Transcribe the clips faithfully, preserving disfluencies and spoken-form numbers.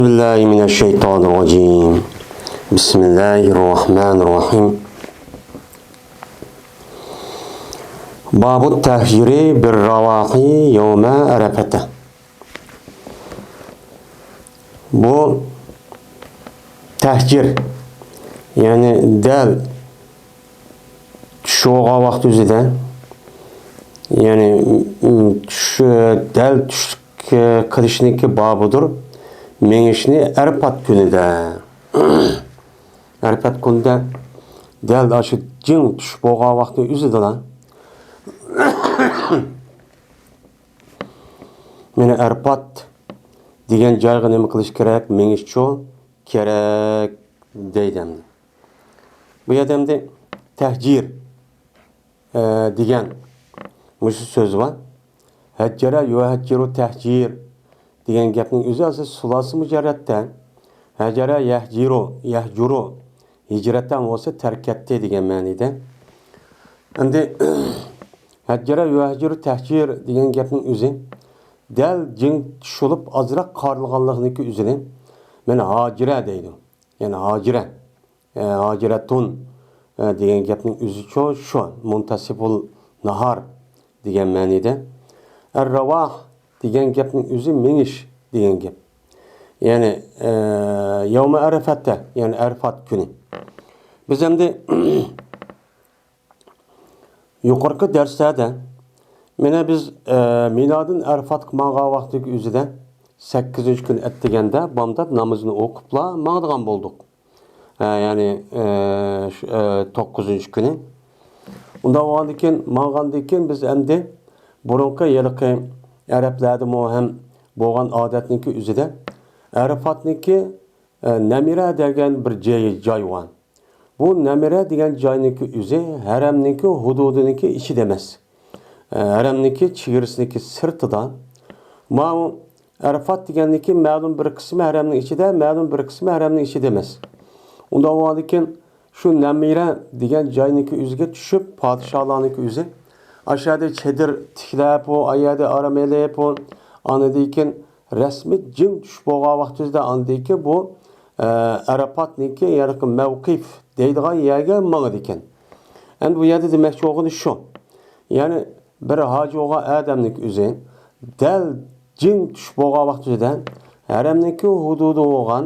بسم الله من الشيطان الرجيم. بسم الله الرحمن الرحيم. باب التهجير بالرواح يوم عرفة. بۇ تەھجىر، يەنى دەل چۈش بولغان ۋاقتى ئۆزىدە، يەنى، ئىم، چۈش، دەل چۈش قىلىشنىڭكى بابىدۇر، مېڭىشنى ئەرپات كۈنىدە. ئەرپات كۈنىدە دەل ئاشۇ جىڭ چۈش بولغان ۋاقتى ئۆزىدىلا. مانا ئەرپات دېگەن جايغا نېمە قىلىش كېرەك؟ مېڭىشچۇ كېرەك دەيدۇ ئەمدى. بۇ يەردە ئەمدى تەھجىر، ئە، دېگەن مۇشۇ سۆز بار. ھەججەرە يۇھەججىرۇ تەھجىر دېگەن گەپنىڭ ئۆزى ئاساسى سۇلاسى مۇجەررەتتە. ھەجەرە يەھجىرۇ، يەھجۇرۇ. ھىجرەتتە بولسا تەرك ئەتتى دېگەن مەنىدە. ئەمدى ھەججەرە يۇھەججىرۇ تەھجىر دېگەن گەپنىڭ ئۆزى دەل جىڭ چۈشۈپ ئازراق قارىلغانلىقنىڭكى ئۆزىنى مانا ھاجىرە دەيدۇ. يەنى ھاجىرە، ئە، ھاجىرەتۇن، ئە، دېگەن گەپنىڭ ئۆزىچۇ شۇ، مۇنتەسىفۇل ناھار دېگەن مەنىدە. ئەر-راۋاھ دېگەن گەپنىڭ ئۆزى مېڭىش دېگەن گەپ. يەنى، ئە، يەۋمە ئەرەفەتتە، يەنى ئەرفات كۈنى. بىز ئەمدى يۇقىرىقى دەرسلەردە مانا بىز، ئە، مىنادىن ئەرفاتقا ماڭغان ۋاقتىدىكى ئۆزىدە سەككىزىنچى كۈن ئەتىگەندە بامدات نامىزىنى ئوقۇپلا ماڭىدىغان بولدۇق. ئە، يەنى، ئە، شۇ، ئە، توققۇزىنچى كۈنى. ئۇنداق بولغاندىن كېيىن، ماڭغاندىن كېيىن بىز ئەمدى بۇرۇنقى ھېلىقى ئەرەبلەردىمۇ ھەم بولغان ئادەتنىڭكى ئۆزىدە ئەرەفاتنىڭكى، ئە، نەمىرە دېگەن بىر جاي، جاي بار. بۇ نەمىرە دېگەن جاينىڭكى ئۆزى ھەرەمنىڭكى ھۇدۇدىنىڭكى ئىچىدە ئەمەس. ئە، ھەرەمنىڭكى چېگرىسىنىڭكى سىرتىدا. ماۋۇ ئەرفات دېگەننىكى مەلۇم بىر قىسمى ھەرەمنىڭ ئىچىدە، مەلۇم بىر قىسمى ھەرەمنىڭ ئىچىدە ئەمەس. ئۇنداق بولغاندىكىن شۇ نەمىرە دېگەن جاينىڭكى ئۆزىگە چۈشۈپ، پادىشاھلارنىڭكى ئۆزى ئاشۇ يەردە چېدىر تىكلەپ، ئۇ، ئا يەردە ئارام ئېلىپ، ئۇ، ئاندىن كېيىن رەسمىي جىڭ چۈش بولغان ۋاقتىدا ئاندىن كېيىن بۇ، ئە، ئەرەپاتنىڭكى، يەنى مەۋقىف دەيدىغان يەرگە ماڭىدىكەن. ئەمدى بۇ يەردە دېمەكچى بولغىنى شۇ. يەنى بىر ھاجى بولغان ئادەمنىڭكى ئۆزى دەل جىڭ چۈش بولغان ۋاقتىدا ھەرەمنىڭكى ھۇدۇدى بولغان،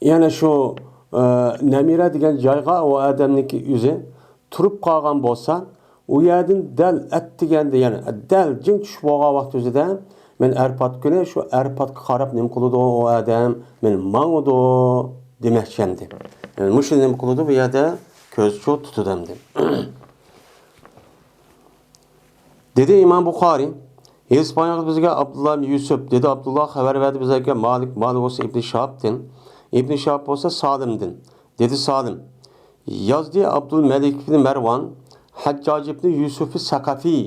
يەنى شۇ، ئە، نەمىرە دېگەن جايغا ئۇ ئادەمنىڭكى ئۆزى تۇرۇپ قالغان بولسا، ئۇ يەردىن دەل ئەتىگەندە، يەنى دەل جىڭ چۈش بولغان ۋاقتىدا مەن ئەرپات كۈنى شۇ ئەرپاتقا قاراپ نېمە قىلىدۇ ئۇ ئادەم؟ مەن ماڭىدۇ دېمەكچى ئەمدى. يەنى مۇشۇ نېمە قىلىدۇ بۇ يەردە؟ كۆزچۇ تۇتىدۇ ئەمدى. دېدى ئىمام بۇخارىي، ھېدىس بايان قىلىپ بىزگە ئابدۇللا ئىبن يۈسۈپ، دېدى ئابدۇللا خەۋەر بەردى بىزگە مالىك، مالىك بولسا ئىبنى شىھابتىن، ئىبنى شىھاب بولسا سالىمدىن. دېدى سالىم، يازدى ئابدۇلمەلىك ئىبنى مەرۋان، ھەججاج ئىبنى يۈسۈف سەقەفى،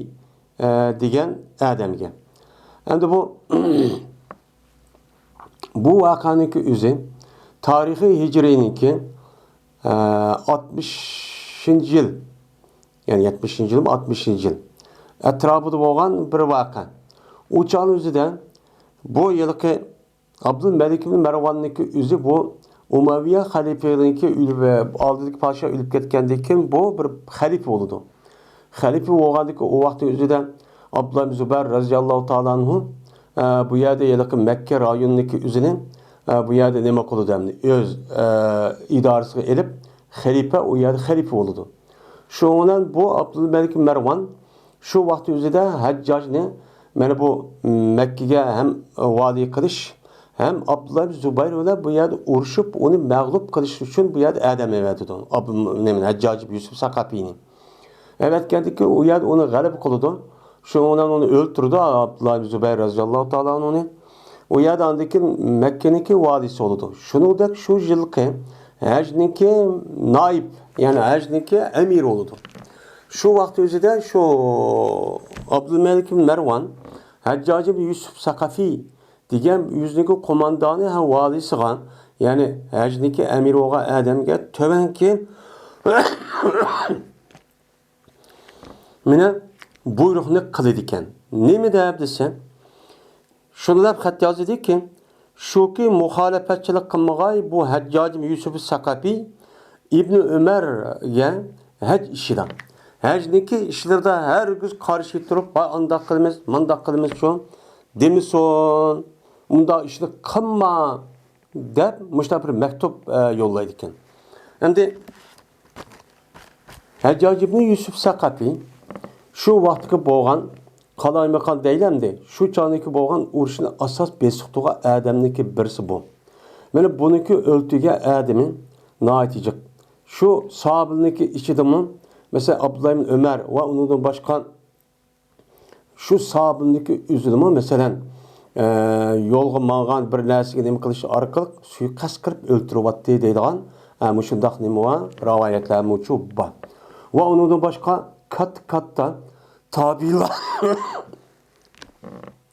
ئە، دېگەن ئادەمگە. ئەمدى بۇ، بۇ ۋەقەنىڭكى ئۆزى تارىخى ھىجرىينىڭكى، ئە، ئاتمىشىنچى يىل، يەنى يەتمىشىنچى يىلمۇ، ئاتمىشىنچى يىل ئەتراپىدا بولغان بىر ۋەقە. ئۇ چاغنىڭ ئۆزىدە بۇ ھېلىقى ئابدۇلمەلىك ئىبن مەرۋاننىڭكى ئۆزى بۇ ئۇمەۋىيە خەلىپىنىڭكى ئۆلۈپ، ئالدىدىكى پادىشاھ ئۆلۈپ كەتكەندىن كېيىن بۇ بىر خەلىپە بولىدۇ. خەلىپە بولغاندىكى ئۇ ۋاقىتنىڭ ئۆزىدە ئابدۇللا ئىبن زۇبەير رەزىياللاھۇ تائالا ئەنھۇ، ئە، بۇ يەردە ھېلىقى مەككە رايونىنىڭكى ئۆزىنى، ئە، بۇ يەردە نېمە قىلىدۇ ئەمدى؟ ئۆز، ئە، ئىدارىسىگە ئېلىپ، خەلىپە، ئۇ يەردە خەلىپە بولىدۇ. شۇنىڭ بىلەن بۇ ئابدۇلمەلىك مەرۋان شۇ ۋاقىت ئۆزىدە ھەججاجنى مانا بۇ مەككىگە ھەم ۋالىي قىلىش، ھەم ئابدۇللا ئىبن زۇبەير بىلەن بۇ يەردە ئۇرۇشۇپ، ئۇنى مەغلۇپ قىلىش ئۈچۈن بۇ يەردە ئادەم ئەۋەتىدۇ. ئابدۇ-، نېمە، ھەججاج ئىبن يۈسۈپ سەقەفىنى. ئەۋەتكەندىن كېيىن ئۇ يەردە ئۇنى غەلىبە قىلىدۇ. شۇنىڭ بىلەن ئۇنى ئۆلتۈرىدۇ، ئابدۇللا ئىبن زۇبەير رەزىياللاھۇ تائالا ئەنھۇنى. ئۇ يەردە ئاندىن كېيىن مەككىنىڭكى ۋالىيسى بولىدۇ. شۇنىڭدەك شۇ يىلقى ھەجنىڭكى نائىب، يەنى ھەجنىڭكى ئەمىرى بولىدۇ. شۇ ۋاقىت ئۆزىدە شۇ ئابدۇلمەلىك ئىبن مەرۋان، ھەججاج ئىبن يۈسۈپ سەقەفى دېگەن ئۆزىنىڭكى قوماندانى ھەم ۋالىيسىغا، يەنى ھەجنىڭكى ئەمىرى بولغان ئادەمگە تۆۋەنكى مانا بۇيرۇقنى قىلىدىكەن. نېمە دەپ دېسە، شۇنداق خەت يازىدىكى، شۇكى، مۇخالىپەتچىلىك قىلمىغاي، بۇ ھەججاج ئىبن يۈسۈف سەقەفى ئىبن ئۆمەرگە ھەج ئىشىدا، ھەجنىڭكى ئىشلىرىدا ھەرگىز قارشى تۇرۇپ، ۋاي ئانداق قىلىمىز، مانداق قىلىمىز شۇ دېمىسۇن، ئۇنداق ئىشنى قىلما دەپ مۇشۇنداق بىر مەكتۇپ، ئە، يوللايدىكەن. ئەمدى ھەججاج ئىبن يۈسۈف سەقەفى شۇ ۋاقىتتىكى بولغان قالايمىقان دەيلى ئەمدى، شۇ چاغدىكى بولغان ئۇرۇشنى ئاساس بېسىقتۇرغان ئادەمنىڭكى بىرسى بۇ. مانا بۇنىڭكى ئۆلتۈرگەن ئادىمى ناھايىتى جىق. شۇ ساھابىلىرنىڭكى ئىچىدىمۇ، مەسىلەن، ئابدۇللا ئىبن ئۆمەر ۋە ئۇنىڭدىن باشقا شۇ ساھابىنىڭكى ئۆزىدىمۇ، مەسىلەن، ئە، يولغا ماڭغان بىر نەرسىگە نېمە قىلىش ئارقىلىق سۇيىقەست قىلىپ ئۆلتۈرۈۋەتتى دەيدىغان، ئە، مۇشۇنداق نېمە بار؟ رىۋايەتلەرمۇچۇ بار. ۋە ئۇنىڭدىن باشقا كاتتا-كاتتا تابىئىنلار،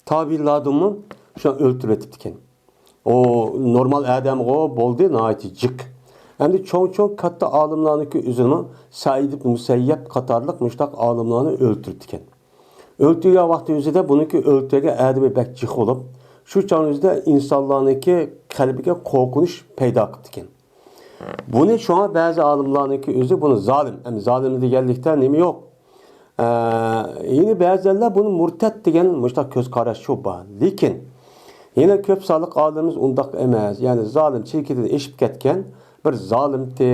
تابىئىنلاردىنمۇ شۇ ئۆلتۈرۈۋېتىپتىكەن. ئۇ نورمال ئادەمغۇ بولدى، ناھايىتى جىق. ئەمدى چوڭ-چوڭ كاتتا ئالىملارنىڭكى ئۆزىنىمۇ سەئىد ئىبن مۇسەييەب قاتارلىق مۇشۇنداق ئالىملارنى ئۆلتۈرۈپتىكەن. ئۆلتۈرگەن ۋاقتى ئۆزىدە بۇنىڭكى ئۆلتۈرگەن ئادىمى بەك جىق بولۇپ، شۇ چاغنىڭ ئۆزىدە ئىنسانلارنىڭكى قەلبىگە قورقۇنچ پەيدا قىپتىكەن. بۇنى شۇڭا بەزى ئالىملارنىڭكى ئۆزى بۇنى زالىم، ئەمدى زالىم دېگەنلىكتە نېمە يوق؟ ئە، يەنە بەزىلەر بۇنى مۇرتەت دېگەن مۇشۇنداق كۆز قاراشچۇ بار. لېكىن يەنە كۆپ سانلىق ئالىمىمىز ئۇنداق ئەمەس، يەنى زالىم، چېكىدىن ئېشىپ كەتكەن بىر زالىمتى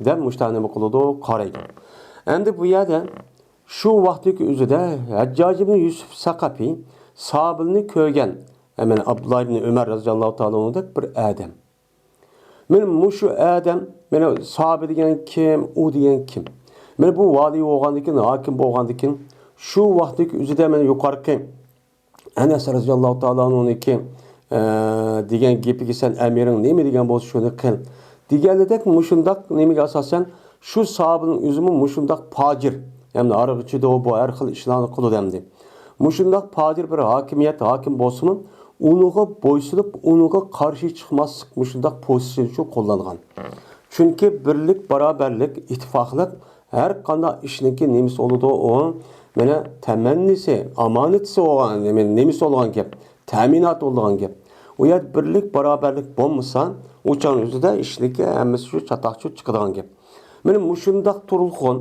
دەپ مۇشۇنداق نېمە قىلىدۇ، قارايدۇ. ئەمدى بۇ يەردە شۇ ۋاقىتتىكى ئۆزىدە ھەججاج ئىبن يۈسۈپ سەقەفى سابىلنى كۆرگەن، ئە، مانا ئابدۇللا ئىبن ئۆمەر رەزىياللاھۇ تائالا ئەنھۇدەك بىر ئادەم. مانا مۇشۇ ئادەم، مانا سابى دېگەن كىم، ئۇ دېگەن كىم؟ مانا بۇ ۋالىي بولغاندىكىن، ھاكىم بولغاندىكىن، شۇ ۋاقىتتىكى ئۆزىدە مانا يۇقىرىقى ئەنەس رەزىياللاھۇ تائالا ئەنھۇنىڭكى، ئە، دېگەن گېپىگە سەن ئەمىرىڭ نېمە دېگەن بولسا شۇنى قىل دېگەنلىدەك مۇشۇنداق نېمىگە ئاساسەن شۇ سابىنىڭ ئۆزىمۇ مۇشۇنداق پاجىر، يەنى ھاراق ئىچىدۇ، بۇ ھەر خىل ئىشلارنى قىلىدۇ ئەمدى. مۇشۇنداق پاجىر بىر ھاكىمىيەت، ھاكىم بولسىمۇ، ئۇنىڭغا بويسۇنۇپ، ئۇنىڭغا قارشى چىقماسلىق مۇشۇنداق پوزىتسىيىنى شۇ قوللانغان. چۈنكى بىرلىك، باراۋەرلىك، ئىتتىپاقلىق ھەر قانداق ئىشنىڭكى نېمىسى بولىدۇ، ئۇ مانا تەمەننىسى، ئامانىتىسى بولغان، نېمە، نېمىسى بولىدىغان گەپ، تەمىناتى بولىدىغان گەپ. ئۇ يەردە بىرلىك، باراۋەرلىك بولمىسا، ئۇ چاغنىڭ ئۆزىدە ئىشنىڭكى ھەممىسى شۇ چاتاق شۇ چىقىدىغان گەپ. مانا مۇشۇنداق تۇرغۇن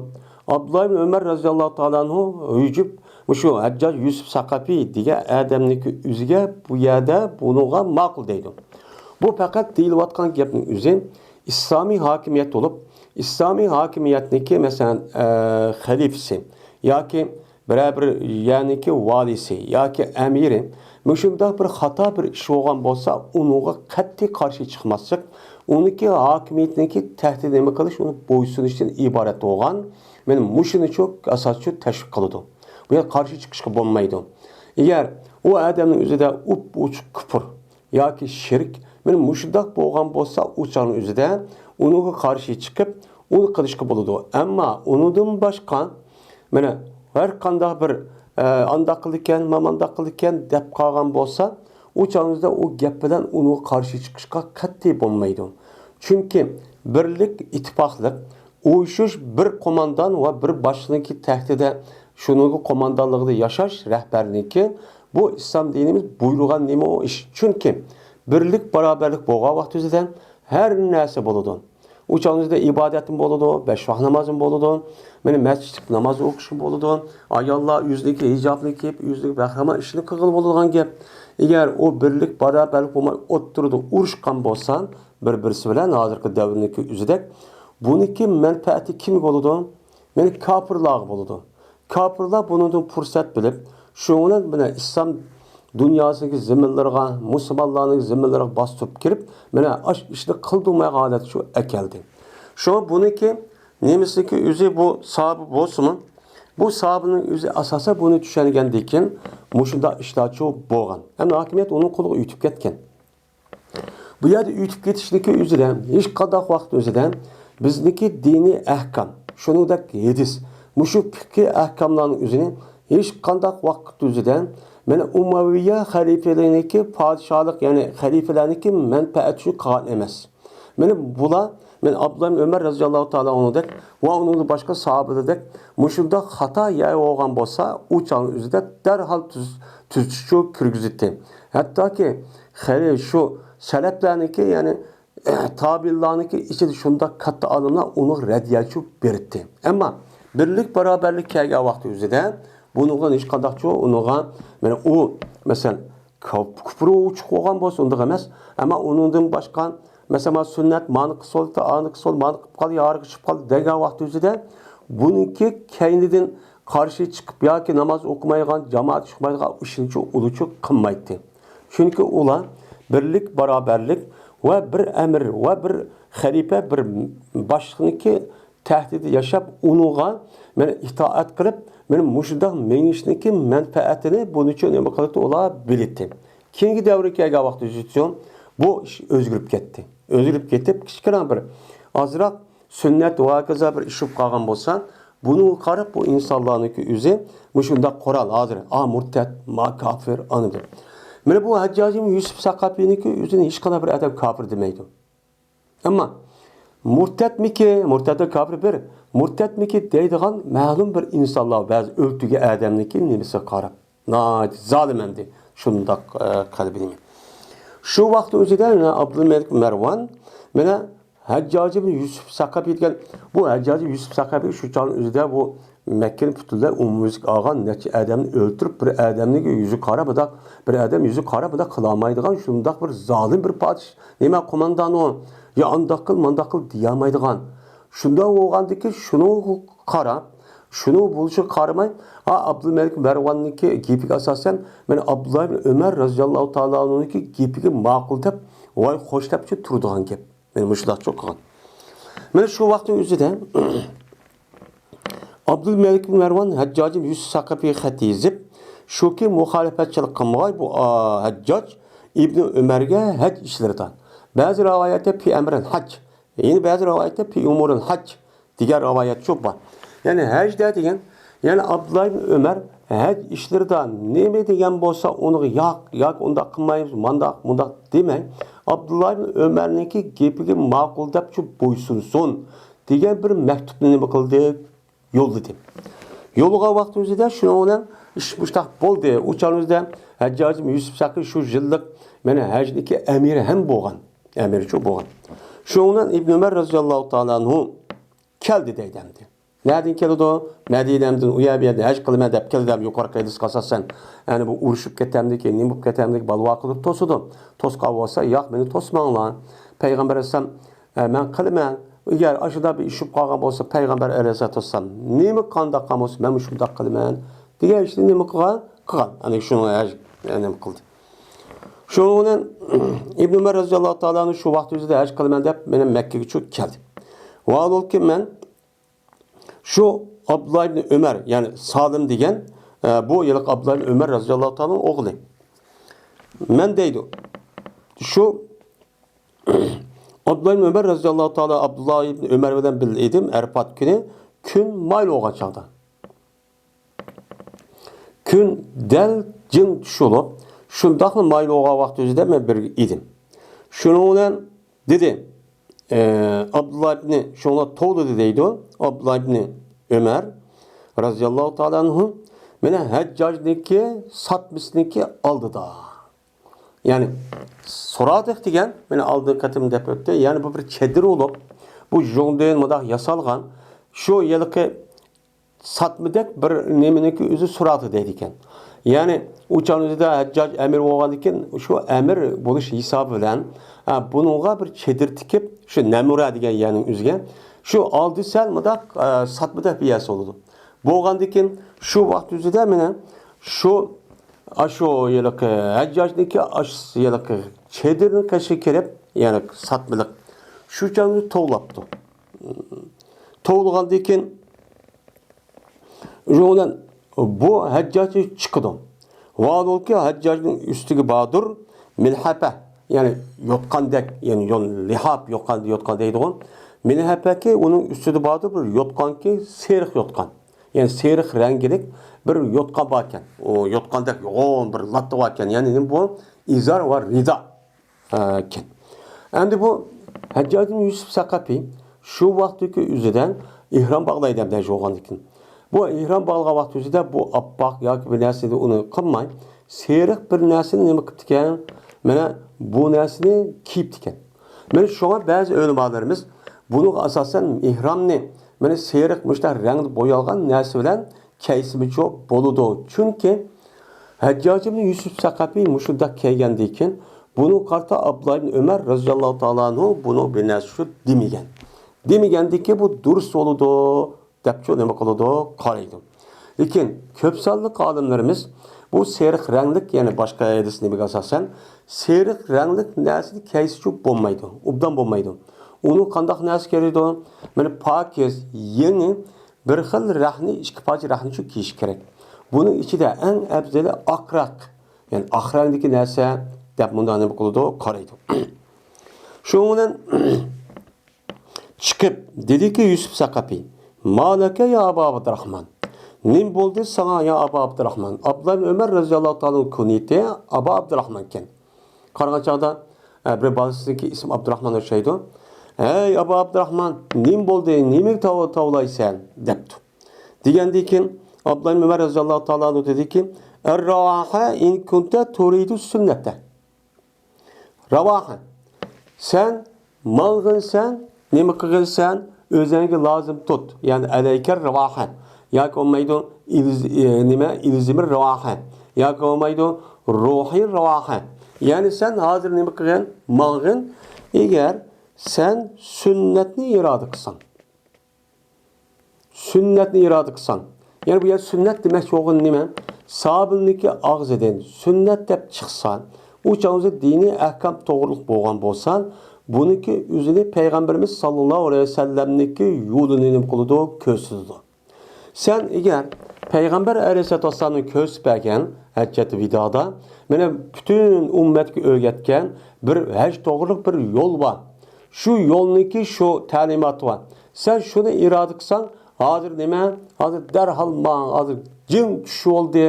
ئابدۇللا ئىبن ئۆمەر رەزىياللاھۇ تائالا ئەنھۇ ھۆجۈپ مۇشۇ ھەججاج يۈسۈپ سەقەفى دېگەن ئادەمنىڭكى ئۆزىگە بۇ يەردە بۇنىڭغا ماقۇل دەيدۇ. بۇ پەقەت دېيىلىۋاتقان گەپنىڭ ئۆزى ئىسلامىي ھاكىمىيەت بولۇپ، ئىسلامىي ھاكىمىيەتنىڭكى، مەسىلەن، ئە، خەلىپىسى ياكى بىرەر بىر يەرنىڭكى ۋالىسى ياكى ئەمىرى مۇشۇنداق بىر خاتا بىر ئىش بولغان بولسا، ئۇنىڭغا قەتئىي قارشى چىقماسلىق، ئۇنىڭكى ھاكىمىيىتىنىڭكى تەھدىت نېمە قىلىش، ئۇنى بويسۇنۇشتىن ئىبارەت بولغان، مانا مۇشۇنى شۇ ئاساس شۇ تەشۋىق قىلىدۇ. بۇ يەردە قارشى چىقىشقا بولمايدۇ. ئەگەر ئۇ ئادەمنىڭ ئۆزىدە ئوپئوچۇق كۇپۇر ياكى شىرك، مانا مۇشۇنداق بولغان بولسا، ئۇ چاغنىڭ ئۆزىدە ئۇنىڭغا قارشى چىقىپ، ئۇنى قىلىشقا بولىدۇ. ئەمما ئۇنىڭدىن باشقا، مانا، ھەر قانداق بىر، ئە، ئانداق قىلىدىكەن، مامانداق قىلىدىكەن دەپ قالغان بولسا، ئۇ چاغنىڭ ئۆزىدە ئۇ گەپ بىلەن ئۇنىڭغا قارشى چىقىشقا قەتئىي بولمايدۇ. چۈنكى بىرلىك، ئىتتىپاقلىق، ئۇيۇشۇش، بىر قوماندان ۋە بىر باشلىقنىڭكى تەھتىدە شۇنىڭغا قوماندانلىقىدا ياشاش رەھبەرنىڭكى، بۇ ئىسلام دىنىمىز بۇيرۇغان نېمە ئۇ ئىش. چۈنكى بىرلىك، باراۋەرلىك بولغان ۋاقتىمىزدا ھەر نەرسە بولىدۇ. ئۇ چاغنىڭ ئۆزىدە ئىبادەتمۇ بولىدۇ، بەش ۋاق نامازمۇ بولىدۇ، مانا مەسچىتلىك ناماز ئوقۇشمۇ بولىدۇ. ئاياللار ئۆزىنىڭكى ھىجابىنى كىيىپ، ئۆزىنىڭكى بەھرىمەن ئىشىنى قىلغىلى بولىدىغان گەپ. ئەگەر ئۇ بىرلىك، باراۋەرلىك بولماي ئوتتۇرىدا ئۇرۇشقان بولسا، بىر-بىرسى بىلەن ھازىرقى دەۋرنىڭكى ئۆزىدەك، بۇنىڭكى مەنپەئەتى كىمگە بولىدۇ؟ مانا كاپىرلارغا بولىدۇ. كاپىرلار بۇنىڭدىن پۇرسەت بىلىپ، شۇنىڭ بىلەن مانا ئىسلام دۇنياسىدىكى زېمىنلىرىغا، مۇسۇلمانلارنىڭ زېمىنلىرىغا باستۇرۇپ كىرىپ، مانا ئاشۇ ئىشنى قىلدۇرمايدىغان ھالەتكە شۇ ئەكەلدى. شۇڭا بۇنىڭكى نېمىسىنىڭكى ئۆزى بۇ ساھابە بولسىمۇ، بۇ ساھابىنىڭ ئۆزى ئاساسەن بۇنى چۈشەنگەندىن كېيىن مۇشۇنداق ئىشلارچۇ بولغان. ئەمدى ھاكىمىيەت ئۇنىڭ قولىغا ئۆتۈپ كەتكەن. بۇ يەردە ئۆتۈپ كېتىشنىكى ئۆزىدە، ھېچقانداق ۋاقىت ئۆزىدە بىزنىكى دىنىي ئەھكام، شۇنىڭدەك ھەدىس، مۇشۇ پىقھىي ئەھكاملارنىڭ ئۆزىنى ھېچقانداق ۋاقىت ئۆزىدە مانا ئۇمەۋىيە خەلىپىلىرىنىڭكى پادىشاھلىق، يەنى خەلىپىلەرنىڭكى مەنپەئەتى ئۈچۈن قىلغان ئەمەس. مانا بۇلار، مانا ئابدۇللا ئىبن ئۆمەر رەزىياللاھۇ تائالا ئەنھۇدەك ۋە ئۇنىڭدىن باشقا ساھابىلەردەك مۇشۇنداق خاتا يەر بولغان بولسا، ئۇ چاغنىڭ ئۆزىدە دەرھال تۈز-، تۈزىتىشچۇ كىرگۈزەتتى. ھەتتاكى خېلى شۇ سەلەپلەرنىڭكى، يەنى تابىئىنلارنىڭكى ئىچىدە شۇنداق كاتتا ئالىملار ئۇنىڭغا رەددىيەچۇ بېرىتتى. ئەمما بىرلىك باراۋەرلىك كەلگەن ۋاقتى ئۆزىدە بۇنىڭغا ھېچقانداقچۇ ئۇنىڭغا، مانا ئۇ، مەسىلەن، كۇ-، كۇپرى ئوچۇق بولغان بولسا ئۇنداق ئەمەس. ئەمما ئۇنىڭدىن باشقا، مەسىلەن، مانا سۈننەت مانى قىلسا بولدى، ئانى قىلسا بولدى، مانى قىلىپ قالدى، يارىغا چۈشۈپ قالدى دېگەن ۋاقتى ئۆزىدە بۇنىڭكى كەينىدىن قارشى چىقىپ ياكى ناماز ئوقۇمايدىغان، جامائەت ئوقۇمايدىغان ئىشنىچۇ ئۇلىچۇ قىلمايتتى. چۈنكى ئۇلار بىرلىك، باراۋەرلىك ۋە بىر ئەمىر ۋە بىر خەلىپە، بىر باشلىقنىڭكى تەھتىدە ياشاپ، ئۇنىڭغا مانا ئىتائەت قىلىپ، مانا مۇشۇنداق مېڭىشنىڭكى مەنپەئەتىنى بۇنىڭ ئۈچۈن نېمە قىلدى، ئۇلار بىلەتتى. كېيىنكى دەۋرگە كەلگەن ۋاقتى ئۈچۈن بۇ ئىش ئۆزگىرىپ كەتتى. ئۆزگىرىپ كېتىپ، كىچىككىنە بىر ئازراق سۈننەت ۋە ھاكازا بىر ئىش بولۇپ قالغان بولسا، بۇنىڭغا قاراپ بۇ ئىنسانلارنىڭكى ئۆزى مۇشۇنداق قورال ھازىر، ئا، مۇرتەد، ما كافىر، ئانىدۇ. مانا بۇ ھەججاج ئىبن يۈسۈپ سەقەپىنىڭكى ئۆزىنى ھېچقانداق بىر ئادەم كافىر دېمەيدۇ. ئەمما مۇرتەتمىكى، مۇرتەت كاپىر بىر، مۇرتەتمىكى دەيدىغان مەلۇم بىر ئىنسانلار بەزى ئۆلتۈرگەن ئادەمنىڭكى نېمىسىگە قاراپ، ناھايىتى زالىم ئەمدى شۇنداق، ئە، قىلىپ نېمە. شۇ ۋاقىت ئۆزىدە مانا ئابدۇلمەلىك مەرۋان مانا ھەججاج ئىبن يۈسۈپ سەقەپى دېگەن، بۇ ھەججاج ئىبن يۈسۈپ سەقەپى شۇ چاغنىڭ ئۆزىدە بۇ مەككىنى پۈتۈنلەي ئومۇميۈزلۈك ئالغان، نەچچە ئادەمنى ئۆلتۈرۈپ، بىر ئادەمنىڭ يۈزىگە قارا، مۇنداق بىر ئادەم يۈزىگە قارا، مۇنداق قىلالمايدىغان شۇنداق بىر زالىم بىر پادىشاھ. نېمە قوماندان ئۇ؟ يا ئانداق قىل، مانداق قىل دېيەلمەيدىغان. شۇنداق بولغاندىكىن شۇنىڭغا قاراپ، شۇنىڭ بولۇشىغا قارىماي، ھا، ئابدۇلمەلىك مەرۋاننىڭكى گېپىگە ئاساسەن، مانا ئابدۇللا ئىبن ئۆمەر رەزىياللاھۇ تائالا ئەنھۇنىڭكى گېپىگە ماقۇل دەپ، ۋاي خوش دەپچۇ تۇرىدىغان گەپ. مانا مۇشۇنداقچۇ قىلغان. مانا شۇ ۋاقىتنىڭ ئۆزىدە ئابدۇلمەلىك ئىبن مەرۋان ھەججاج ئىبن يۈسۈپ سەقەپىگە خەت يېزىپ، شۇكى مۇخالىپەتچىلىك قىلمىغاي بۇ، ئا، ھەججاج ئىبن ئۆمەرگە ھەج ئىشلىرىدا. بەزى رىۋايەتتە پى ئەمرىل ھەج، يەنە بەزى رىۋايەتتە پى ئۇمۇرىل ھەج دېگەن رىۋايەتچۇ بار. يەنى ھەجدە دېگەن، يەنى ئابدۇللا ئىبن ئۆمەر ھەج ئىشلىرىدا نېمە دېگەن بولسا ئۇنىڭغا ياق، ياكى ئۇنداق قىلمايمىز، مانداق، مۇنداق دېمەي، ئابدۇللا ئىبن ئۆمەرنىڭكى گېپىگە ماقۇل دەپچۇ بويسۇنسۇن دېگەن بىر مەكتۇپنى نېمە قىلدى؟ يوللىدى. يوللىغان ۋاقتىمىزدا شۇنىڭ بىلەن ئىش مۇشتاق بولدى. ئۇ چاغىمىزدا ھەججاج ئىبن يۈسۈپ سەقىف شۇ يىللىق مانا ھەجنىكى ئەمىرى ھەم بولغان. ئەمىرچۇ بولغان. شۇنىڭ بىلەن ئىبن ئۆمەر رەزىياللاھۇ تائالا ئەنھۇ كەلدى دەيدۇ ئەمدى. نەدىن كېلىدۇ؟ مەدىنەمدىن ئۇ يەر بۇ يەردە ھەج قىلىمەن دەپ كېلىدۇ دەپ يۇقىرىقى ھەدىسكە ئاساسەن. يەنى بۇ ئۇرۇشۇپ كېتەمدىكىن، نېمە بولۇپ كېتەمدىكىن، بالىۋاقىدا توسىدۇ. توسقان بولسا، ياق، مېنى توسماڭلار. پەيغەمبەر ئەلەيھىسسالام ئە، مەن قىلىمەن. ئەگەر ئاشۇنداق بىر ئىش بولۇپ قالغان بولسا، پەيغەمبەر ئەلەيھىسسالاتۇ ۋەسسالام نېمە قانداق قىلغان بولسا، مەنمۇ شۇنداق قىلىمەن دېگەن ئىشنى نېمە قىلغان؟ قىلغان. يەنى شۇنى ھەج-، نېمە قىلدى. شۇنىڭ بىلەن ئىبن ئۆمەر رەزىياللاھۇ تائالا ئەنھۇ شۇ ۋاقىت ئۆزىدە ھەج قىلىمەن دەپ مېنىڭ مەككىگە چۈ-، كەلدى. ۋاھالبۇكى، مەن شۇ ئابدۇللا ئىبن ئۆمەر، يەنى سالىم دېگەن، ئە، بۇ ھېلىقى ئابدۇللا ئىبن ئۆمەر رەزىياللاھۇ تائالانىڭ ئوغلى. مەن دەيدۇ، شۇ ئابدۇللا ئىبن ئۆمەر رەزىياللاھۇ تائالا ئابدۇللا ئىبن ئۆمەر بىلەن بىللە ئىدىم، ئەرپات كۈنى كۈن مايلىغان چاغدا. كۈن دەل جىڭ چۈش بولۇپ، شۇنداقلا مايلىغان ۋاقتى ئۆزىدە مەن بىرگە ئىدىم. شۇنىڭ بىلەن دېدى، ئە، ئابدۇللا ئىبنى شۇڭا توۋلىدى دەيدۇ. ئابدۇللا ئىبنى ئۆمەر رەزىياللاھۇ تائالا ئەنھۇ مانا ھەججاجنىڭكى ساتمىسىنىڭكى ئالدىدا. يەنى سورادۇق دېگەن، مانا ئالدىنقى قېتىم دەپ ئۆتتى. يەنى بۇ بىر چېدىر بولۇپ، بۇ يۇڭدىن مۇنداق ياسالغان، شۇ ھېلىقى ساتمىدەك بىر نېمىنىڭكى ئۆزى سورادۇق دەيدىكەن. يەنى ئۇ چاغنىڭ ئۆزىدە ھەججاج ئەمىر بولغاندىكىن، شۇ ئەمىر بولۇش ھېسابى بىلەن، ئە، بۇنىڭغا بىر چېدىر تىكىپ، شۇ نەمۇرە دېگەن يەرنىڭ ئۆزىگە، شۇ ئالدى سەل مۇنداق، ئە، ساتمىدەك بىر يەر سولىدۇ. بولغاندىكىن شۇ ۋاقىت ئۆزىدە مانا شۇ، ئاشۇ ھېلىقى ھەججاجنىڭكى ئاشۇ ھېلىقى چېدىرنىڭ قېشىغا كىرىپ، يەنى ساتمىلىق شۇ چاغنى توۋلاپتۇ. توۋلىغاندىن كېيىن، شۇنىڭ بىلەن بۇ ھەججاج چىقىدۇ. ۋاھالبۇكى، ھەججاجنىڭ ئۈستىگە باردۇر مىلھەپە، يەنى يوتقاندەك، يەنى يون-، لىھاپ، يوتقان، يوتقان دەيدىغۇ. مىلھەپەكى ئۇنىڭ ئۈستىدە باردۇر بىر يوتقانكى، سېرىق يوتقان. يەنى سېرىق رەڭگىلىك بىر يوتقان باركەن. ئۇ يوتقاندەك يوغان بىر لاتا باركەن. يەنى نېمە بۇ؟ ئىزار ۋە رىدا. ئىكەن. ئەمدى بۇ ھەججاج ئىبن يۈسۈپ سەقەپى شۇ ۋاقىتتىكى ئۆزىدە ئېھرام باغلايدۇ، ھەمدە يوغاندىكىن. بۇ ئېھرام باغلىغان ۋاقتى ئۆزىدە بۇ ئاپئاق ياكى بىر نەرسىنى ئۇنى قىلماي، سېرىق بىر نەرسىنى نېمە قىپتىكەن؟ مانا بۇ نەرسىنى كىيىپتىكەن. مانا شۇڭا بەزى ئۆلىمالىرىمىز بۇنىڭغا ئاساسەن ئېھرامنى مانا سېرىق مۇشۇنداق رەڭدە بويالغان نەرسە بىلەن كەيسىمىچۇ بولىدۇ. چۈنكى ھەججاج ئىبن يۈسۈپ سەقەپى مۇشۇنداق كەيگەندىن كېيىن، بۇنىڭغا قارىتا ئابدۇللا ئىبن ئۆمەر رەزىياللاھۇ تائالا ئەنھۇ بۇنىڭ بىر نەرسە شۇ دېمىگەن. دېمىگەندىن كېيىن بۇ دۇرۇس بولىدۇ دەپچۇ نېمە قىلىدۇ؟ قارايدۇ. لېكىن كۆپ سانلىق ئالىملىرىمىز بۇ سېرىق رەڭلىك، يەنى باشقا ھەدىس نېمىگە ئاساسەن، سېرىق رەڭلىك نەرسىنى كەيسىچۇ بولمايدۇ، ئوبدان بولمايدۇ. ئۇنىڭ قانداق نەرسە كېرىدۇ؟ مانا پاكىز، يېڭى، بىر خىل رەخنە، ئىككى پارچە رەخنىچۇ كىيىش كېرەك. بۇنىڭ ئىچىدە ئەڭ ئەپزىلى ئاق رەڭ، يەنى ئاق رەڭدىكى نەرسە دەپ مۇنداق نېمە قىلىدۇ؟ قارايدۇ. شۇنىڭ بىلەن چىقىپ دېدىكى يۈسۈپ سەقەپى، «ما لەكە يا ئابا ئابدۇراخمان؟» نېمە بولدى ساڭا يا ئابا ئابدۇراخمان؟ ئابدۇللا ئىبن ئۆمەر رەزىياللاھۇ تائالا كۇنيىتى ئابا ئابدۇراخمان ئىكەن. قارىغان چاغدا، ئە، بىر بالىسىنىڭكى ئىسمى ئابدۇراخمان ئوخشايدۇ. «ھەي ئابا ئابدۇراخمان، نېمە بولدى؟ نېمىگە تاۋ-، تاۋلايسەن؟» دەپتۇ. دېگەندىن كېيىن ئابدۇللا ئىبن ئۆمەر رەزىياللاھۇ تائالا ئەنھۇ دېدىكى، «ئەرراۋاھە ئىن كۇنتە تۇرىدۇ سۈننەتە.» راۋاھە، سەن ماڭغىنسەن، نېمە قىلغىنسەن، ئۆزەڭگە لازىم تۇت. يەنى ئەلەيكە راۋاھە. ياكى بولمايدۇ، ئىلز-، ئى، نېمە، ئىلزىمى راۋاھە. ياكى بولمايدۇ، روھىي راۋاھە. يەنى سەن ھازىر نېمە قىلغىن؟ ماڭغىن. ئەگەر سەن سۈننەتنى ئىرادە قىلساڭ. سۈننەتنى ئىرادە قىلساڭ. يەنى بۇ يەردە سۈننەت دېمەكچى بولغىنى نېمە؟ ساھابىنىڭكى ئاغزىدىن سۈننەت دەپ چىقسا، ئۇ چاغدا دىنىي ئەھكام توغرىلىق بولغان بولسا، بۇنىڭكى ئۆزىنى پەيغەمبىرىمىز ساللاللاھۇ ئەلەيھى ۋەسەللەمنىڭكى يولىنى نېمە قىلىدۇ؟ كۆرسىتىدۇ. سەن ئەگەر پەيغەمبەر ئەلەيھىسسالاتۇ ۋەسسالامنىڭ كۆرسىتىپ بەرگەن ھەججەتۇ ۋىدادا، مانا پۈتۈن ئۈممەتكە ئۆگەتكەن بىر ھەج توغرىلىق بىر يول بار. شۇ يولنىڭكى شۇ تەلىماتى بار. سەن شۇنى ئىرادە قىلساڭ، ھازىر نېمە؟ ھازىر دەرھال ماڭ، ھازىر جىڭ چۈش بولدى،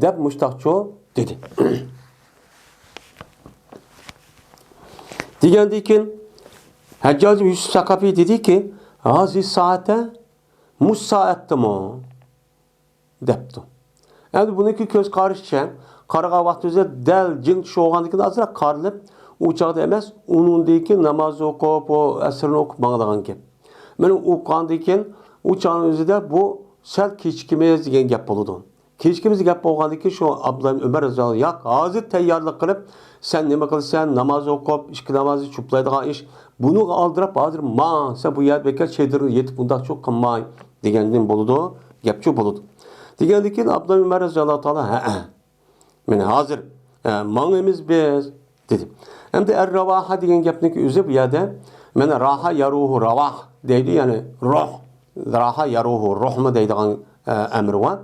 دەپ مۇشتاقچۇ دېدى. دېگەندىن كېيىن ھەججاج يۈسۈپ سەقەفى دېدىكى، «ھازى سائەتە، مۇشۇ سائەتتىمۇ؟» دەپتۇ. ئەمدى بۇنىڭكى كۆز قارىشىچە، قارىغان ۋاقتىمىزدا دەل جىڭ چۈش بولغاندىن كېيىن ئازراق قارىلىپ، ئۇ چاغدا ئەمەس، ئۇنىڭدىن كېيىن ناماز ئوقۇپ، ئۇ ئەسىرنى ئوقۇپ ماڭىدىغان گەپ. مانا ئوقۇغاندىن كېيىن ئۇ چاغنىڭ ئۆزىدە بۇ سەل كېچىكىمىز دېگەن گەپ بولىدۇ. كېچىكىمىز گەپ بولغاندىن كېيىن شۇ ئابدۇللا ئۆمەر رەزىياللاھۇ، «ياق، ھازىر تەييارلىق قىلىپ، سەن نېمە قىلىسەن، ناماز ئوقۇپ، ئىككى نامازنى چوپلايدىغان ئىش، بۇنىڭغا ئالدىراپ ھازىر ماڭ، سەن بۇ يەردە بەككە چېدىرغا يېتىپ ئۇنداقچۇ قىلماي» دېگەندىن بولىدۇ، گەپچۇ بولىدۇ. دېگەندىن كېيىن ئابدۇللا ئۆمەر رەزىياللاھۇ تائالا، «ھەئە، مانا ھازىر، ئە، ماڭىمىز بىز» دېدى. ئەمدى ئەر راۋاھە دېگەن گەپنىڭكى ئۆزى بۇ يەردە، مانا راھە ياروھۇ راۋاھ دەيدۇ، يەنى روھ، راھە ياروھۇ روھمۇ دەيدىغان، ئە، ئەمرى بار.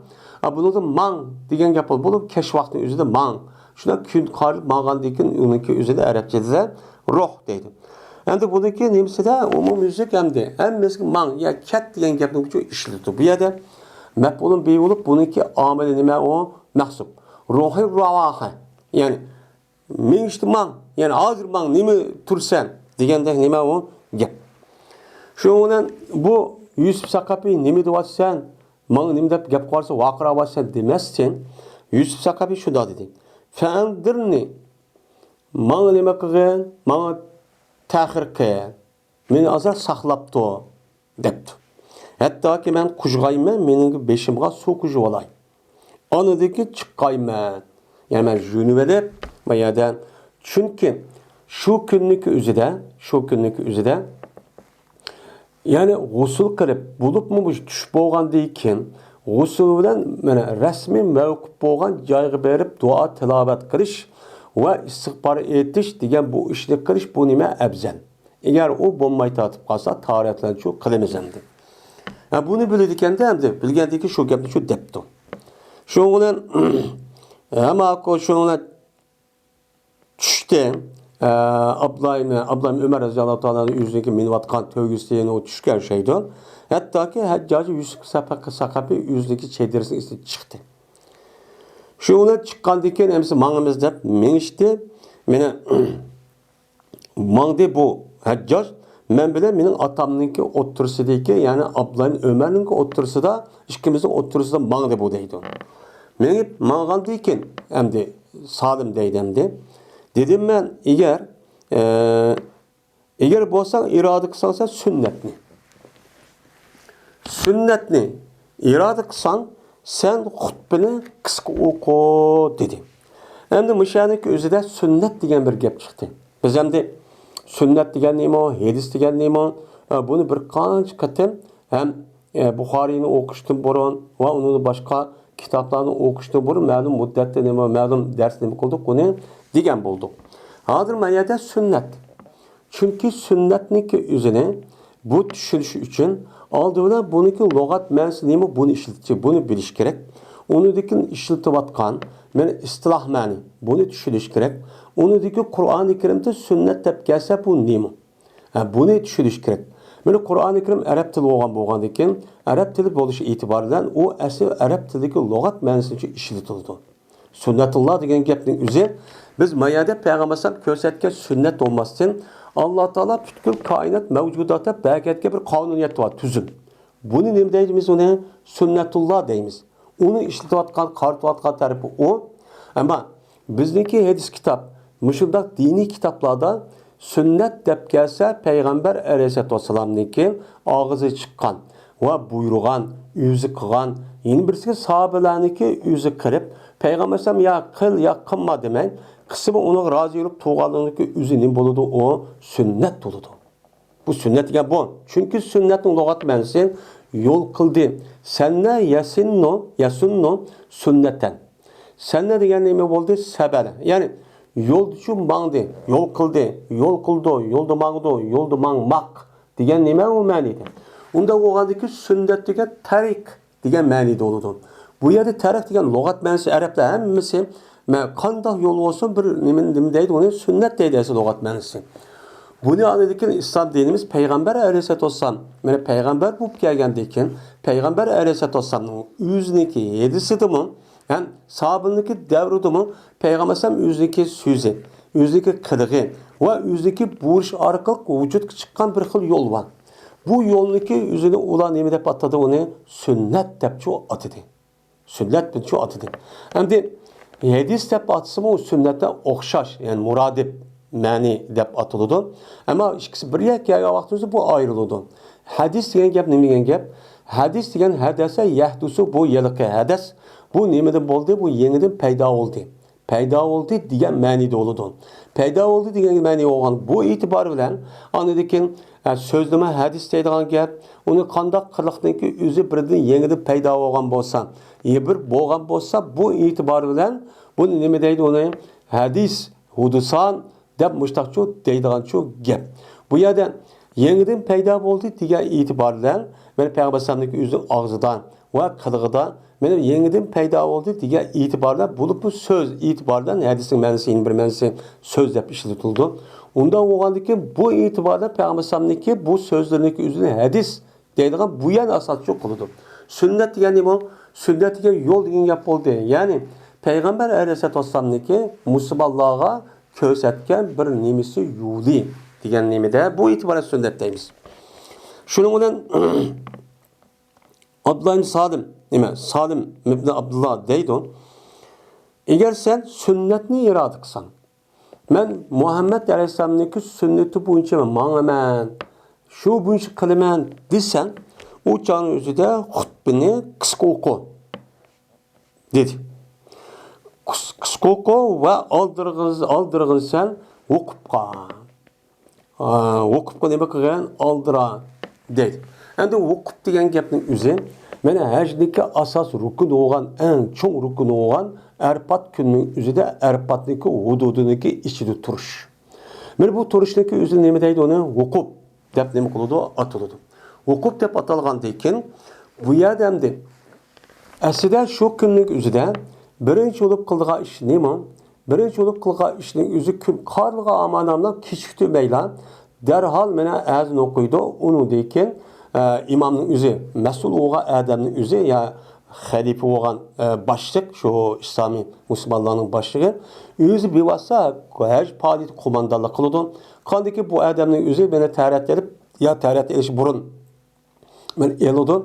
ئە، بۇنىڭدا ماڭ دېگەن گەپ بولۇپ، بولۇپ كەچ ۋاقتىنىڭ ئۆزىدە ماڭ. شۇنداق كۈن قارىلىپ ماڭغاندىن كېيىن ئۇنىڭكى ئۆزىدە ئەرەبچىدە روھ دەيدۇ. ئەمدى بۇنىڭكى نېمىسىدە ئومۇميۈزلۈك ئەمدى ھەممىسىگە ماڭ يا كەت دېگەن گەپنى ئىشلىتىدۇ. بۇ يەردە مەپئۇلۇن بىھى بولۇپ، بۇنىڭكى ئامىلى نېمە ئۇ؟ مەھسۇپ. روھى راۋاھە. يەنى مېڭىشتە ماڭ، يەنى ھازىر ماڭ، نېمە تۇرسەن دېگەندەك نېمە ئۇ گەپ. شۇنىڭ بىلەن بۇ يۈسۈپ سەقەپى نېمە دەۋاتىسەن؟ ماڭا نېمە دەپ گەپ قىلىۋاتىسەن، ۋارقىراۋاتىسەن دېمەستىن، يۈسۈپ سەقەپى شۇنداق دېدى. فەئەنزىرنى، ماڭا نېمە قىلغىن؟ ماڭا تەخىر قىل. مېنى ئازراق ساقلاپ تۇر، دەپتۇ. ھەتتاكى مەن قۇژغايمەن، مېنىڭ بېشىمغا سۇ قۇژۇۋالاي. ئانىدىكى چىققايمەن. يەنى مەن يۇيۇنۇۋېلىپ، ما يەردە. چۈنكى شۇ كۈننىڭكى ئۆزىدە، شۇ كۈننىڭكى ئۆزىدە، يەنى غۇسۇل قىلىپ، بولۇپمۇ مۇشۇ چۈش بولغاندىن كېيىن، غۇسۇل بىلەن مانا رەسمىي مەۋقۇپ بولغان جايغا بېرىپ دۇئا تىلاۋەت قىلىش ۋە ئىستىغپار ئېيتىش دېگەن بۇ ئىشنى قىلىش بۇ نېمە ئەۋزەل. ئەگەر ئۇ بولماي تارتىپ قالسا، تاھارەت بىلەن شۇ قىلىمىز ئەمدى. ھە، بۇنى بىلىدىكەندە ئەمدى، بىلگەندىكىن شۇ گەپنى شۇ دەپتۇ. شۇنىڭ بىلەن ھەماكو شۇنىڭ بىلەن چۈشتى. ئە، ئابدۇللا ئىبنى، ئابدۇللا ئىبنى ئۆمەر رەزىياللاھۇ تائالا ئۆزىنىڭكى مىنىۋاتقان تۆگىسىنى ئۇ چۈشكە ئوخشايدۇ. ھەتتاكى ھەججاجى يۈسۈپ سەقەپى ئۆزىنىڭكى چېدىرىسىنىڭ ئىچىدىن چىقتى. شۇ بىلەن چىققاندىن كېيىن ھەممىسى ماڭىمىز دەپ مېڭىشتى. مېنى ماڭدى بۇ ھەججاج، مەن بىلەن مېنىڭ ئاتامنىڭكى ئوتتۇرىسىدىكى، يەنى ئابدۇللا ئۆمەرنىڭكى ئوتتۇرىسىدا، ئىككىمىزنىڭ ئوتتۇرىسىدا ماڭدى بۇ دەيدۇ. مېڭىپ ماڭغاندىن كېيىن ئەمدى سالىم دەيدۇ ئەمدى. دېدىم مەن، ئېگەر، ئە، ئېگەر بولساڭ ئىرادە قىلساڭ سەن سۈننەتنى. سۈننەتنى ئىرادە قىلساڭ، سەن خۇتبىنى قىسقا ئوقۇ، دېدى. ئەمدى مۇشۇ يەرنىڭكى ئۆزىدە سۈننەت دېگەن بىر گەپ چىقتى. بىز ئەمدى سۈننەت دېگەن نېمە، ھەدىس دېگەن نېمە، بۇنى بىر قانچە قېتىم ھەم بۇخارىينى ئوقۇشتىن بۇرۇن ۋە ئۇنىڭدىن باشقا كىتابلارنى ئوقۇشتىن بۇرۇن مەلۇم مۇددەتتە نېمە، مەلۇم دەرس نېمە قىلدۇق، ئۇنى دېگەن بولدۇق. ھازىر مانا يەردە سۈننەت. چۈنكى سۈننەتنىڭكى ئۆزىنى بۇ چۈشىنىش ئۈچۈن ئالدى بىلەن بۇنىڭكى لۇغەت مەنىسى نېمە، بۇنى ئىشلىتىش، بۇنى بىلىش كېرەك. ئۇنىڭدىن كېيىن ئىشلىتىۋاتقان مانا ئىستىلاھ مەنى، بۇنى چۈشىنىش كېرەك. ئۇنىڭدىن كېيىن قۇرئانى كەرىمدە سۈننەت دەپ كەلسە بۇ نېمە؟ ھە، بۇنى چۈشىنىش كېرەك. مانا قۇرئانى كەرىم ئەرەب تىلى بولغان بولغاندىن كېيىن ئەرەب تىلى بولۇشى ئېتىبارى بىلەن ئۇ ئەسلى ئەرەب تىلىدىكى لۇغەت مەنىسىنى ئىشلىتىلىدۇ. سۈننەتۇللا دېگەن گەپنىڭ ئۆزى، بىز ما يەردە پەيغەمبەر ئەلەيھىسسالام كۆرسەتكەن سۈننەت بولماستىن، ئاللا تائالا پۈتكۈل كائىنات مەۋجۇداتتا بەرگەتكەن بىر قانۇنىيەت بار، تۈزۈم. بۇنى نېمە دەيمىز ئۇنى؟ سۈننەتۇللا دەيمىز. ئۇنى ئىشلىتىۋاتقان، قارىتىۋاتقان تەرىپى ئۇ. ئەمما بىزنىڭكى ھەدىس كىتاب، مۇشۇنداق دىنىي كىتابلاردا سۈننەت دەپ كەلسە، پەيغەمبەر ئەلەيھىسسالاتۇ ۋەسسالامنىڭكى ئاغزى چىققان ۋە بۇيرۇغان، ئۆزى قىلغان، يەنە بىرسىگە ساھابىلەرنىڭكى ئۆزى قىلىپ، پەيغەمبەر ئەلەيھىسسالام يا قىل، يا قىلما دېمەي، قىسمى ئۇنىڭغا رازى بولۇپ تۇرغانلىقىنىڭكى ئۆزى نېمە بولىدۇ؟ ئۇ سۈننەت بولىدۇ. بۇ سۈننەت دېگەن بۇ. چۈنكى سۈننەتنىڭ لۇغەت مەنىسى يول قىلدى. سەننە يەسىننۇ، يەسۇننۇ سۈننەتەن. سەننە دېگەن نېمە بولدى؟ سەبەنە. يەنى يولدىچۇ ماڭدى، يول قىلدى، يول قىلىدۇ، يولدا ماڭىدۇ، يولدا ماڭماق دېگەن نېمە ئۇ مەنىدە؟ ئۇنداق بولغاندىكى سۈننەت دېگەن تەرىق دېگەن مەنىدە بولىدۇ. بۇ يەردە تەرىق دېگەن لۇغەت مەنىسى ئەرەبلەر ھەممىسى مە-، قانداق يول بولسۇن بىر نېمە، نېمە دەيدۇ ئۇنى؟ سۈننەت دەيدۇ ئەسلى لۇغەت مەنىسى. بۇنى ئاندىن كېيىن ئىسلام دىنىمىز پەيغەمبەر ئەلەيھىسسالاتۇ ۋەسسالام، مانا پەيغەمبەر بولۇپ كەلگەندىن كېيىن پەيغەمبەر ئەلەيھىسسالاتۇ ۋەسسالامنىڭ ئۆزىنىڭكى ھەدىسىدىمۇ ھەم ساھابىنىڭكى دەۋرىدىمۇ پەيغەمبەر ئەلەيھىسسالام ئۆزىنىڭكى سۆزى، ئۆزىنىڭكى قىلىقى ۋە ئۆزىنىڭكى بۇيرۇشى ئارقىلىق ۋۇجۇدقا چىققان بىر خىل يول بار. بۇ يولنىڭكى ئۆزىنى ئۇلار نېمە دەپ ئاتىدى؟ ئۇنى سۈننەت دەپچۇ ئاتىدى. سۈننەت دەپچۇ ئاتىدى. ئەمدى ھەدىس دەپ ئاتىسىمۇ سۈننەتتە ئوخشاش، يەنى مۇرادىپ مەنى دەپ ئاتىلىدۇ. ئەمما ئىككىسى بىر يەرگە كەلگەن ۋاقتىمىزدا بۇ ئايرىلىدۇ. ھەدىس دېگەن گەپ نېمە دېگەن گەپ؟ ھەدىس دېگەن ھەدەسە يەھدۇسۇ، بۇ ھېلىقى ھەدەس. بۇ نېمىدىن بولدى؟ بۇ يېڭىدىن پەيدا بولدى. پەيدا بولدى دېگەن مەنىدە بولىدۇ. پەيدا بولدى دېگەن مەنە بولغان بۇ ئېتىبار بىلەن ئاندىن كېيىن، ئە، سۆزلىمە ھەدىس دەيدىغان گەپ، ئۇنى قانداق قىلىقنىڭكى ئۆزى بىردىن يېڭىدىن پەيدا بولغان بولسا، يا بىر بولغان بولسا، بۇ ئېتىبار بىلەن بۇنى نېمە دەيدۇ ئۇنى؟ ھەدىس، ھۇدۇسان دەپ مۇشتاقچۇ دەيدىغانچۇ گەپ. بۇ يەردە يېڭىدىن پەيدا بولدى دېگەن ئېتىبار بىلەن مانا پەيغەمبەر ئەلەيھىسسالامنىڭكى ئۆزىنىڭ ئاغزىدا ۋە قىلىقىدا مانا يېڭىدىن پەيدا بولدى دېگەن ئېتىبار بىلەن، بولۇپمۇ سۆز ئېتىبار بىلەن ھەدىسنىڭ مەنىسى، يەنە بىر مەنىسى سۆز دەپ ئىشلىتىلىدۇ. ئۇنداق بولغاندىكىن بۇ ئېتىبار بىلەن پەيغەمبەر ئەلەيھىسسالامنىڭكى بۇ سۆزلىرىنىڭكى ئۆزىنى ھەدىس دەيدىغان بۇ يەرنى ئاساسچۇ قىلىدۇ. سۈننەت دېگەن نېمە؟ سۈننەت دېگەن يول دېگەن گەپ بولدى. يەنى پەيغەمبەر ئەلەيھىسسالاتۇ ۋەسسالامنىڭكى مۇسۇلمانلارغا كۆرسەتكەن بىر نېمىسى، يولى دېگەن نېمىدە، بۇ ئېتىبار بىلەن سۈننەت دەيمىز. شۇنىڭ بىلەن ئابدۇللا ئىبن سالىم، نېمە، سالىم ئىبن ئابدۇللا دەيدۇ، ئەگەر سەن سۈننەتنى ئىرادە قىلساڭ، مەن مۇھەممەد ئەلەيھىسسالامنىڭكى سۈننىتى بويىچە ماڭىمەن، شۇ بويىچە قىلىمەن دېسەڭ، ئۇ چاغنىڭ ئۆزىدە خۇتبىنى قىسقا ئوقۇ، دېدى. قىس-، قىسقا ئوقۇ ۋە ئالدىرىغىن-، ئالدىرىغىنسەن ۋۇقۇپقا. ئا، ۋۇقۇپقا نېمە قىلغىن؟ ئالدىرا، دەيدۇ. ئەمدى ۋۇقۇپ دېگەن گەپنىڭ ئۆزى، مانا ھەجنىڭكى ئاساس رۇكنى بولغان، ئەڭ چوڭ رۇكنى بولغان ئەرپات كۈنىنىڭ ئۆزىدە ئەرپاتنىڭكى ھۇدۇدىنىڭكى ئىچىدە تۇرۇش. مانا بۇ تۇرۇشنىڭكى ئۆزىنى نېمە دەيدۇ ئۇنى؟ ۋۇقۇپ دەپ نېمە قىلىدۇ؟ ئاتىلىدۇ. ۋۇقۇپ دەپ ئاتالغاندىن كېيىن، بۇ يەردە ئەمدى ئەسلىدە شۇ كۈننىڭ ئۆزىدە بىرىنچى بولۇپ قىلىدىغان ئىش نېمە؟ بىرىنچى بولۇپ قىلغان ئىشنىڭ ئۆزى كۈن قارلىغان ئامانەملا كېچىكتۈرمەيلا، دەرھال مانا ئەزان ئوقۇيدۇ. ئۇنىڭدىن كېيىن، ئە، ئىمامنىڭ ئۆزى، مەسئۇل بولغان ئادەمنىڭ ئۆزى، يا، خەلىپە بولغان، ئە، باشلىق، شۇ ئىسلامىي مۇسۇلمانلارنىڭ باشلىقى ئۆزى بىۋاسىتە ھەج پائالىيىتى قوماندانلىق قىلىدۇ. قاندىكى بۇ ئادەمنىڭ ئۆزى مېنى تەرەت ئېلىپ، يا تەرەت ئېلىش بۇرۇن مېنى ئېلىدۇ.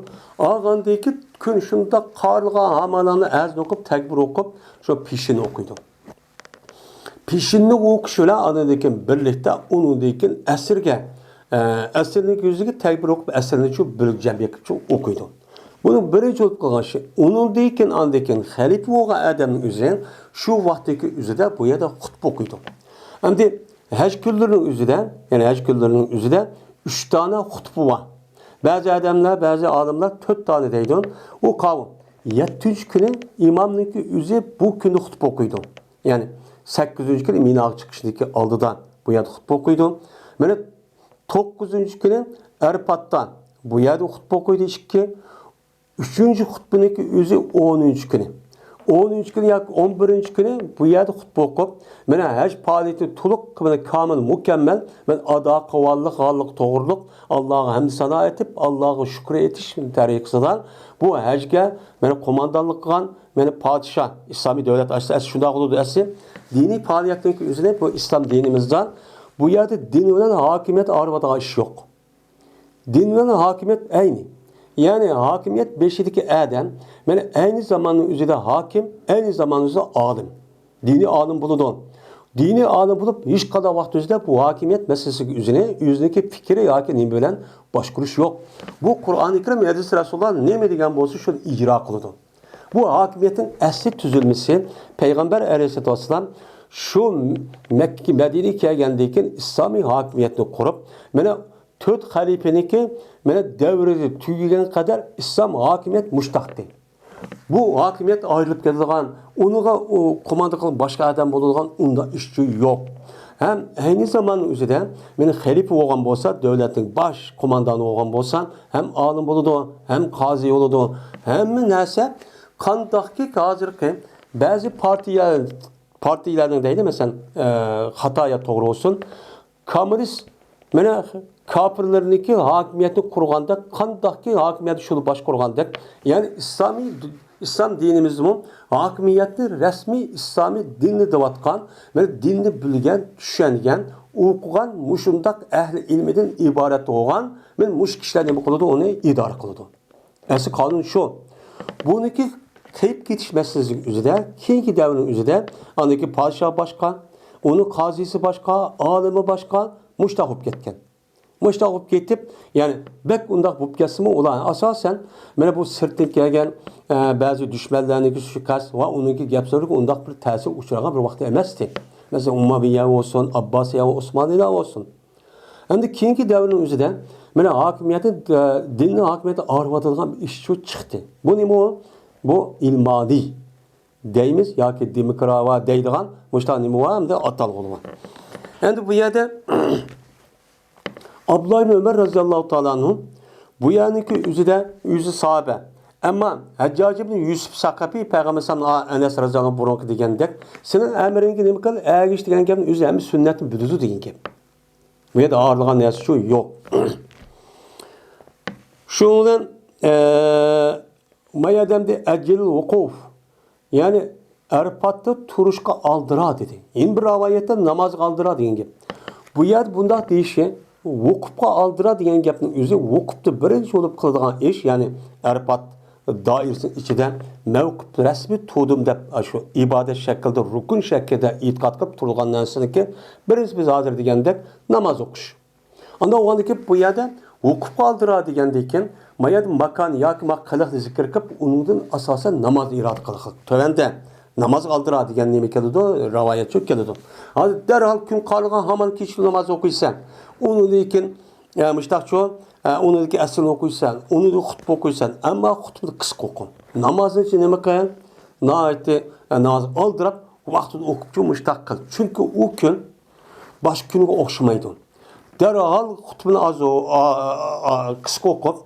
ئالغاندىكى كۈن شۇنداق قارلىغان ھامانانى ئەزىن ئوقۇپ، تەكبىر ئوقۇپ، شۇ پېشىننى ئوقۇيدۇ. پېشىننى ئوقۇش بىلەن ئاندىن كېيىن بىرلىكتە ئۇنىڭدىن كېيىن ئەسىرگە، ئە، ئەسىرنىڭ يۈزىگە تەكبىر ئوقۇپ، ئەسىرنى شۇ بىر جەم يېقىپ شۇ ئوقۇيدۇ. بۇنىڭ بىرىنچى بولۇپ قالغان ئىشى، ئۇنىڭدىن كېيىن، ئاندىن كېيىن خەلىپە بولغان ئادەمنىڭ ئۆزى شۇ ۋاقىتتىكى ئۆزىدە بۇ يەردە خۇتبە ئوقۇيدۇ. ئەمدى ھەج كۈنلىرىنىڭ ئۆزىدە، يەنى ھەج كۈنلىرىنىڭ ئۆزىدە ئۈچ دانە خۇتبە بار. بەزى ئادەملەر، بەزى ئالىملار تۆت دانە دەيدۇ. ئۇ قاۋۇ. يەتتىنچى كۈنى ئىمامنىڭكى ئۆزى بۇ كۈنى خۇتبە ئوقۇيدۇ. يەنى سەككىزىنچى كۈنى مىناغا چىقىشىدىكى ئالدىدا بۇ يەردە خۇتبە ئوقۇيدۇ. مانا توققۇزىنچى كۈنى ئەرپاتتا بۇ يەردە خۇتبە ئوقۇيدۇ ئىككى. ئۈچىنچى خۇتبىنىڭكى ئۆزى ئونىنچى كۈنى. ئونىنچى كۈنى ياكى ئون بىرىنچى كۈنى بۇ يەردە خۇتبە ئوقۇپ، مانا ھەج پائالىيىتى تولۇق، مانا كامىل، مۇكەممەل، مانا ئادا قىلغانلىق، غانلىق توغرۇلۇق، ئاللاغا ھەمد سانا ئېيتىپ، ئاللاغا شۈكۈر ئېيتىش تەرىقىسىدا بۇ ھەجگە مانا قوماندانلىق قىلغان، مانا پادىشاھ، ئىسلامىي دۆلەت ئەسلى، ئەسلى شۇنداق بولىدۇ، ئەسلى دىنىي پائالىيەتنىڭكى ئۆزىنى بۇ ئىسلام دىنىمىزدا بۇ يەردە دىن بىلەن ھاكىمىيەت ئايرىۋاتىدىغان ئىش يوق. دىن بىلەن ھاكىمىيەت ئەينى. يەنى ھاكىمىيەت بېشىدىكى ئادەم، مانا ئەينى زاماننىڭ ئۆزىدە ھاكىم، ئەينى زاماننىڭ ئۆزىدە ئالىم. دىنىي ئالىم بولىدۇ. دىنىي ئالىم بولۇپ، ھېچقانداق ۋاقىت ئۆزىدە بۇ ھاكىمىيەت مەسىلىسىگە ئۆزىنى، ئۆزىنىڭكى پىكرى ياكى نېمە بىلەن باشقۇرۇش يوق. بۇ قۇرئانى كەرىم، ھەدىس رەسۇلۇللا نېمە دېگەن بولسا، شۇنى ئىجرا قىلىدۇ. بۇ ھاكىمىيەتنىڭ ئەسلى تۈزۈلمىسى، پەيغەمبەر ئەلەيھىسسالاتۇ ۋەسسالام شۇ مەككە، مەدىنىگە كەلگەندىن كېيىن ئىسلامىي ھاكىمىيەتنى قۇرۇپ، مانا تۆت خەلىپىنىڭكى، مانا، دەۋرى تۈگىگەن قەدەر ئىسلام ھاكىمىيەت مۇشتاقتى. بۇ ھاكىمىيەت ئايرىلىپ كېتىدىغان، ئۇنىڭغا ئۇ قوماندا قىلغان باشقا ئادەم بولىدىغان ئۇنداق ئىشچۇ يوق. ھەم ئەينى زاماننىڭ ئۆزىدە مانا خەلىپە بولغان بولسا، دۆلەتنىڭ باش قوماندانى بولغان بولسا، ھەم ئالىم بولىدۇ، ھەم قازى بولىدۇ. ھەممە نەرسە قانداقكى ھازىرقى بەزى پارتىيە، پارتىيەلەرنىڭ دەيلى، مەسىلەن، ئە، خاتا يا توغرا بولسۇن، كوممۇنىست، مانا، كاپىرلارنىڭكى ھاكىمىيەتنى قۇرغاندەك، قانداقكى ھاكىمىيەتنى شۇلار باشقۇرغاندەك، يەنى ئىسلامىي، ئىسلام دىنىمىزمۇ ھاكىمىيەتنى رەسمىي ئىسلامىي دىننى دەۋاتقان، مانا دىننى بىلگەن، چۈشەنگەن، ئوقۇغان، مۇشۇنداق ئەھلى ئىلمىدىن ئىبارەت بولغان، مانا مۇشۇ كىشىلەر نېمە قىلىدۇ، ئۇنى ئىدارە قىلىدۇ. ئەسلى قانۇن شۇ. بۇنىڭكى قېلىپ كېتىش مەسىلىسىنىڭ ئۆزىدە، كېيىنكى دەۋرنىڭ ئۆزىدە، ئاندىكى پادىشاھ باشقا، ئۇنىڭ قازىسى باشقا، ئالىمى باشقا، مۇشتاق بولۇپ كەتكەن. مۇشتاق بولۇپ كېتىپ، يەنى بەك ئۇنداق بولۇپ كەتسىمۇ، ئۇلار ئاساسەن مانا بۇ سىرتتىن كەلگەن، ئە، بەزى دۈشمەنلەرنىڭكى سۇيىقەست ۋە ئۇنىڭكى گەپ سۆزلىرىگە ئۇنداق بىر تەسىر ئۇچرىغان بىر ۋاقىت ئەمەستى. مەسىلەن، ئۇمەۋىيە بولسۇن، ئابباسىيە ۋە ئوسمانىيلار بولسۇن. ئەمدى كېيىنكى دەۋرنىڭ ئۆزىدە مانا ھاكىمىيەتنى، ئە، دىننىڭ ھاكىمىيىتى ئايرىۋاتىدىغان بىر ئىش شۇ چىقتى. بۇ نېمە ئۇ؟ بۇ ئىلمانىي دەيمىز ياكى دېموكراتىيە دەيدىغان مۇشۇنداق نېمە بار، ئەمدى ئاتالغۇ بار. ئەمدى بۇ يەردە ئابدۇللا ئىبن ئۆمەر رەزىياللاھۇ تائالا ئەنھۇ بۇ يەرنىڭكى ئۆزىدە ئۆزى ساھابە. ئەمما ھەججاج ئىبن يۈسۈپ سەقەپى پەيغەمبەر ئەلەيھىسسالام، ئەنەس رەزىياللاھۇ بۇرۇنقى دېگەندەك، سېنىڭ ئەمرىڭگە نېمە قىل، ئەگىشىش دېگەن گەپنى ئۆزى ھەممە سۈننەتنى بىلىدۇ دېگەن گەپ. بۇ يەردە ئايرىلغان نەرسە شۇ يوق. شۇنىڭ بىلەن، ئە، ما يەردە ئەجىل ۋۇقۇف، يەنى ئەرپاتتا تۇرۇشقا ئالدىرا دېدى. يەنە بىر رىۋايەتتە نامازغا ئالدىرا دېگەن گەپ. بۇ يەردە بۇنداق دېيىشى، ۋۇقۇپقا ئالدىرا دېگەن گەپنىڭ ئۆزى ۋۇقۇپتا بىرىنچى بولۇپ قىلىدىغان ئىش، يەنى ئەرپات دائىرىسىنىڭ ئىچىدە مەۋقۇپ رەسمىي تۇردۇم دەپ، شۇ ئىبادەت شەكلىدە، رۇكۇن شەكلىدە ئېتىقاد قىلىپ تۇرۇلغان نەرسىنىڭكى بىرىنچىسى بىز ھازىر دېگەندەك ناماز ئوقۇش. ئاندىن ئۇ كېيىن بۇ يەردە ۋۇقۇپقا ئالدىرا دېگەندىن كېيىن، ما يەردە ماكان ياكى ما قىلىقنى زىكىر قىلىپ، ئۇنىڭدىن ئاساسەن نامازنى ئىرادە قىلىدۇ. تۆۋەندە نامازغا ئالدىرا دېگەن نېمە كېلىدۇ؟ رىۋايەت شۇ كېلىدۇ. ھازىر دەرھال كۈن قارىغان ھامان كېچە ناماز ئوقۇيسەن. ئۇنىڭدىن كېيىن، ئە، مۇشتاقچۇ، ئە، ئۇنىڭدىن كېيىن ئەسىرنى ئوقۇيسەن، ئۇنىڭدىن خۇتبە ئوقۇيسەن. ئەمما خۇتبىنى قىسقا ئوقۇ. نامازنىچە نېمە قىل؟ ناھايىتى، ئە، ناماز ئالدىراپ ۋاقتىدا ئوقۇپچۇ مۇشتاق قىل. چۈنكى ئۇ كۈن باشقا كۈنگە ئوخشىمايدۇ. دەرھال خۇتبىنى ئاز ئو-، ئا-، ئا-، ئا-، قىسقا ئوقۇپ،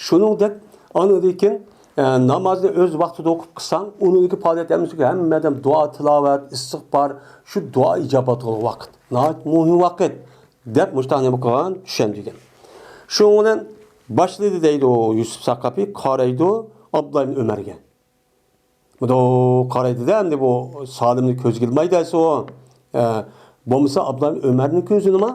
شۇنىڭدەك ئاندىن كېيىن، ئە، نامازنى ئۆز ۋاقتىدا ئوقۇپ قىلساڭ، ئۇنىڭدىكى پائالىيەت ھەممىسى ھەممە ئادەم دۇئا، تىلاۋەت، ئىستىغپار، شۇ دۇئا ئىجابەت قىلغان ۋاقىت. ناھايىتى مۇھىم ۋاقىت، دەپ مۇشتاق نېمە قىلغان؟ چۈشەندۈرگەن. شۇنىڭ بىلەن باشلىدى دەيدۇ يۈسۈپ سەقەپى، قارايدۇ ئابدۇللا ئىبن ئۆمەرگە. بۇ قارايدىدە، ئەمدى بۇ سالىمنى كۆزگە ئىلمايدۇ ئەسلى ئۇ. ئە، بولمىسا ئابدۇللا ئۆمەرنى كۆزىنىما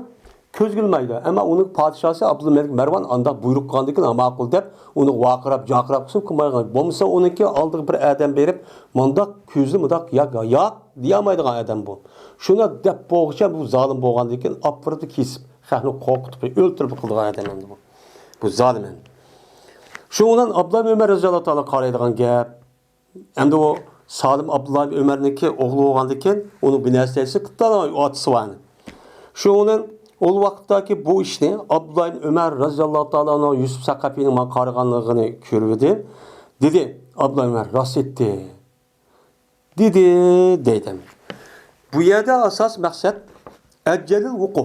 كۆزگە ئىلمايدۇ. ئەمما ئۇنىڭ پادىشاسى ئابدۇلمەلىك مەرۋان ئانداق بۇيرۇق قىلغاندىن كېيىن، «ھە، ماقۇل» دەپ، ئۇنى ۋارقىراپ، جارقىراپ قىلسا قىلمايدىغان. بولمىسا ئۇنىڭكى ئالدىغا بىر ئادەم بېرىپ، مۇنداق كۆزىنى مۇنداق ياق، ياق دېيەلمەيدىغان ئادەم بۇ. شۇنداق دەپ بولغۇچە بۇ زالىم بولغاندىن كېيىن ئاپىرىپ كېسىپ، خەقنى قورقۇتۇپ، ئۆلتۈرۈپ قىلىدىغان ئادەم ئەمدى بۇ. بۇ زالىم ئەمدى. شۇنىڭ بىلەن ئابدۇللا ئۆمەر رەزىياللاھۇ تائالا قارايدىغان گەپ. ئەمدى ئۇ سالىم ئابدۇللا ئۆمەرنىڭكى ئوغلى بولغاندىكىن، ئۇنىڭ بىر نەرسە دەيسە، قىپتالان ئاتىسى بار. شۇنىڭ بىلەن ئۇ ۋاقىتتاكى بۇ ئىشنى ئابدۇللا ئۆمەر رەزىياللاھۇ تائالا ئەنھۇ يۈسۈپ سەقەفىنىڭ ماڭا قارىغانلىقىنى كۆرۈۋىدى. دېدى، ئابدۇللا ئۆمەر راست ئېيتتى. دېدى، دەيدۇ. بۇ يەردە ئاساس مەقسەت ئەجەلىل ۋۇقۇ.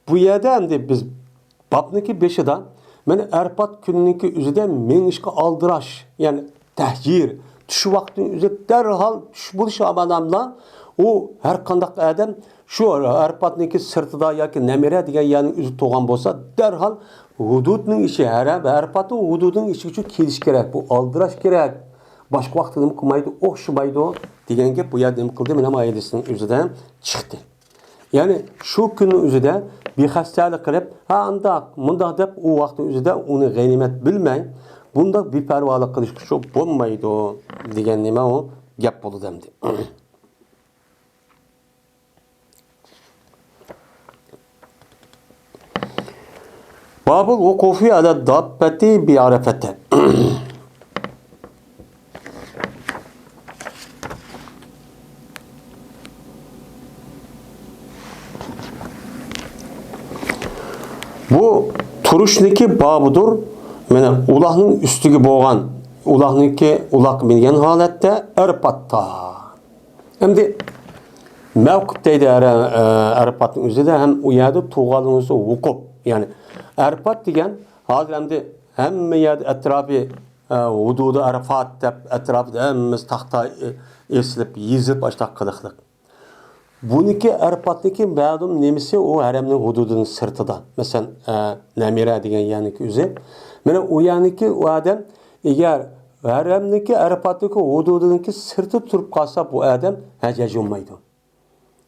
بۇ يەردە ئەمدى بىز بابنىڭكى بېشىدا، مانا، ئەرپات كۈنىنىڭكى ئۆزىدە مېڭىشقا ئالدىراش، يەنى تەھجىر، چۈش ۋاقتىنىڭ ئۆزى دەرھال چۈش بولۇش ئامالى بىلەن ئۇ ھەر قانداق ئادەم شۇ ئەرپاتنىڭكى سىرتىدا ياكى نەمىرە دېگەن يەرنىڭ ئۆزىدە تۇرغان بولسا، دەرھال ھۇدۇدنىڭ ئىچى، ھەرە-، ئەرپاتنىڭ ھۇدۇدىنىڭ ئىچىگە چۈشۈپ كېلىش كېرەك. بۇ ئالدىراش كېرەك. باشقا ۋاقىتتا نېمە قىلمايدۇ، ئوخشىمايدۇ دېگەن گەپ بۇ يەردە نېمە قىلدى؟ مانا ئائىلىسىنىڭ ئۆزىدە چىقتى. يەنى شۇ كۈننىڭ ئۆزىدە بىخەستەلىك قىلىپ، ھە، ئانداق، مۇنداق دەپ ئۇ ۋاقىتنىڭ ئۆزىدە ئۇنى غەنىيمەت بىلمەي، بۇنداق بىپەرۋالىق قىلىشقا شۇ بولمايدۇ دېگەن نېمە ئۇ گەپ بولىدۇ ئەمدى. بابۇل ۋۇقۇفى ئەلە داببەتى بىئەرەپەتە. بۇ تۇرۇشنىكى بابىدۇر. مانا ئۇلاقنىڭ ئۈستىگە بولغان، ئۇلاقنىڭكى، ئۇلاققا مىنگەن ھالەتتە ئەرپاتتا. ئەمدى مەۋقۇپ دەيدۇ ئەرە-، ئە، ئەرپاتنىڭ ئۆزىدە ھەم ئۇ يەردە تۇرغانلىقىنى ۋۇقۇپ. يەنى ئەرپات دېگەن، ھازىر ئەمدى ھەممە يەردە ئەتراپى، ئە، ھۇدۇدى ئەرپات دەپ ئەتراپىدا ھەممىسى تاختا ئېسىلىپ، يېزىلىپ، ئاشۇنداق قىلىقلىق. بۇنىڭكى ئەرپاتنىڭكى مەلۇم نېمىسى ئۇ ھەرەمنىڭ ھۇدۇدىنىڭ سىرتىدا. مەسىلەن، ئە، نەمىرە دېگەن يەرنىڭكى ئۆزى. مانا ئۇ يەرنىڭكى ئۇ ئادەم ئەگەر ھەرەمنىڭكى ئەرپاتنىڭكى ھۇدۇدىنىڭكى سىرتىدا تۇرۇپ قالسا، بۇ ئادەم ھەج ھەج بولمايدۇ.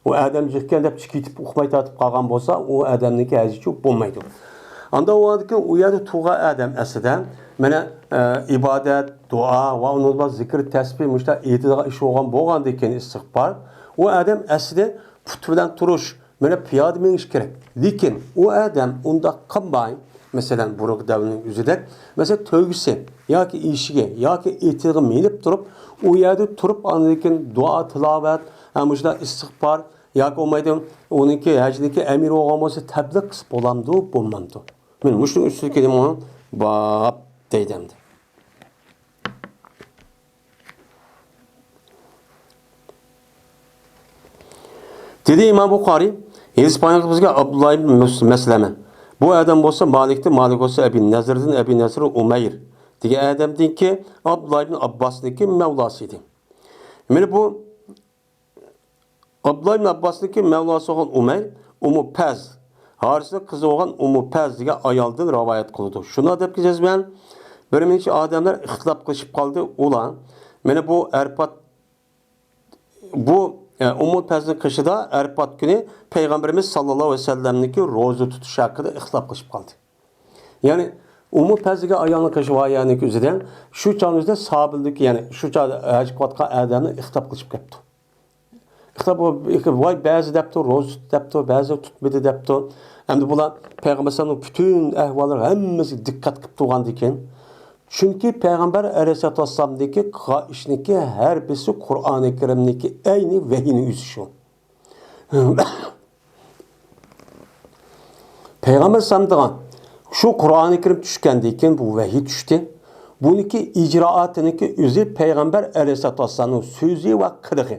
ئۇ ئادەم جىقكەن دەپ چىقىپ ئۇخماي تارتىپ قالغان بولسا، ئۇ ئادەمنىڭكى ھەجى بولمايدۇ. ئاندا ئۇ ئادەمكى ئۇ يەردە تۇرغان ئادەم ئەسلىدە، مانا، ئە، ئىبادەت، دۇئا ۋە ئۇنىڭ بىلەن زىكىر، تەسبىھ، مۇشۇنداق ئېيتىدىغان ئىش بولغان بولغاندىكىن ئىستىغپار، ئۇ ئادەم ئەسلىدە پۇت بىلەن تۇرۇش، مانا پىيادە مېڭىش كېرەك. لېكىن ئۇ ئادەم ئۇنداق قىلماي، مەسىلەن، بۇرۇنقى دەۋرنىڭ ئۆزىدەك، مەسىلەن، تۆگىسى ياكى ئېشىكى ياكى ئېتىغا مىنىپ تۇرۇپ، ئۇ يەردە تۇرۇپ، ئاندىن كېيىن دۇئا، تىلاۋەت، ھە، مۇشۇنداق ئىستىغپار ياكى بولمايدۇ، ئۇنىڭكى ھەجنىڭكى ئەمىرى بولغان بولسا، تەبلىغ قىلسا بولامدۇ، بولمامدۇ؟ مانا مۇشۇنىڭ ئۈستىدىكى نېمە؟ باب دەيدۇ ئەمدى. دېدى ئىمام بۇخارىي، ھەدىس بايان قىلىپ بىزگە ئابدۇللا ئىبن مەسلەمە. بۇ ئادەم بولسا مالىكتىن، مالىك بولسا ئەبى نەزىردىن، ئەبى نەزىر ئۇمەير دېگەن ئادەمدىنكى، ئابدۇللا ئىبن ئابباسنىڭكى مەۋلاسى ئىدى. مانا بۇ ئابدۇللا ئىبن ئابباسنىڭكى مەۋلاسى بولغان ئۇمەير، ئۇممۇ پەز، ھارىسنىڭ قىزى بولغان ئۇممۇ پەز دېگەن ئايالدىن رىۋايەت قىلىدۇ. شۇنداق دەپ جەزمەن بىر نەچچە ئادەملەر ئىختىلاپ قىلىشىپ قالدى. ئۇلار، مانا بۇ ئەرپات بۇ، ئە، ئۇممۇل پەزنىڭ قېشىدا ئەرپات كۈنى پەيغەمبىرىمىز ساللاللاھۇ ئەلەيھى ۋەسەللەمنىڭكى روزا تۇتۇشى ھەققىدە ئىختىلاپ قىلىشىپ قالدى. يەنى ئۇممۇل پەز دېگەن ئايالنىڭ قېشى بار يەرنىڭكى ئۆزىدە شۇ چاغنىڭ ئۆزىدە سابىلدىكى، يەنى شۇ چاغدا ھەج قىلىۋاتقان ئادەملەر ئىختىلاپ قىلىشىپ كەپتۇ. ئىختىلاپ بولۇپ، ۋاي، بەزى دەپتۇ، روزا تۇتتى دەپتۇ، بەزى تۇتمىدى دەپتۇ. ئەمدى بۇلار پەيغەمبەر ئەلەيھىسسالامنىڭ پۈتۈن ئەھۋاللىرى ھەممىسىگە دىققەت قىلىپ تۇرغاندىكىن، چۈنكى پەيغەمبەر ئەلەيھىسسالاتۇ ۋەسسالامدىكى قىلغان ئىشنىڭكى ھەر بىرسى قۇرئانى كەرىمنىڭكى ئەينى ۋەھىينىڭ ئۆزى شۇ. پەيغەمبەر ئەلەيھىسسالام دېگەن شۇ قۇرئانى كەرىم چۈشكەندىن كېيىن بۇ ۋەھىي چۈشتى. بۇنىڭكى ئىجرائاتىنىڭكى ئۆزى پەيغەمبەر ئەلەيھىسسالاتۇ ۋەسسالامنىڭ سۆزى ۋە قىلىقى.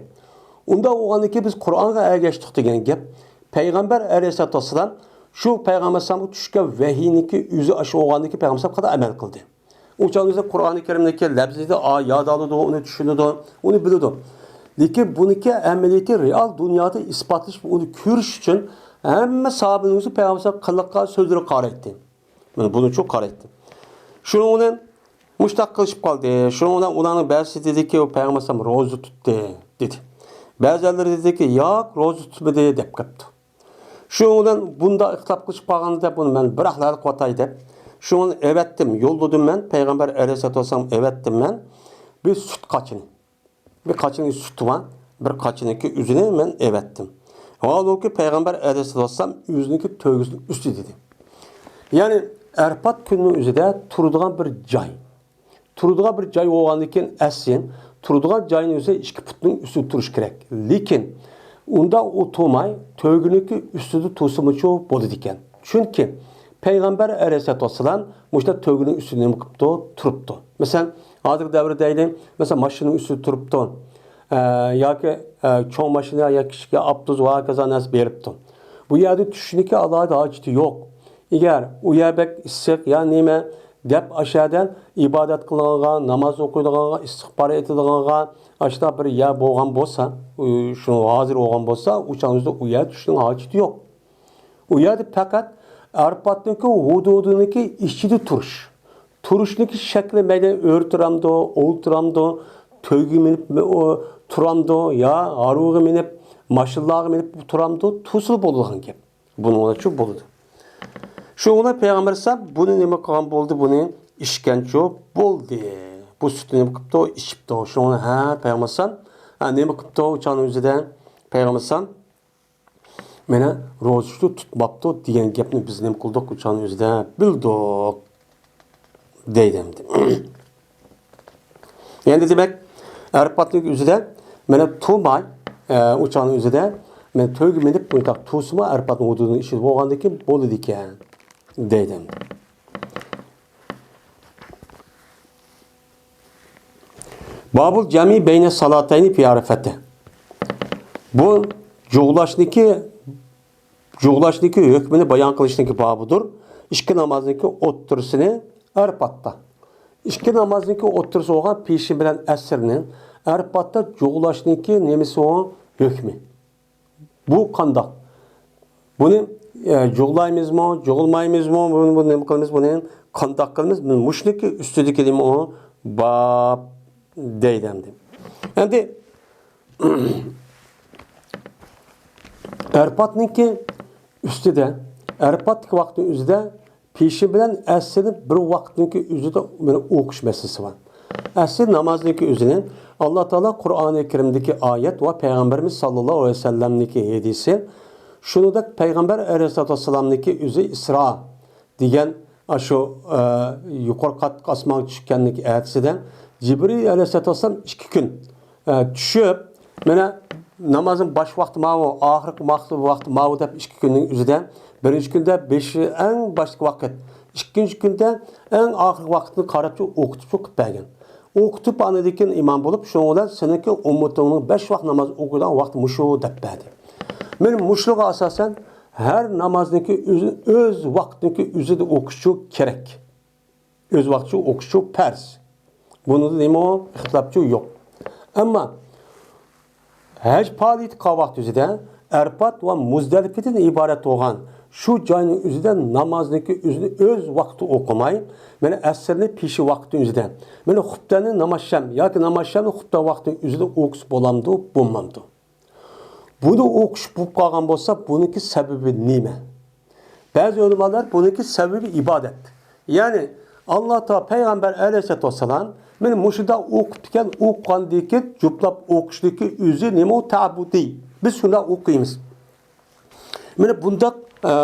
ئۇنداق بولغاندىكىن بىز قۇرئانغا ئەگەشتۇق دېگەن گەپ. پەيغەمبەر ئەلەيھىسسالاتۇ ۋەسسالام شۇ پەيغەمبەر ئەلەيھىسسالامغا چۈشكەن ۋەھىينىڭكى ئۆزى ئاشۇ بولغاندىكىن پەيغەمبەر ئەلەيھىسسالام قانداق ئەمەل قىلدى؟ ئۇ چاغدا قۇرئانى كەرىمدىكى لەپزىدە، ئا، ياد ئالىدۇ، ئۇنى چۈشىنىدۇ، ئۇنى بىلىدۇ. لېكىن بۇنىڭكى ئەمەلىيىتى رېئال دۇنيادا ئىسپاتلىشىپ، ئۇنى كۆرۈش ئۈچۈن ھەممە ساھابىنىڭ ئۆزى پەيغەمبەر قىلىققا، سۆزلىرىگە قارايتتى. مانا بۇنىڭ ئۈچۈن قارايتتى. شۇنىڭ بىلەن مۇشتاق قىلىشىپ قالدى. شۇنىڭ بىلەن ئۇلارنىڭ بەزىسى دېدىكى، ئۇ پەيغەمبەر ئەلەيھىسسالام روزا تۇتتى، دېدى. بەزىلىرى دېدىكى، ياق، روزا تۇتمىدى، دەپ قاپتۇ. شۇنىڭ بىلەن بۇنداق ئىختىلاپ قىلىشىپ قالغاندا، بۇنى مەن بىراقلا ھەل قىلىۋاتاي دەپ، شۇنى ئەۋەتتىم، يوللىدىم مەن، پەيغەمبەر ئەلەيھىسسالام ئەۋەتتىم مەن بىر سۈت قاچىنى. بىر قاچىنىڭ سۈتى بار، بىر قاچىنىڭكى ئۆزىنى مەن ئەۋەتتىم. ھالبۇكى، پەيغەمبەر ئەلەيھىسسالام ئۆزىنىڭكى تۆگىسىنىڭ ئۈستى دېدى. يەنى، ئەرپات كۈنىنىڭ ئۆزىدە تۇرىدىغان بىر جاي. تۇرىدىغان بىر جاي بولغاندىن كېيىن، ئەسلى تۇرىدىغان جاينىڭ ئۆزى ئىككى پۇتنىڭ ئۈستىدە تۇرۇشى كېرەك. لېكىن ئۇنداق ئۇ تۇرماي، تۆگىنىڭكى ئۈستىدە تۇرسىمۇچۇ بولىدىكەن. چۈنكى پەيغەمبەر ئەلەيھىسسالاتۇ ۋەسسالام مۇشۇنداق تۆگىنىڭ ئۈستىدە نېمە قىپتۇ؟ تۇرۇپتۇ. مەسىلەن، ھازىرقى دەۋردە دەيلى، مەسىلەن، ماشىنىنىڭ ئۈستىدە تۇرۇپتۇ. ئە، ياكى، ئە، چوڭ ماشىنا ياكى كىچىك ئاپتوبۇس ۋە ھاكازا نەرسە بېرىپتۇ. بۇ يەردە چۈشۈشنىڭكى ئالاھىدە ھاجىتى يوق. ئەگەر ئۇ يەر بەك ئىسسىق يا نېمە دەپ ئاشۇ يەردە ئىبادەت قىلىدىغانغا، ناماز ئوقۇيدىغانغا، ئىستىغپار ئېيتىدىغانغا ئاشۇنداق بىر يەر بولغان بولسا، ئۇ، شۇ ھازىر بولغان بولسا، ئۇ چاغنىڭ ئۆزىدە ئۇ يەردە چۈشۈشنىڭ ھاجىتى يوق. ئۇ يەردە پەقەت ئەرپاتنىڭكى ھۇدۇدىنىڭكى ئىچىدە تۇرۇش. تۇرۇشنىڭكى شەكلى مەيلى ئۆرە تۇرامدۇ، ئولتۇرامدۇ، تۆگە مىنىپ، ئۇ، تۇرامدۇ يا ھارۋىغا مىنىپ، ماشىنىلارغا مىنىپ تۇرامدۇ، تۇرسىلا بولىدىغان گەپ. بۇنىڭغىچۇ بولىدۇ. شۇنىڭ بىلەن پەيغەمبەر ئەلەيھىسسالام بۇنى نېمە قىلغان بولدى، بۇنى ئىچكەنچۇ بولدى. بۇ سۈتنى نېمە قىپتۇ؟ ئىچىپتۇ. شۇنىڭ بىلەن، ھە، پەيغەمبەر ئەلەيھىسسالام، ھە، نېمە قىپتۇ؟ ئۇ چاغنىڭ ئۆزىدە پەيغەمبەر ئەلەيھىسسالام مانا روزا تۇتۇپ، تۇتماپتۇ دېگەن گەپنى بىز نېمە قىلدۇق؟ ئۇ چاغنىڭ ئۆزىدە بىلدۇق. دەيدۇ ئەمدى. يەنى دېمەك، ئەرپاتنىڭ ئۆزىدە مانا تۇرماي، ئە، ئۇ چاغنىڭ ئۆزىدە مانا تۆگە مىنىپ، بۇنداق تۇرسىمۇ ئەرپاتنىڭ ھۇدۇدىنىڭ ئىچىدە بولغاندىن كېيىن بولىدىكەن، دەيدۇ ئەمدى. بابۇل جەمئى بەينە سالاتەينى فى ئەرەفەتە. بۇ جۇغلاشنىكى جۇغلاشنىڭكى ھۆكمىنى بايان قىلىشنىڭكى بابىدۇر. ئىككى نامازنىڭكى ئوتتۇرىسىنى ئەرپاتتا. ئىككى نامازنىڭكى ئوتتۇرىسى بولغان پېشىن بىلەن ئەسىرنى ئەرپاتتا جۇغلاشنىڭكى نېمىسى ئۇ ھۆكمى؟ بۇ قانداق؟ بۇنى، ئە، جۇغلايمىزمۇ، جۇغلىمايمىزمۇ؟ بۇنى، بۇنى نېمە قىلىمىز؟ بۇنى قانداق قىلىمىز؟ بۇنى مۇشۇنىڭكى ئۈستىدىكى نېمە ئۇ؟ باب دەيدۇ ئەمدى. ئەمدى ئەرپاتنىڭكى ئۈستىدە، ئەرپاتتىكى ۋاقىتنىڭ ئۆزىدە پېشىن بىلەن ئەسىرنى بىر ۋاقىتنىڭكى ئۆزىدە مانا ئوقۇش مەسىلىسى بار. ئەسىر نامازنىڭكى ئۆزىنى ئاللا تائالا قۇرئانى كەرىمدىكى ئايەت ۋە پەيغەمبىرىمىز ساللاللاھۇ ئەلەيھى ۋەسەللەمنىڭكى ھەدىسى، شۇنىڭدەك پەيغەمبەر ئەلەيھىسسالاتۇ ۋەسسالامنىڭكى ئۆزى ئىسرا دېگەن ئاشۇ، ئە، يۇقىرى قاتلىق ئاسمانغا چۈشكەنلىكى ئەتىسىدە جىبرىل ئەلەيھىسسالاتۇ ۋەسسالام ئىككى كۈن، ئە، چۈشۈپ، مانا نامازنىڭ باش ۋاقتى ماۋۇ، ئاخىرقى ۋاقتى، ۋاقتى ماۋۇ دەپ ئىككى كۈننىڭ ئۆزىدە، بىرىنچى كۈندە بېشى ئەڭ باشتىكى ۋاقىت، ئىككىنچى كۈندە ئەڭ ئاخىرقى ۋاقىتنى قاراپچۇ ئوقۇتۇپچۇ قىلىپ بەرگەن. ئوقۇتۇپ، ئاندىن كېيىن ئىمام بولۇپ، شۇنىڭ بىلەن سېنىڭكى ئۈممىتىڭنىڭ بەش ۋاق ناماز ئوقۇيدىغان ۋاقتى مۇشۇ دەپ بەردى. مانا مۇشۇلارغا ئاساسەن، ھەر نامازنىڭكى ئۆزى، ئۆز ۋاقتىنىڭكى ئۆزىدە ئوقۇشچۇ كېرەك. ئۆز ۋاقتىچۇ ئوقۇشچۇ پەرز. بۇنىڭدا نېمە ئىختىلاپچۇ يوق. ئەمما ھەج پائالىيىتى قىلغان ۋاقتى ئۆزىدە ئەرپات ۋە مۇزدەلىپىدىن ئىبارەت بولغان شۇ جاينىڭ ئۆزىدە نامازنىڭكى ئۆزىنى ئۆز ۋاقتى ئوقۇماي، مانا ئەسىرنى پېشى ۋاقتى ئۆزىدە، مانا خۇپتەننى نامازشەم ياكى نامازشەمنى خۇپتە ۋاقتى ئۆزىدە ئوقۇسا بولامدۇ، بولمامدۇ؟ بۇنى ئوقۇش بولۇپ قالغان بولسا، بۇنىڭكى سەۋەبى نېمە؟ بەزى ئۆلىمالار بۇنىڭكى سەۋەبى ئىبادەت. يەنى، ئاللا تائالا پەيغەمبەر ئەلەيھىسسالاتۇ ۋەسسالام مانا مۇشۇنداق ئوقۇپتىكەن، ئوقۇغاندىن كېيىن جۇپلاپ ئوقۇشنىڭكى ئۆزى نېمە ئۇ؟ تەئەببۇدىي. بىز شۇنداق ئوقۇيمىز. مانا بۇنداق، ئە،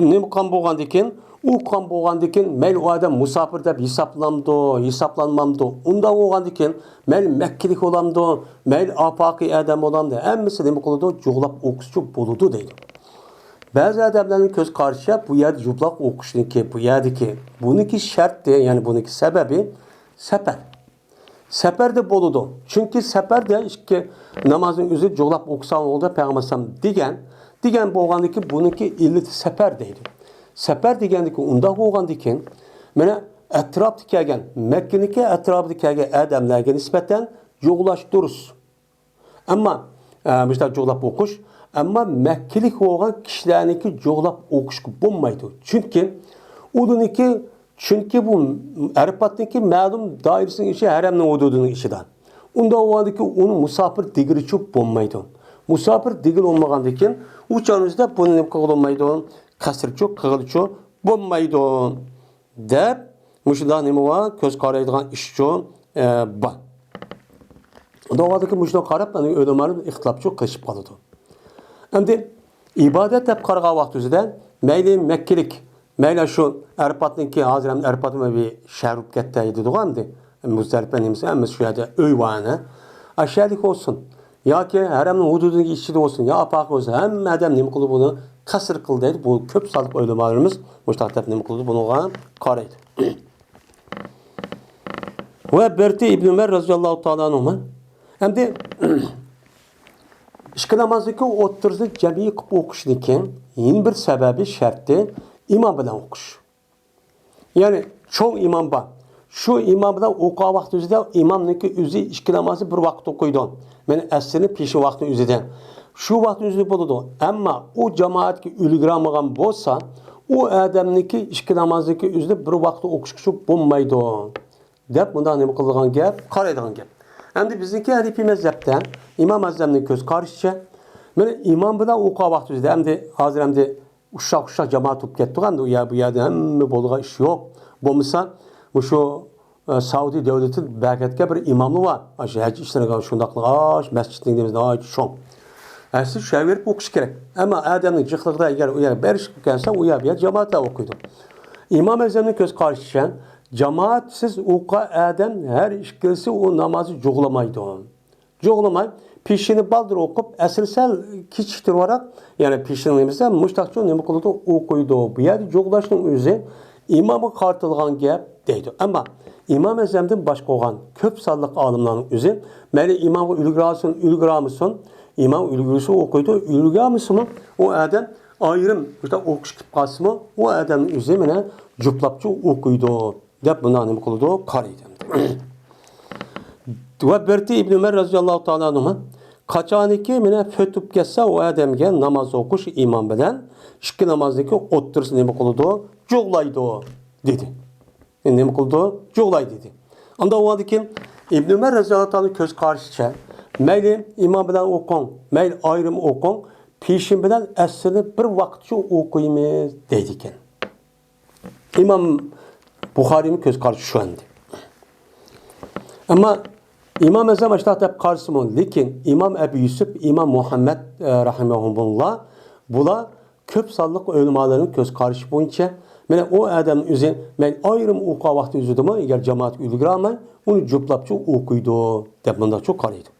نېمە قىلغان بولغاندىن كېيىن، ئوقۇغان بولغاندىن كېيىن، مەيلى ئۇ ئادەم مۇساپىر دەپ ھېسابلامدۇ، ھېسابلانمامدۇ؟ ئۇنداق بولغاندىن كېيىن، مەيلى مەككىلىك بولامدۇ، مەيلى ئاپاقىي ئادەم بولامدۇ، ھەممىسى نېمە قىلىدۇ؟ جۇغلاپ ئوقۇسىچۇ بولىدۇ دەيدۇ. بەزى ئادەملەرنىڭ كۆز قارىشىچە، بۇ يەردە جۇغلاپ ئوقۇشنىڭكى، بۇ يەردىكى، بۇنىڭكى شەرتى، يەنى بۇنىڭكى سەۋەبى سەپەر. سەپەردە بولىدۇ. چۈنكى سەپەردە ئىككى نامازنىڭ ئۆزى جۇغلاپ ئوقۇساڭ بولىدۇ، پەيغەمبەر ئەلەيھىسسالام دېگەن. دېگەن بولغاندىكىن بۇنىڭكى ئىللىتى سەپەر دەيدۇ. سەپەر دېگەندىكى ئۇنداق بولغاندىكىن، مانا ئەتراپتا كەلگەن، مەككىنىڭكى ئەتراپىدا كەلگەن ئادەملەرگە نىسبەتەن جۇغلاش دۇرۇس. ئەمما، ئە، مۇشۇنداق جۇغلاپ ئوقۇش، ئەمما مەككىلىك بولغان كىشىلەرنىڭكى جۇغلاپ ئوقۇشقا بولمايدۇ. چۈنكى ئۇلارنىڭكى چۈنكى بۇ ئەرپاتنىڭكى مەلۇم دائىرىسىنىڭ ئىچى، ھەرەمنىڭ ھۇدۇدىنىڭ ئىچىدە. ئۇنداق بولغاندىكىن ئۇنى مۇساپىر دېگىلىچۇ بولمايدۇ. مۇساپىر دېگىلى بولمىغاندىكىن ئۇ چاغنىڭ ئۆزىدە بۇنى نېمە قىلغىلى بولمايدۇ؟ قەسرچۇ قىلغىلىچۇ بولمايدۇ، دەپ مۇشۇنداق نېمە بار؟ كۆز قارايدىغان ئىشچۇ، ئە، بار. ئۇنداق بولغاندىكىن مۇشۇنىڭغا قاراپ ئەنە ئۆلىمالار ئىختىلاپچۇ قىلىشىپ قالىدۇ. ئەمدى ئىبادەت دەپ قارىغان ۋاقتىمىزدا مەيلى مەككىلىك، مەيلى شۇ ئەرپاتنىڭكى، ھازىر ھەم ئەرپات بىر شەھەر بولۇپ كەتتى دېدىغۇ ئەمدى. مۇزدەلىپە نېمىسى، ھەممىسى شۇ يەردە ئۆي بار ئەنە. ئاشۇ يەردىكى بولسۇن ياكى ھەرەمنىڭ ھۇدۇدىنىڭ ئىچىدە بولسۇن، يا ئاپاقى بولسۇن، ھەممە ئادەم نېمە قىلىدۇ بۇنى؟ قەسر قىلدى دەيدۇ. بۇ كۆپ سانلىق ئۆلىمالىرىمىز مۇشۇنداق دەپ نېمە قىلىدۇ؟ بۇنىڭغا قارايدۇ. ۋە بىرتى ئىبن ئۆمەر رەزىياللاھۇ تائالا ئەنھۇما. ئەمدى ئىككى نامازنىڭكى ئوتتۇرىسىنى جەمئىي قىلىپ ئوقۇشنىڭكى يەنە بىر سەۋەبى، شەرتى ئىمام بىلەن ئوقۇش. يەنى چوڭ ئىمام بار. شۇ ئىمام بىلەن ئوقۇغان ۋاقتى ئۆزىدە ئىمامنىڭكى ئۆزى ئىككى نامازنى بىر ۋاقىتتا ئوقۇيدۇ. مەن ئەسىرنى پېشىن ۋاقتىنى ئۆزىدە. شۇ ۋاقىتنى ئۆزىدە بولىدۇ. ئەمما ئۇ جامائەتكە ئۈلگۈرەلمىگەن بولسا، ئۇ ئادەمنىڭكى ئىككى نامازنىڭكى ئۆزىدە بىر ۋاقىتتا ئوقۇشقىچە بولمايدۇ، دەپ مۇنداق نېمە قىلىدىغان گەپ، قارايدىغان گەپ. ئەمدى بىزنىڭكى ھەنىپىي مەزھەپتە ئىمام ئەزەمنىڭ كۆز قارىشىچە، مانا ئىمام بىلەن ئوقۇغان ۋاقتى ئۆزىدە، ئەمدى ھازىر ئەمدى ئۇششاق-ئۇششاق جامائەت بولۇپ كەتتۇق ئەمدى، ئۇ يەر، بۇ يەردە ھەممە بولىدىغان ئىش يوق. بولمىسا، مۇشۇ، ئە، سەئۇدى دۆلىتىدە بەركەتكە بىر ئىماملار بار. ئاشۇ ھەج ئىشلىرىغا شۇنداقلا، ئاش مەسچىتنىڭ نېمىسى ناھايىتى چوڭ. ئەسلى شۇ يەرگە بېرىپ ئوقۇش كېرەك. ئەمما ئادەمنىڭ جىقلىقىدا ئەگەر ئۇ يەرگە بىر ئىش قىلىپ كەلسە، ئۇ يەر، بۇ يەر جامائەتلەر ئوقۇيدۇ. ئىمام ئەزەمنىڭ كۆز قارىشىچە، جامائەتسىز ئوقۇغان ئادەم ھەر ئىككىلىسى ئۇ نامازنى جۇغلىمايدۇ. جۇغلىماي، پېشىنى بالدۇر ئوقۇپ، ئەسىرى سەل كېچىكتۈرۈۋاراق، يەنى پېشىنىڭ نېمىسى مۇشتاقچۇ نېمە قىلىدۇ؟ ئوقۇيدۇ. بۇ يەردە جۇغلاشنىڭ ئۆزى ئىمامغا قارىتىلغان گەپ دەيدۇ. ئەمما ئىمام ئەزەمدىن باشقا بولغان كۆپ سانلىق ئالىملارنىڭ ئۆزى، مەيلى ئىمامغا ئۈلگۈرەلسۇن، ئۈلگۈرەلمىسۇن، ئىمام ئۈلگۈرسە ئوقۇيدۇ، ئۈلگۈرەلمىسىمۇ ئۇ ئادەم ئايرىم مۇشۇنداق ئوقۇش كېلىپ قالسىمۇ، ئۇ ئادەمنىڭ ئۆزى مانا جۇپلاپچۇ ئوقۇيدۇ. دەپ بۇنداق نېمە قىلىدۇ؟ قارايدۇ. ۋە بىرتى ئىبن ئۆمەر رەزىياللاھۇ تائالا ئەنھۇما، قاچانكى مانا پۈتۈپ كەتسە ئۇ ئادەمگە ناماز ئوقۇش ئىمام بىلەن ئىككى نامازنىڭكى ئوتتۇرىسى نېمە قىلىدۇ؟ جۇغلايدۇ، دېدى. نېمە قىلىدۇ؟ جۇغلايدۇ، دېدى. ئاندىن ئۇنىڭدىن كېيىن ئىبن ئۆمەر رەزىياللاھۇ تائالا كۆز قارىشىچە، مەيلى ئىمام بىلەن ئوقۇڭ، مەيلى ئايرىم ئوقۇڭ، پېشىن بىلەن ئەسىرنى بىر ۋاقىتچە ئوقۇيمىز، دەيدىكەن. ئىمام بۇخارىينىڭ كۆز قارىشى شۇ ئەمدى. ئەمما ئىمام ئەزەم ئاشۇنداق دەپ قارىسىمۇ، لېكىن ئىمام ئەبۇ يۈسۈپ، ئىمام مۇھەممەد، ئە، رەھىمەھۇمۇللا، بۇلار كۆپ سانلىق ئۆلىمالارنىڭ كۆز قارىشى بويىچە، مانا ئۇ ئادەمنىڭ ئۆزى، مەن ئايرىم ئوقۇغان ۋاقتى ئۆزىدىمۇ، ئەگەر جامائەتكە ئۈلگۈرەلمەي، ئۇنى جۇپلاپچۇ ئوقۇيدۇ، دەپ مۇنداقچۇ قارايدۇ.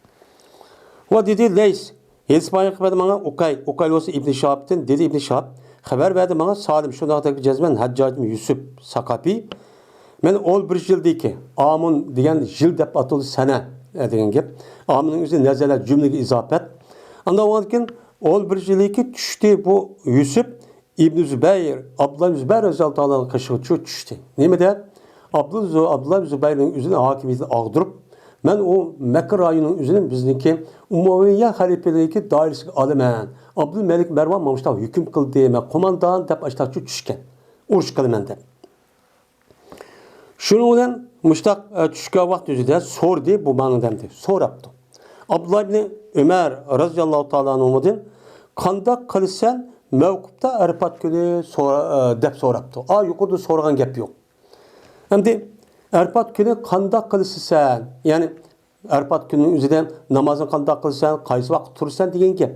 ۋە دېدى لەيس، ھېدىس بايان قىلىپ بەردى ماڭا ئۇقەي، ئۇقەي بولسا ئىبنى شىھابتىن، دېدى ئىبنى شىھاب، خەۋەر بەردى ماڭا سالىم، شۇنداق دەپ جەزمەن ھەججاج ئىبنى يۈسۈپ ساقافى، مەن ئون بىرىنچى يىلدىكى، ئامۇن دېگەن يىل دەپ ئاتىلىدۇ، سەنە دېگەن گەپ. ئامۇننىڭ ئۆزى نەزەلە جۈملىگە ئىزاپەت. ئاندىن ئۇنىڭدىن كېيىن ئون بىرىنچى يىلدىكى چۈشتى بۇ يۈسۈپ ئىبنى زۇبەير، ئابدۇللا ئىبنى زۇبەير رەزىياللاھۇ تائالا قېشىغا چۈ-، چۈشتى. نېمە دەپ؟ ئابدۇل زۇ-، ئابدۇللا ئىبنى زۇبەيرنىڭ ئۆزىنى ھاكىمىيىتىنى ئاغدۇرۇپ، مەن ئۇ مەككە رايونىنىڭ ئۆزىنى بىزنىڭكى ئۇمەۋىيە خەلىپىلىكى دائىرىسىگە ئالىمەن. ئابدۇلمەلىك مەرۋان مانا مۇشۇنداق ھۆكۈم قىلدى، مەن قوماندان دەپ ئاشتاقچۇ چۈشكەن. ئۇرۇش قىلىمەن دەپ. شۇنىڭ بىلەن مۇشتاق، ئە، چۈشكەن ۋاقىت ئۆزىدە سورىدى، بۇ ماڭا دەمدى. سوراپتۇ. ئابدۇللا ئىبنى ئۆمەر رەزىياللاھۇ تائالا ئەنھۇمدىن، قانداق قىلىسەن مەۋقۇپتا ئەرپات كۈنى سورا-، ئە، دەپ سوراپتۇ. ئا، يۇقىرىدا سورىغان گەپ يوق. ئەمدى ئەرپات كۈنى قانداق قىلىسەن؟ يەنى ئەرپات كۈنىنىڭ ئۆزىدە نامازنى قانداق قىلىسەن، قايسى ۋاقىت تۇرىسەن دېگەن گەپ.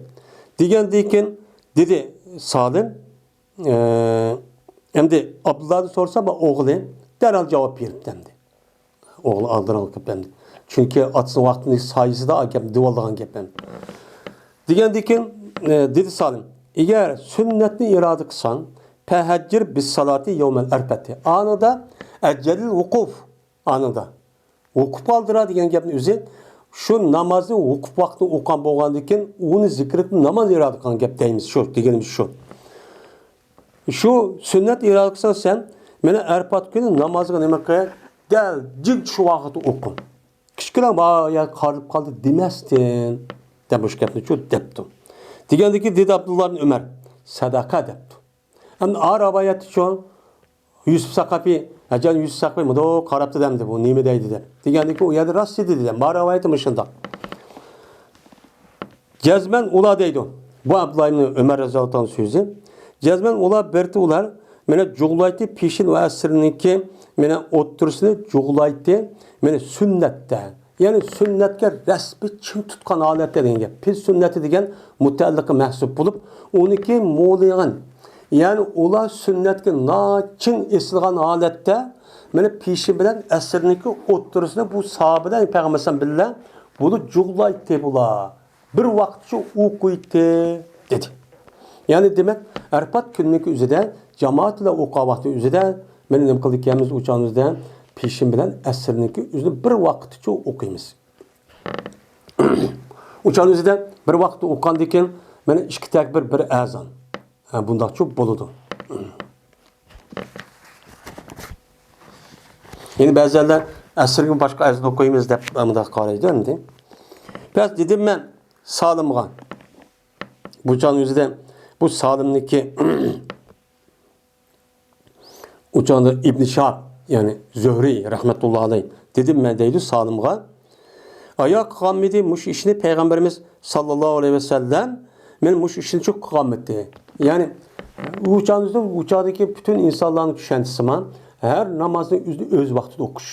دېگەندىن كېيىن دېدى سالىم، ئە، ئەمدى ئابدۇللادىن سورىسا، ئوغلى دەرھال جاۋاب بېرىپتۇ ئەمدى. ئوغلى ئالدىراڭ قىلىپ ئەمدى. چۈنكى ئاتىسىنىڭ ۋاقتىنىڭ سايىسىدا گەپ دېۋالىدىغان گەپ ئەمدى. دېگەندىن كېيىن، ئە، دېدى سالىم، ئەگەر سۈننەتنى ئىرادە قىلساڭ، فەھەججىر بىسسالاتى يەۋمەل ئەرپەتى. ئانىدا ئەجەلىل ۋۇقۇف، ئانىدا ۋۇقۇپ قالدۇرا دېگەن گەپنى ئۆزى، شۇ نامازنى ۋۇقۇپ ۋاقتىدا ئوقۇغان بولغاندىن كېيىن، ئۇنى زىكىر قىلىپ ناماز ئىرادە قىلغان گەپ دەيمىز، شۇ دېگىنىمىز شۇ. شۇ سۈننەت ئىرادە قىلساڭ سەن، مانا ئەرپات كۈنى نامازغا نېمە قىل؟ دەل جىق شۇ ۋاقىتتا ئوقۇ. كىچىككىنە بار يا قارىلىپ قالدى دېمەستىن، دەپ مۇشۇ گەپنى شۇ دەپتۇ. دېگەندىكى دېدى ئابدۇللا ئىبن ئۆمەر، سەدەقە دەپتۇ. ئەمدى ئا رىۋايەتتىچۇ، يۈسۈپ سەقەفى، ھەججاج يۈسۈپ سەقەفى مۇنداق قاراپتۇ دەمدى، بۇ نېمە دەيدۇ دەپ. دېگەندىكىن ئۇ يەردە راست ئىدى دېدى. ما رىۋايىتى مۇشۇنداق. جەزمەن ئۇلار دەيدۇ. بۇ ئابدۇللا ئىبنى ئۆمەر رەزىياللاھۇ تائالا سۆزى. جەزمەن ئۇلار بېرىتى ئۇلار مېنى جۇغلايتتى، پېشىن ۋە ئەسىرنىڭكى مېنى ئوتتۇرىسىنى جۇغلايتتى، مېنى سۈننەتتە. يەنى سۈننەتكە رەسمىي چىڭ تۇتقان ھالەتتە دېگەن گەپ. پىل سۈننەتى دېگەن مۇتەئەللىققە مەھسۇپ بولۇپ، ئۇنىڭكى مولىغان. يەنى ئۇلار سۈننەتكە ناچىڭ ئېسىلغان ھالەتتە، مېنى پېشىن بىلەن ئەسىرنىڭكى ئوتتۇرىسىدا بۇ ساھابىلەر پەيغەمبەر بىلەن بىللە بۇنى جۇغلايتتى بۇلار. بىر ۋاقىتچە ئوقۇيتتى، دېدى. يەنى دېمەك، ئەرپات كۈنىنىڭكى ئۆزىدە، جامائەت بىلەن ئوقۇغان ۋاقتى ئۆزىدە، مېنى نېمە قىلدى ئىكەنمىز، ئۇ چاغنىڭ ئۆزىدە پېشىن بىلەن ئەسىرنىڭكى ئۆزىنى بىر ۋاقىتچە ئوقۇيمىز. ئۇ چاغنىڭ ئۆزىدە بىر ۋاقىتتا ئوقۇغاندىن كېيىن، مانا ئىككى تەكبىر، بىر ئەزان. ھە، بۇنداقچۇ بولىدۇ. يەنە بەزىلەر ئەسىرگە باشقا ئەزان ئوقۇيمىز دەپ مۇنداق قارايدۇ ئەمدى. بەس دېدىم مەن سالىمغا. بۇ چاغنىڭ ئۆزىدە بۇ سالىمنىڭكى ئۇ چاغدا ئىبن شىھاب، يەنى زۆھرى رەھمەتۇللا ئەلەيھ، دېدىم مەن دەيدۇ سالىمغا، ئايا قىلغانمىدى مۇشۇ ئىشنى پەيغەمبىرىمىز ساللاللاھۇ ئەلەيھى ۋەسەللەم؟ مەن مۇشۇ ئىشنى چۇ قىلغانمىدى؟ يەنى ئۇ چاغدا، ئۇ چاغدىكى پۈتۈن ئىنسانلارنىڭ چۈشەنچىسىمۇ ھەر نامازنى ئۆزىنى ئۆز ۋاقتىدا ئوقۇش.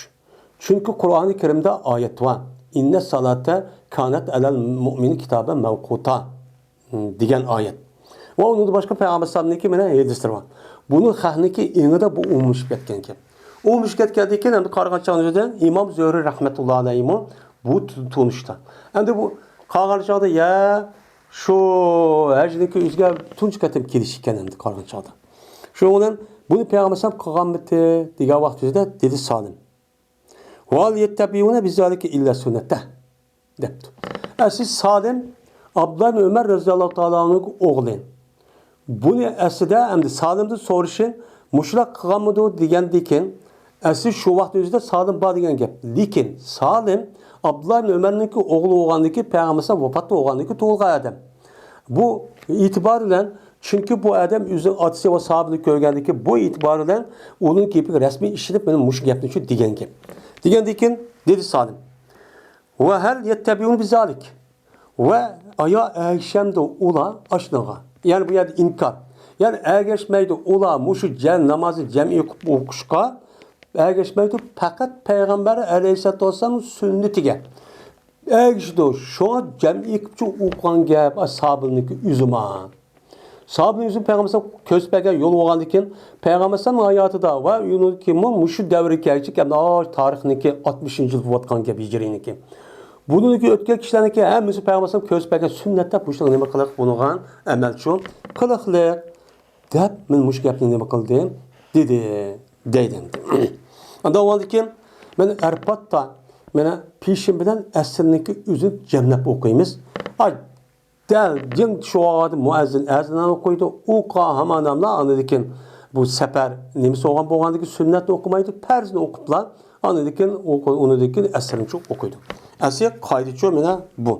چۈنكى قۇرئانى كەرىمدە ئايەت بار، ئىننە سالاتە كانەت ئەلەل مۇئمىنى كىتابەن مەۋقۇتا. دېگەن ئايەت. ۋە ئۇنىڭدىن باشقا پەيغەمبەر ئەلەيھىسسالامنىڭكى مانا ھەدىسلىرى بار. بۇنىڭ خەقنىڭكى ئېڭىدا بۇ ئومۇملىشىپ كەتكەن گەپ. ئومۇملىشىپ كەتكەندىن كېيىن ئەمدى قارىغان چاغدا ئىمام زۆھرى رەھمەتۇللا ئەلەيھىمۇ بۇ تونۇشتا. ئەمدى بۇ قارىغان چاغدا يا شۇ ھەجنىڭكى ئۆزىگە تۇنجى قېتىم كېلىش ئىكەن ئەمدى قارىغان چاغدا. شۇنىڭ بىلەن بۇنى پەيغەمبەر ئەلەيھىسسالام قىلغانمىتى دېگەن ۋاقتىدا دېدى سالىم. ۋەل يەتتەبىئۇنە بىزالىكە ئىللا سۈننەتە دەپتۇ. ئەسلى سالىم ئابدۇللا ئىبن ئۆمەر رەزىياللاھۇ تائالا ئەنھۇنىڭ ئوغلى. بۇنى ئەسلىدە ئەمدى سالىمدىن سورىشى مۇشۇلار قىلغانمىدۇ دېگەندىكىن، ئەسلى شۇ ۋاقىت ئۆزىدە سالىم بار دېگەن گەپ. لېكىن سالىم ئابدۇللا ئىبن ئۆمەرنىڭكى ئوغلى بولغاندىكى پەيغەمبەر ۋاپات بولغاندىكى تۇغۇلغان ئادەم. بۇ ئېتىبار بىلەن، چۈنكى بۇ ئادەم ئۆزىنىڭ ئاتىسى ۋە ساھابىنى كۆرگەندىكى بۇ ئېتىبار بىلەن ئۇنىڭ گېپىگە رەسمىي ئىشىنىپ، مانا مۇشۇ گەپنى شۇ دېگەن گەپ. دېگەندىن كېيىن دېدى سالىم. ۋە ھەل يەتتەبىئۇنى بىزالىك. ۋە ئايا ئەگىشەمدۇ ئۇلار ئاشۇنىڭغا؟ يەنى بۇ يەردە ئىنكار. يەنى ئەگەشمەيدۇ ئۇلار مۇشۇ جەم نامازنى جەمئىي قىلىپ ئوقۇشقا، ئەگەشمەيدۇ پەقەت پەيغەمبەر ئەلەيھىسسالاتۇ ۋەسسالامنىڭ سۈننىتىگە. ئەگىشىدۇ. شۇڭا جەمئىي قىلىپچۇ ئوقۇغان گەپ، ئە، سابىلنىڭكى ئۆزىما. سابىلنىڭ ئۆزى پەيغەمبەر كۆرسىتىپ بەرگەن يول بولغاندىكىن، پەيغەمبەر ھاياتىدا ۋە ئۇنىڭدىن كېيىنمۇ مۇشۇ دەۋرگە كەلگۈچە، ئەمدى تارىخنىڭكى ئاتمىشىنچى يىل بولۇۋاتقان گەپ ھىجرىينىڭكى. بۇنىڭدىن كېيىن ئۆتكەن كىشىلەرنىڭكى ھەممىسى پەيغەمبەر كۆرسىتىپ بەرگەن سۈننەت دەپ مۇشۇنى نېمە قىلىق بۇنىڭغا ئەمەلچۇ قىلىقلىق. دەپ، مەن مۇشۇ گەپنى نېمە قىلدىم؟ دېدى، دەيدۇ ئەمدى. ئاندىن ئۇنىڭدىن كېيىن مەن ئەرپاتتا، مانا پېشىن بىلەن ئەسىرنىڭكى ئۆزىنى جەملەپ ئوقۇيمىز. ئاي، دەل جىڭ شۇ ۋاقىت مۇئەززىن ئەزان ئوقۇيدۇ. ئوقۇغان ھامان ئاندىن كېيىن بۇ سەپەر نېمىسى بولغان بولغاندىن كېيىن سۈننەتنى ئوقۇمايدۇ، پەرزنى ئوقۇپلا، ئاندىن كېيىن ئوقۇ-، ئۇنىڭدىن كېيىن ئەسىرنى ئوقۇيدۇ. ئەسلى قائىدىچۇ مانا بۇ.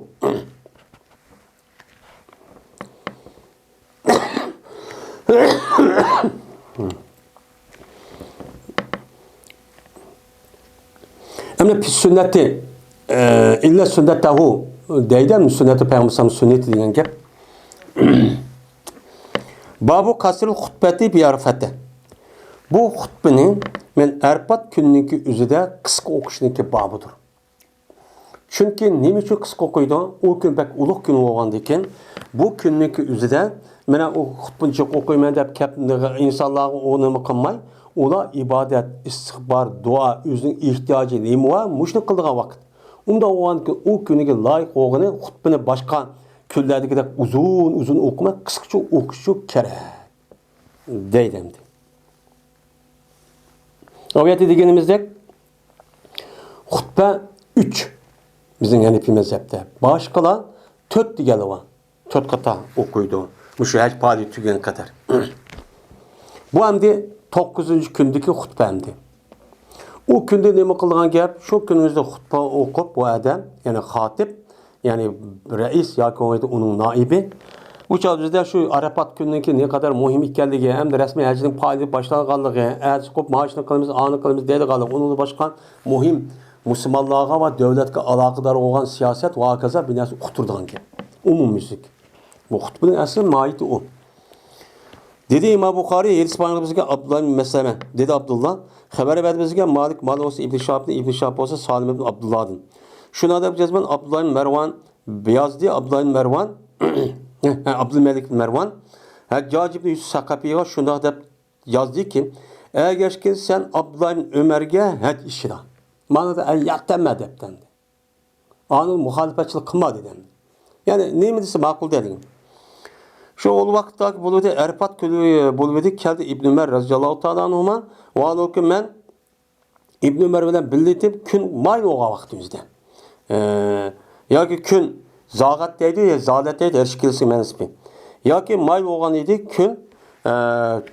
ئەمدى پىس سۈننەتى، ئە، ئىللە سۈننەتەھۇ دەيدۇ، سۈننەتى پەيغەمبەر سۈننىتى دېگەن گەپ. بابۇ قەسرىل خۇتبەتى بىئەرەفەتە. بۇ خۇتبىنى مەن ئەرپات كۈنىنىڭكى ئۆزىدە قىسقا ئوقۇشنىڭكى بابىدۇر. چۈنكى نېمە ئۈچۈن قىسقا ئوقۇيدۇ؟ ئۇ كۈن بەك ئۇلۇغ كۈن بولغاندىكىن، بۇ كۈننىڭكى ئۆزىدە مانا ئۇ خۇتبىنى جىق ئوقۇيمەن دەپ كەپ ئىنسانلارغا ئۇ نېمە قىلماي، ئۇلار ئىبادەت، ئىستىغپار، دۇئا، ئۆزىنىڭ ئېھتىياجى نېمە بار، مۇشۇنى قىلىدىغان ۋاقىت. ئۇنداق بولغاندىكىن ئۇ كۈنىگە لايىق بولغىنى خۇتبىنى باشقا كۈنلەردىكىدەك ئۇزۇن-ئۇزۇن ئوقۇماي، قىسقىچە ئوقۇشى كېرەك. دەيدۇ ئەمدى. ئۇ يەردە دېگىنىمىزدەك، خۇتبە ئۈچ، بىزنىڭ ھەنىپىي مەزھەپتە. باشقىلار تۆت دېگەنلەر بار. تۆت قاتا ئوقۇيدۇ. مۇشۇ ھەج پائالىيىتى تۈگىگەن قەدەر. بۇ ئەمدى توققۇزىنچى كۈندىكى خۇتبە ئەمدى. ئۇ كۈندە نېمە قىلىدىغان گەپ؟ شۇ كۈنىڭىزدە خۇتبە ئوقۇپ، بۇ ئادەم، يەنى خاتىب، يەنى رەئىس ياكى بولمىسا ئۇنىڭ نائىبى بۇ چاغدا بىزدە شۇ ئارافات كۈنىنىڭكى نەقەدەر مۇھىم ئىكەنلىكى ھەمدە رەسمىي ھەجنىڭ پائالىيىتى باشلانغانلىقى، ئەتىسى قوپۇپ مائاشنى قىلىمىز، ئانى قىلىمىز دەيدىغانلىقى، ئۇنىڭدىن باشقا مۇھىم مۇسۇلمانلارغا ۋە دۆلەتكە ئالاقىدار بولغان سىياسەت ۋە ھاكازا بىر نەرسە ئۇقتۇرىدىغان گەپ. ئومۇميۈزلۈك. بۇ خۇتبىنىڭ ئەسلى ماھىيىتى ئۇ. دېدى ئىمام بۇخارىي، ھەدىس بايان قىلغان بىزگە ئابدۇللا ئىبن مەسلەمە. دېدى ئابدۇللا، خەۋەر بەردى بىزگە مالىك، مالىك بولسا ئىبن شىھابتىن، ئىبن شىھاب بولسا سالىم ئىبن ئابدۇللادىن. شۇنداق دەپ يازىمەن، ئابدۇللا ئىبن مەرۋان يازدى، ئابدۇللا ئىبن مەرۋان، ئابدۇلمەلىك ئىبن مەرۋان ھەججاج ئىبن يۈسۈپ سەقەپىيغا شۇنداق دەپ يازدىكى، ئەگەشكىن سەن ئابدۇللا ئىبن ئۆمەرگە ھەج ئىشىدا. مانا ياق دەمە دەپتەندى. ئانىڭ مۇخالىپەتچىلىك قىلما دېدى. يەنى نېمە دېسە ماقۇل دېدىم. شۇ ئۇ ۋاقىتتاكى بولۇۋىدى، ئەرپات كۈنى بولۇۋىدى، كەلدى ئىبن ئۆمەر رەزىياللاھۇ تائالا ئەنھۇما، ۋاھالۇكى مەن ئىبن ئۆمەر بىلەن بىللە ئىدىم، كۈن مايىل بولغان ۋاقتىمىزدا. ئە، ياكى كۈن زاغەت دەيدۇ، يا زالەت دەيدۇ، ھەر ئىككىلىسى مەنىسى. ياكى مايىل بولغان ئىدى، كۈن، ئە،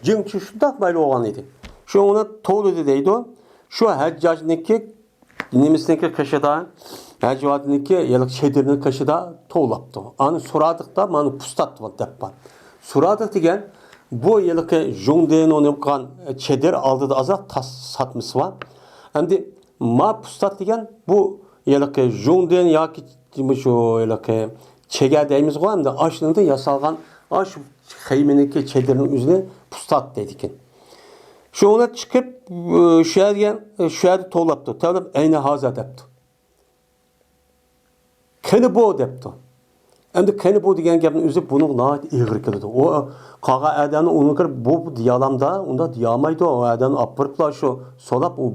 جىڭ چۈشۈنداق مايىل بولغان ئىدى. شۇ ئۇنى تولىدى دەيدۇ. شۇ ھەججاجنىڭكى نېمىسىنىڭكى قېشىدا، ھەجۋادىنىڭكى ھېلىقى چېدىرنىڭ قېشىدا توۋلاپتۇ. ئانى سورادۇقتا، مانا پۇستات دەپ بار. سورادۇق دېگەن بۇ ھېلىقى ژۇڭدېنو نېمە قىلغان چېدىر ئالدىدا ئازراق تاس ساتمىسى بار. ئەمدى ما پۇستات دېگەن بۇ ھېلىقى ژۇڭدېن ياكى شۇ ھېلىقى چېگە دەيمىزغۇ، ئەمدى ئاشۇنىڭدىن ياسالغان ئاشۇ خېمىنىڭكى چېدىرنىڭ ئۆزىنى پۇستات دەيدىكەن. شۇ ئۇلار چىقىپ، ئى، شۇ يەرگە، شۇ يەردە توۋلاپتۇ. توۋلاپ، «ئەينە ھازا؟» دەپتۇ. «قېنى بۇ؟» دەپتۇ. ئەمدى «قېنى بۇ؟» دېگەن گەپنىڭ ئۆزى بۇنىڭغا ناھايىتى ئېغىر كېلىدۇ. ئۇ قالغان ئادەمنى ئۇنىڭغا كىرىپ، «بۇ، بۇ دېيالامدا؟» ئۇنداق دېيالمايدۇ. ئۇ ئادەمنى ئاپىرىپلا شۇ سولاپ، ئۇ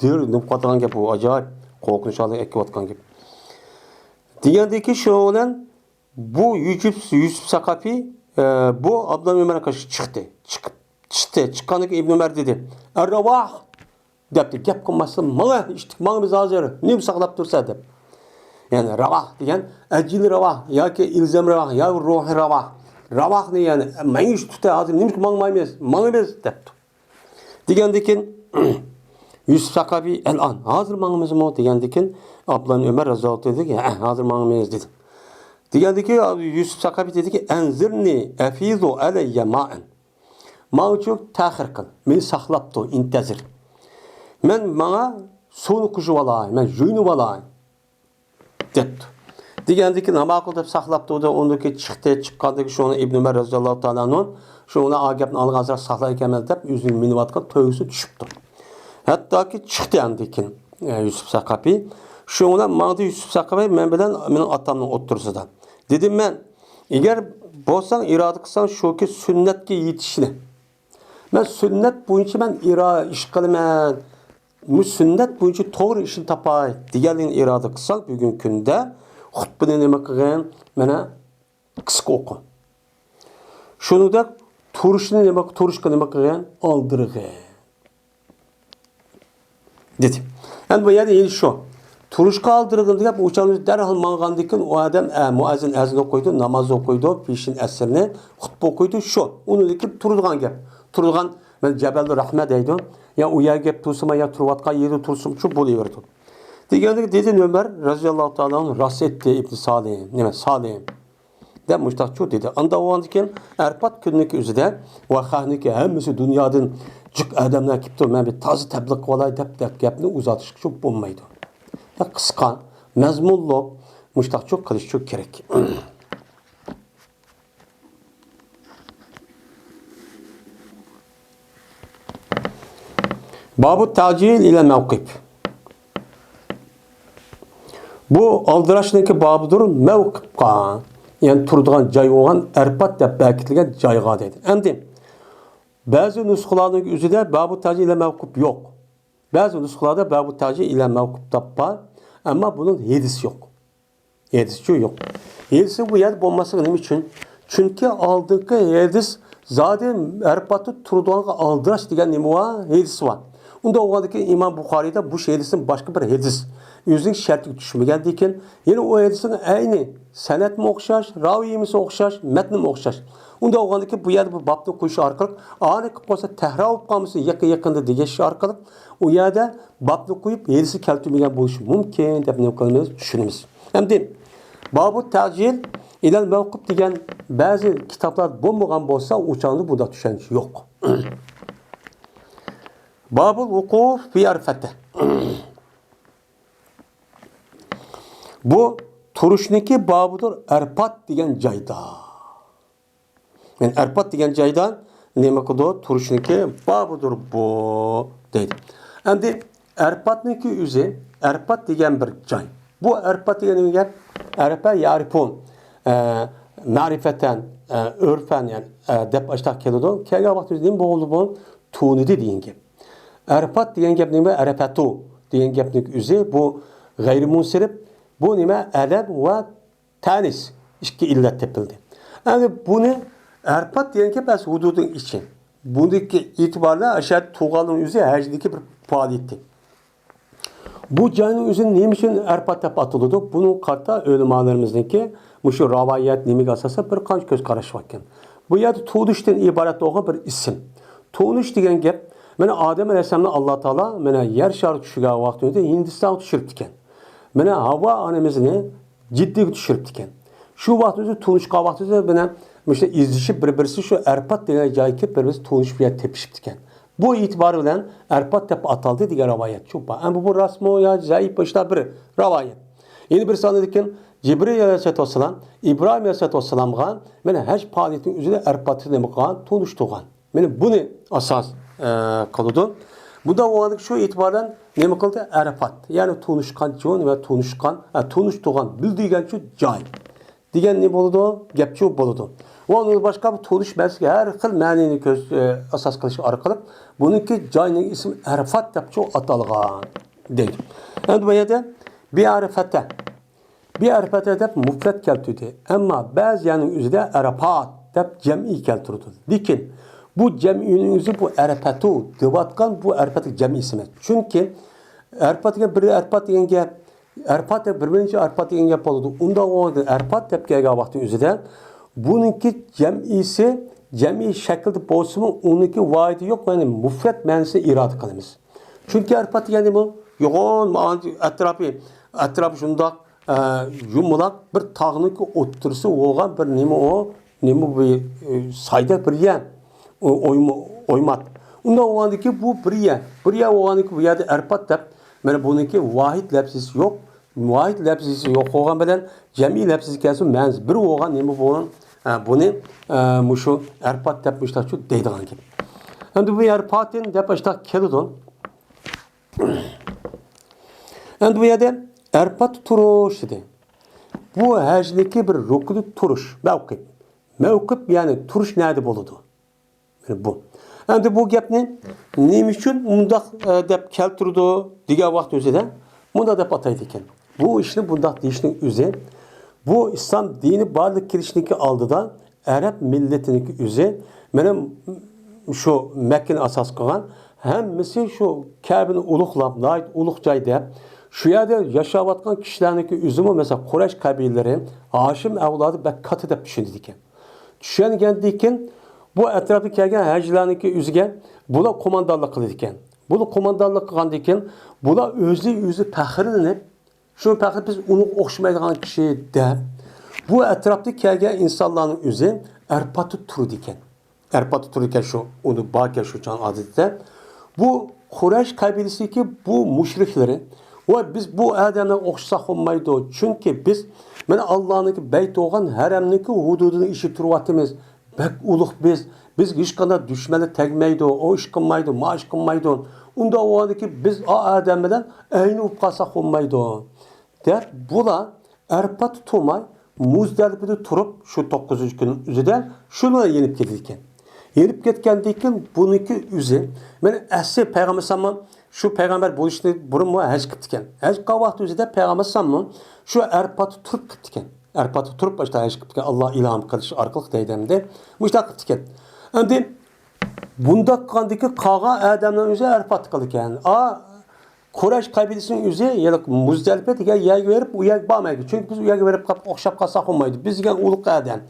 دىر نېمە قىلىۋاتقان گەپ، ئۇ ئاجايىپ قورقۇنچ ھالغا ئەكىۋاتقان گەپ. دېگەندىكى شۇ بىلەن بۇ يۈسۈپ، يۈسۈپ سەقەپى، ئە، بۇ ئابدۇللا ئۆمەرگە قارشى چىقتى. چىقىپ، چىقتى. چىققاندىن كېيىن ئىبن ئۆمەر دېدى، «ئەررەۋاھ!» دەپتۇ. «گەپ قىلماستىن، ماڭە، ئىشتىك، ماڭىمىز ھازىر. نېمە ساقلاپ تۇرسەن؟» دەپ. يەنى رەۋاھ دېگەن، «ئەجىل رەۋاھ» ياكى «ئىلزەم رەۋاھ» ياكى «روھى رەۋاھ». رەۋاھنى، يەنى، «مېڭىش تۇتە، ھازىر نېمىشقا ماڭمايمىز؟ ماڭىمىز» دەپتۇ. دېگەندىكىن، يۈسۈپ سەقەفى، «ئەلئان، ھازىر ماڭىمىزمۇ؟» دېگەندىكىن، ئابدۇللا ئۆمەر رەزىياللاھۇ تائالا دېدىكى، «ھە، ھازىر ماڭىمىز» دېدى. دېگەندىكى، يۈسۈپ سەقەفى دېدىكى، «ئەنزىرنى ئەفىزۇ ئەلەييە مائەن.» ماڭا ئۈچۈن تەخىر قىل، مېنى ساقلاپ تۇر، ئىنتەزىر. مەن ماڭا سۇنى قۇيۇۋالاي، مەن يۇيۇنۇۋالاي. دەپتۇ. دېگەندىكىن، ماقۇل دەپ ساقلاپ تۇردى. ئۇندىن كېيىن چىقتى. چىققاندىن كېيىن شۇنى ئىبن ئۆمەر رەزىياللاھۇ تائالا ئەنھۇ، شۇ ئۇنى ئا گەپنى ئالغان ئازراق ساقلايكەنمەن دەپ، ئۆزىنىڭ مىنىۋاتقان تۆگىسىگە چۈشۈپتۇ. ھەتتاكى چىقتى ئاندىن كېيىن، ئە، يۈسۈپ سەقەپى. شۇ بىلەن ماڭدى يۈسۈپ سەقەپى، مەن بىلەن مېنىڭ ئاتامنىڭ ئوتتۇرىسىدا. دېدىم مەن، ئەگەر بولساڭ ئىرادە قىلساڭ شۇكى سۈننەتكە يېتىشنى، مەن سۈننەت بويىچە مەن ئىرا-، ئىش قىلىمەن. مۇشۇ سۈننەت بويىچە توغرا ئىشنى تاپاي دېگەنلىكىنى ئىرادە قىلساڭ، بۈگۈنكى كۈندە خۇتبىنى نېمە قىلغىن؟ مانا قىسقا ئوقۇ. شۇنىڭدەك تۇرۇشنى نېمە، تۇرۇشقا نېمە قىلغىن؟ ئالدىرىغىن. دېدى. ئەمدى بۇ يەردە يەنە شۇ. تۇرۇشقا ئالدىرىغىن دېگەن، ئۇ چاغدا دەرھال ماڭغاندىن كېيىن ئۇ ئادەم، ئە، مۇئەززىن ئەزان ئوقۇيدۇ، ناماز ئوقۇيدۇ، پېشىن ئەسىرنى خۇتبە ئوقۇيدۇ، شۇ. ئۇنىڭدىن كېيىن تۇرىدىغان گەپ. تۇرىدىغان، مانا جەبەل رەھمە دەيدۇ. يا ئۇ يەرگە كەپ تۇرسىمۇ، يا تۇرۇۋاتقان يېرىدە تۇرسىمۇ، شۇ بولۇۋېرىدۇ. دېگەندىكىن دېدى ئۆمەر رەزىياللاھۇ تائالا ئەنھۇ، راست ئېيتتى ئىبن سالىم، نېمە، سالىم. دەپ مۇشتاقچۇ دېدى. ئاندا بولغاندىكىن ئەرپات كۈنىنىڭكى ئۆزىدە ۋە خەقنىڭكى ھەممىسى دۇنيادىن جىق ئادەملەر كېپتۇ، مەن بىر تازا تەبلىغ قىلىۋالاي دەپ، دەپ گەپنى ئۇزارتىشقىچۇ بولمايدۇ. قىسقا، مەزمۇنلۇق مۇشتاقچۇ قىلىشچۇ كېرەك. بابۇ تەجىل ئىلە مەۋقىپ. بۇ ئالدىراشنىڭكى بابىدۇر، مەۋقىپقا، يەنى تۇرىدىغان جاي بولغان ئەرپات دەپ بەكىتىلگەن جايغا دەيدۇ. ئەمدى بەزى نۇسخىلارنىڭ ئۆزىدە بابۇ تەجىل ئىلە مەۋقىپ يوق. بەزى نۇسخىلاردا بابۇ تەجىل ئىلە مەۋقىپ دەپ بار، ئەمما بۇنىڭ ھەدىسى يوق. ھەدىسچۇ يوق. ھەدىسى بۇ يەردە بولماسلىقى نېمە ئۈچۈن؟ چۈنكى ئالدىنقى ھەدىس زادى ئەرپاتتا تۇرىدىغانغا ئالدىراش دېگەن نېمە بار؟ ھەدىسى بار. ئۇنداق بولغاندىكىن ئىمام بۇخارىيدا بۇ ھەدىستىن باشقا بىر ھەدىس ئۆزىنىڭ شەرتىگە چۈشمىگەندىكىن، يەنە ئۇ ھەدىسنىڭ ئەينى سەنەدمۇ ئوخشاش، راۋىيىمىسى ئوخشاش، مەتنىمۇ ئوخشاش. ئۇنداق بولغاندىكىن بۇ يەردە بۇ بابنى قويۇش ئارقىلىق ئانى قىلىپ قالسا تەھرار بولۇپ قالمىسۇن يېقىن يېقىندا دېگەش ئارقىلىق ئۇ يەردە بابنى قويۇپ، ھەدىسنى كەلتۈرمىگەن بولۇشى مۇمكىن دەپ نېمە قىلىمىز؟ چۈشىنىمىز. ئەمدى بابۇ تەجىل ئىلەل مەۋقۇپ دېگەن بەزى كىتابلار بولمىغان بولسا، ئۇ چاغدا بۇنداق چۈشەنچە يوق. بابۇل ۋۇقۇف بى ئەرفەتە. بۇ تۇرۇشنىكى بابىدۇر ئەرپات دېگەن جايدا. يەنى ئەرپات دېگەن جايدا نېمە قىلىدۇ؟ تۇرۇشنىكى بابىدۇر بۇ دەيدۇ. ئەمدى ئەرپاتنىڭكى ئۆزى، ئەرپات دېگەن بىر جاي. بۇ ئەرپات دېگەن نېمە گەپ؟ ئەرەپە يەئرىپۇ، ئە، مەرىپەتەن، ئە، ئۆرفەن، يەنى، ئە، دەپ ئاشتاق كېلىدۇ. كەلگەن ۋاقتىمىزدا نېمە بولدى بۇ؟ تونۇدى دېگەن گەپ. ئەرپات دېگەن گەپ نېمە؟ ئەرەپەتۇ دېگەن گەپنىڭ ئۆزى بۇ غەيرىي مۇنسەرىپ. بۇ نېمە؟ ئەلەم ۋە تەنىس، ئىككى ئىللەت تېپىلدى. ئەمدى بۇنى ئەرپات دېگەن گەپ ئەس ھۇدۇدىنىڭ ئىچى. بۇنىڭدىكى ئېتىبارى ئاشۇ تۇغاننىڭ ئۆزى ھەجدىكى بىر پائالىيىتى. بۇ جاينىڭ ئۆزىنى نېمە ئۈچۈن ئەرپات دەپ ئاتىلىدۇ؟ بۇنىڭغا قارىتا ئۆلىمالىرىمىزنىڭكى مۇشۇ راۋايەت نېمىگە ئاساسەن بىر قانچە كۆز قاراش بار ئىكەن. بۇ يەردە تونۇش تىن ئىبارەت بولغان بىر ئىسىم. تونۇش دېگەن گەپ، مانا ئادەم ئەلەيھىسسالامنى ئاللا تائالا مانا يەر شارىغا چۈشۈرگەن ۋاقتىدا ھىندىستانغا چۈشۈرۈپتىكەن. مانا ھاۋا ئانىمىزنى جىددىگە چۈشۈرۈپتىكەن. شۇ ۋاقتىمىزدا تونۇشقان ۋاقتىمىزدا مانا مۇشۇ ئېزىشىپ بىر-بىرسى شۇ ئەرپات دېگەن جايغا كېلىپ بىر-بىرسى تونۇشۇپ يا تېپىشىپتىكەن. بۇ ئېتىبارى بىلەن ئەرپات دەپ ئاتالدى دېگەن راۋايەت شۇ بار. ئەمما بۇ راستمۇ يا زەئىپ، بۇ بىر راۋايەت. يەنە بىرسى ئاندىن كېيىن جىبرىل ئەلەيھىسسالاتۇ ۋەسسالام ئىبراھىم ئەلەيھىسسالاتۇ ۋەسسالامغا مانا ھەج پائالىيىتىنىڭ ئۆزىدە ئەرپاتتا نېمە قىلغان؟ تونۇشتۇرغان. مانا بۇنى ئاساس، ئە، قىلىدۇ. بۇنداق بولغاندىكىن شۇ ئېتىبار بىلەن نېمە قىلدى؟ ئەرەپات. يەنى تونۇشقان چۇ، نېمە تونۇشقان، ئە، تونۇشتۇرغان، بىلدۈرگەن چۇ جاي. دېگەن نېمە بولىدۇ؟ گەپ چۇ بولىدۇ. ۋە ئۇنىڭدىن باشقا بۇ تونۇش مەنىسىگە ھەر خىل مەنىنى كۆز، ئە، ئاساس قىلىش ئارقىلىق بۇنىڭكى جاينىڭ ئىسمى ئەرەفات دەپ چۇ ئاتالغان دەيدۇ. ئەمدى بۇ يەردە بىئەرەفەتە. بىئەرەپەتە دەپ مۇپرەت كەلتۈردى. ئەمما بەزى يەرنىڭ ئۆزىدە ئەرەپات دەپ جەمئىي كەلتۈرىدۇ. لېكىن بۇ جەمئىينىڭ ئۆزى بۇ ئەرەپەتۇ دەۋاتقان بۇ ئەرەپەتنىڭ جەمئىيسى ئەمەس. چۈنكى ئەرەپات دېگەن بىر ئەرەپات دېگەن گەپ، ئەرەپات دەپ بىر بىرىنچى ئەرەپات دېگەن گەپ بولىدۇ. ئۇنداق بولغاندا ئەرەپات دەپ كەلگەن ۋاقتىنىڭ ئۆزىدە بۇنىڭكى جەمئىيسى، جەمئىي شەكىلدە بولسىمۇ ئۇنىڭكى ۋاھىدى يوق، يەنى مۇپرەت مەنىسىنى ئىرادە قىلىمىز. چۈنكى ئەرپات دېگەن نېمە؟ يوغان ئەتراپى، ئەتراپى شۇنداق ئە، يۇمىلاق بىر تاغنىڭكى ئوتتۇرىسى بولغان بىر نېمە ئۇ؟ نېمە بۇ، ئە، سايدا بىر يەر. ئۇ ئويما-، ئويمات. ئۇنداق بولغاندىكى بۇ بىر يەر. بىر يەر بولغاندىكى بۇ يەردە ئەرپات دەپ، مانا بۇنىڭكى ۋاھىد لەپزىسى يوق. ۋاھىد لەپزىسى يوق بولغان بىلەن جەمئىي لەپزىسى كەلسە مەنىسى بىر بولغان نېمە بۇ؟ ئە، بۇنى، ئە، مۇشۇ ئەرپات دەپ مۇشۇنداق دەيدىغان گەپ. ئەمدى بۇ ئەرپاتىن دەپ مۇشۇنداق كېلىدۇ. ئەمدى بۇ يەردە ئەرپاتتا تۇرۇش دېدى. بۇ ھەجنىڭكى بىر رۇكنى تۇرۇش، مەۋقىپ. مەۋقىپ، يەنى تۇرۇش نەدە بولىدۇ؟ مانا بۇ. ئەمدى بۇ گەپنى نېمە ئۈچۈن مۇنداق، ئە، دەپ كەلتۈرىدۇ دېگەن ۋاقىت ئۆزىدە مۇنداق دەپ ئاتايدىكەن. بۇ ئىشنى بۇنداق دېيىشنىڭ ئۆزى، بۇ ئىسلام دىنى بارلىققا كېلىشنىڭكى ئالدىدا ئەرەب مىللىتىنىڭكى ئۆزى، مانا شۇ مەككىنى ئاساس قىلغان، ھەممىسى شۇ كەبىنى ئۇلۇغلاپ، ناھايىتى ئۇلۇغ جاي دەپ، شۇ يەردە ياشاۋاتقان كىشىلەرنىڭكى ئۆزىمۇ، مەسىلەن، قۇرەيش قەبىلىلىرى ھاشىم ئەۋلادى بەك كاتتا دەپ چۈشىنىدىكەن. چۈشەنگەندىن كېيىن بۇ ئەتراپقا كەلگەن ھەجىلەرنىڭكى ئۆزىگە بۇلار قوماندانلىق قىلىدىكەن. بۇلار قوماندانلىق قىلغاندىن كېيىن بۇلار ئۆزى، ئۆزى پەخىرلىنىپ، شۇ پەخىر بىز ئۇنىڭغا ئوخشىمايدىغان كىشى دەپ، بۇ ئەتراپتا كەلگەن ئىنسانلارنىڭ ئۆزى ئەرپاتتا تۇرىدىكەن. ئەرپاتتا تۇرىدىكەن شۇ، ئۇنى باركەن شۇ چاغ ئادەتتە. بۇ قۇرەيش قەبىلىسىدىكى بۇ مۇشرىكلىرى، ۋاي بىز بۇ ئادەملەرگە ئوخشىساق بولمايدۇ، چۈنكى بىز مانا ئاللانىڭكى بەيت بولغان ھەرەمنىڭكى ھۇدۇدىنىڭ ئىچىدە تۇرۇۋاتىمىز. بەك ئۇلۇغ بىز، بىزگە ھېچقانداق دۈشمەنلەر تەگمەيدۇ، ئۇ ئىش قىلمايدۇ، ما ئىش قىلمايدۇ. ئۇنداق بولغاندىكىن بىز ئا ئادەم بىلەن ئەينى بولۇپ قالساق بولمايدۇ، دەپ بۇلار ئەرپاتتا تۇرماي، مۇزدەلىپىدە تۇرۇپ، شۇ توققۇزىنچى كۈننىڭ ئۆزىدە شۇنى يېنىپ كېتىدىكەن. يېنىپ كەتكەندىن كېيىن بۇنىڭكى ئۆزى، مانا ئەسلى پەيغەمبەر ئەلەيھىسسالام شۇ پەيغەمبەر بولۇشتىن بۇرۇنمۇ ھەج قىپتىكەن. ھەج قىلغان ۋاقتى ئۆزىدە پەيغەمبەر ئەلەيھىسسالام شۇ ئەرپاتتا تۇرۇپ قىپتىكەن. ئەرپاتتا تۇرۇپ، باشتا ھەج قىپتىكەن. ئاللا ئىلھام قىلىش ئارقىلىق دەيدۇ ئەمدى. مۇشۇنداق قىپتىكەن. ئەمدى بۇنداق قىلغاندىكى قالغان ئادەمنىڭ ئۆزى ئەرپاتتا قىلىدىكەن. ئا، قۇرەيش قەبىلىسىنىڭ ئۆزى يەنى مۇزدەلىپە دېگەن يەرگە بېرىپ، ئۇ يەرگە بارمايدۇ. چۈنكى بىز ئۇ يەرگە بېرىپ قاپ-، ئوخشاپ قالساق بولمايدۇ. بىز دېگەن ئۇلۇغ ئادەم،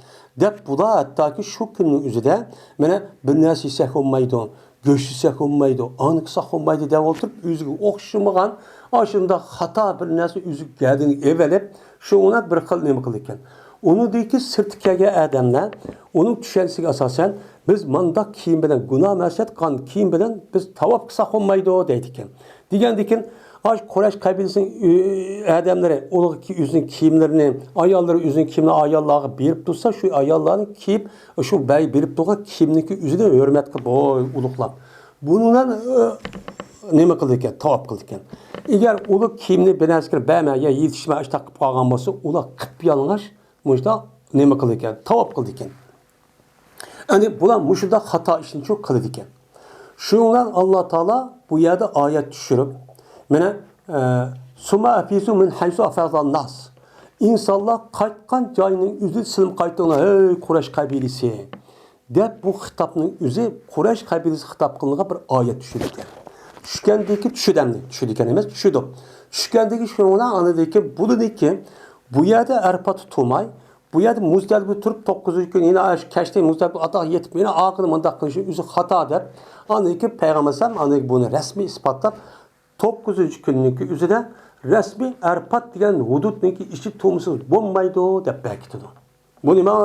دەپ بۇلار ھەتتاكى شۇ كۈننىڭ ئۆزىدە مانا بىر نەرسە يېسەك بولمايدۇ، گۆش يېسەك بولمايدۇ، ئانى قىلساق بولمايدۇ دەپ ئولتۇرۇپ، ئۆزىگە ئوخشىمىغان ئاشۇنداق خاتا بىر نەرسە ئۆزىگە گەدىنىگە ئېلىپ، شۇڭا بىر خىل نېمە قىلىدىكەن. ئۇنىڭدىكى سىرتقا كەلگەن ئادەملەر ئۇنىڭ چۈشەنچىسىگە ئاساسەن، بىز مانداق كىيىم بىلەن، گۇناھ مەسىيەت قىلغان كىيىم بىلەن بىز تاۋاپ قىلساق بولمايدۇ دەيدىكەن. دېگەندىكىن، ئاش قۇرەيش قەبىلىسىنىڭ ئۆ-، ئادەملىرى ئۇلۇغ كى-، ئۆزىنىڭ كىيىملىرىنى، ئاياللىرى ئۆزىنىڭ كىيىمىنى ئاياللارغا بېرىپ تۇرسا، شۇ ئاياللارنىڭ كىيىپ، شۇ بەي بېرىپ تۇرغان كىيىمنىڭكى ئۆزىنى ھۆرمەت قىلىپ، ھوي، ئۇلۇغلاپ. بۇنىڭ بىلەن، ئۆ، نېمە قىلىدىكەن؟ تاۋاپ قىلىدىكەن. ئەگەر ئۇلۇغ كىيىمنى بىر نەرسىگە بەرمەي يا يېتىشمەي ئاشتاق قىلىپ قالغان بولسا، ئۇلار قىپيالىڭاچ مۇشۇنداق نېمە قىلىدىكەن؟ تاۋاپ قىلىدىكەن. يەنى بۇلار مۇشۇنداق خاتا ئىشنى شۇ قىلىدىكەن. شۇنىڭ بىلەن ئاللا تائالا بۇ يەردە ئايەت چۈشۈرۈپ، مانا، ئە، «سۇممە ئەفىزۇ مىن ھەيسۇ ئەفاضەن ناس.» ئىنسانلار قايتقان جاينىڭ ئۆزىدە سىلىم قايتىڭلار، ھەي قۇرەيش قەبىلىسى، دەپ بۇ خىتابنىڭ ئۆزى قۇرەيش قەبىلىسىگە خىتاب قىلىنغان بىر ئايەت چۈشىدىكەن. چۈشكەندىكى چۈشىدۇ ئەمدى. چۈشىدىكەن ئەمەس، چۈشىدۇ. چۈشكەندىكى شۇنىڭ بىلەن ئاندىن كېيىن بۇنىڭكى بۇ يەردە ئەرپاتتا تۇرماي، بۇ يەردە مۇزدەلىپە تۇرۇپ، توققۇزىنچى كۈنى يەنە ئاشۇ كەچتە مۇزدەلىپە ئاتاق يېتىپ، يەنە ئارقىدىن مۇنداق قىلىشى ئۆزى خاتا دەپ، ئاندىن كېيىن پەيغەمبەر ئەلەيھىسسالام ئاندىن كېيىن بۇنى رەسمىي ئىسپاتلاپ، توققۇزىنچى كۈننىڭكى ئۆزىدە رەسمىي ئەرپات دېگەن ھۇدۇدنىڭكى ئىچى تۇرمىسىڭىز بولمايدۇ دەپ بەكىتىدۇ. بۇنى ماڭا،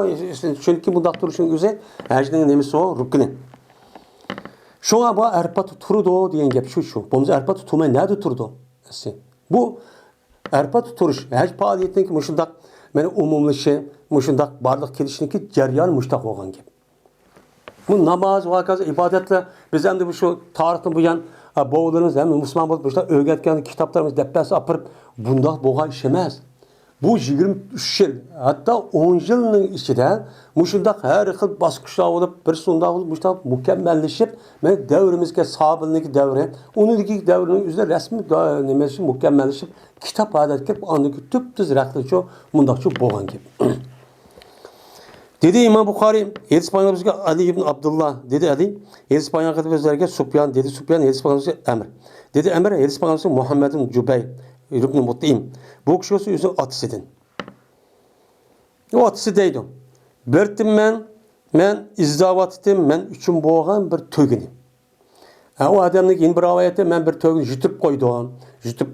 چۈنكى بۇنداق تۇرۇشنىڭ ئۆزى ھەجنىڭ نېمىسى ئۇ، رۇكنى. شۇڭا بۇ ئەرپاتتا تۇرىدۇ دېگەن گەپ شۇ، شۇ. بولمىسا ئەرپاتتا تۇرماي نەدە تۇرىدۇ؟ بۇ ئەرپاتتا تۇرۇش، ھەج پائالىيىتىنىڭكى مۇشۇنداق، مانا، ئومۇملىشىشى، مۇشۇنداق بارلىققا كېلىشىنىڭكى جەريانى مۇشۇنداق بولغان گەپ. بۇ ناماز ۋە ھاكازا ئىبادەتلەر، بىز ئەمدى شۇ تارىختىن بۇيان، ئە، بوۋىلىرىمىز ھەم مۇسۇلمان بولۇپ، مۇشۇنداق ئۆگەتكەن كىتابلىرىمىز دەپپەسە ئاپىرىپ، بۇنداق بولغان ئىش ئەمەس. بۇ يىگىرمە ئۈچ يىل، ھەتتا ئون يىلنىڭ ئىچىدە مۇشۇنداق ھەر خىل باسقۇچلار بولۇپ، بىرسى ئۇنداق بولۇپ، مۇشۇنداق مۇكەممەللىشىپ، مانا دەۋرىمىزگە سابىلنىڭكى دەۋرى، ئۇنىڭدىكى دەۋرنىڭ ئۆزىدە رەسمىي دا-، نېمىسى مۇكەممەللىشىپ، كىتاب ھالەتكە كىرىپ، ئاندىن كېيىن تۈپتۈز رەختلىچۇ مۇنداقچۇ بولغان گەپ. دېدى ئىمام بۇخارىي، ھەدىس بايان قىلغان بىزگە ئەلى ئىبن ئابدۇللا، دېدى ئەلى، ھەدىس بايان قىلدى بىزلەرگە سۇپيان، دېدى سۇپيان، ھەدىس بايان قىلغان بىزگە ئەمر. دېدى ئەمر، ھەدىس بايان قىلغان بىزگە مۇھەممەد ئىبن جۇبەير ئىبن مۇتئىم. بۇ كىشى بولسا ئۆزىنىڭ ئاتىسىدىن. ئۇ ئاتىسى دەيدۇ، بىر تىم مەن، مەن ئىزدەۋاتتىم، مەن ئۈچۈن بولغان بىر تۆگىنى. ھە، ئۇ ئادەمنىڭ يەنە بىر رىۋايەتتە مەن بىر تۆگىنى يۈتۈپ قويدۇم. يۈتۈپ،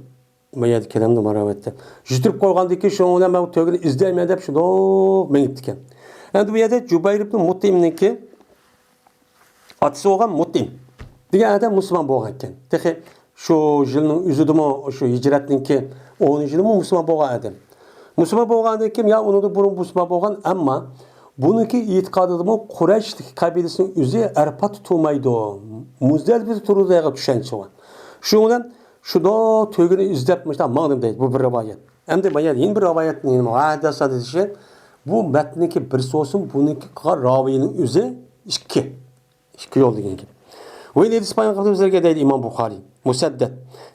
بۇ يەردە كېلەمدۇ مانا رىۋايەتتە. يۈتۈپ قويغاندىن كېيىن شۇنىڭ بىلەن مەن بۇ تۆگىنى ئىزدەيمەن دەپ شۇنداق مېڭىپتىكەن. ئەمدى بۇ يەردە جۇبەير ئىبن مۇتئىمنىڭكى ئاتىسى بولغان مۇتئىم دېگەن ئادەم مۇسۇلمان بولغان ئىكەن. تېخى شۇ يىلنىڭ ئۆزىدىمۇ، شۇ ھىجرەتنىڭكى ئونىنچى يىلىمۇ مۇسۇلمان بولغان ئادەم. مۇسۇلمان بولغاندىن كېيىن يا ئۇنىڭدىن بۇرۇن مۇسۇلمان بولغان، ئەمما بۇنىڭكى ئېتىقادىدىمۇ قۇرەيش قەبىلىسىنىڭ ئۆزى ئەرپاتتا تۇرمايدۇ، مۇزدەلىپىدە تۇرىدۇ دېگەن چۈشەنچە بار. شۇنىڭ بىلەن شۇنداق تۆگىنى ئىزدەپ مۇشۇنداق ماڭدىم دەيدۇ. بۇ بىر رىۋايەت. ئەمدى مانا يەنە بىر رىۋايەتنى يەنە ھەدىسە دېيىشى، بۇ مەتنىكى بىرسى بولسۇن، بۇنىڭكى قىلغان راۋىينىڭ ئۆزى ئىككى. ئىككى يول دېگەن گەپ. ۋە ھەدىس بايان قىلدى بىزلەرگە دەيدۇ ئىمام بۇخارىي. مۇسەددەد.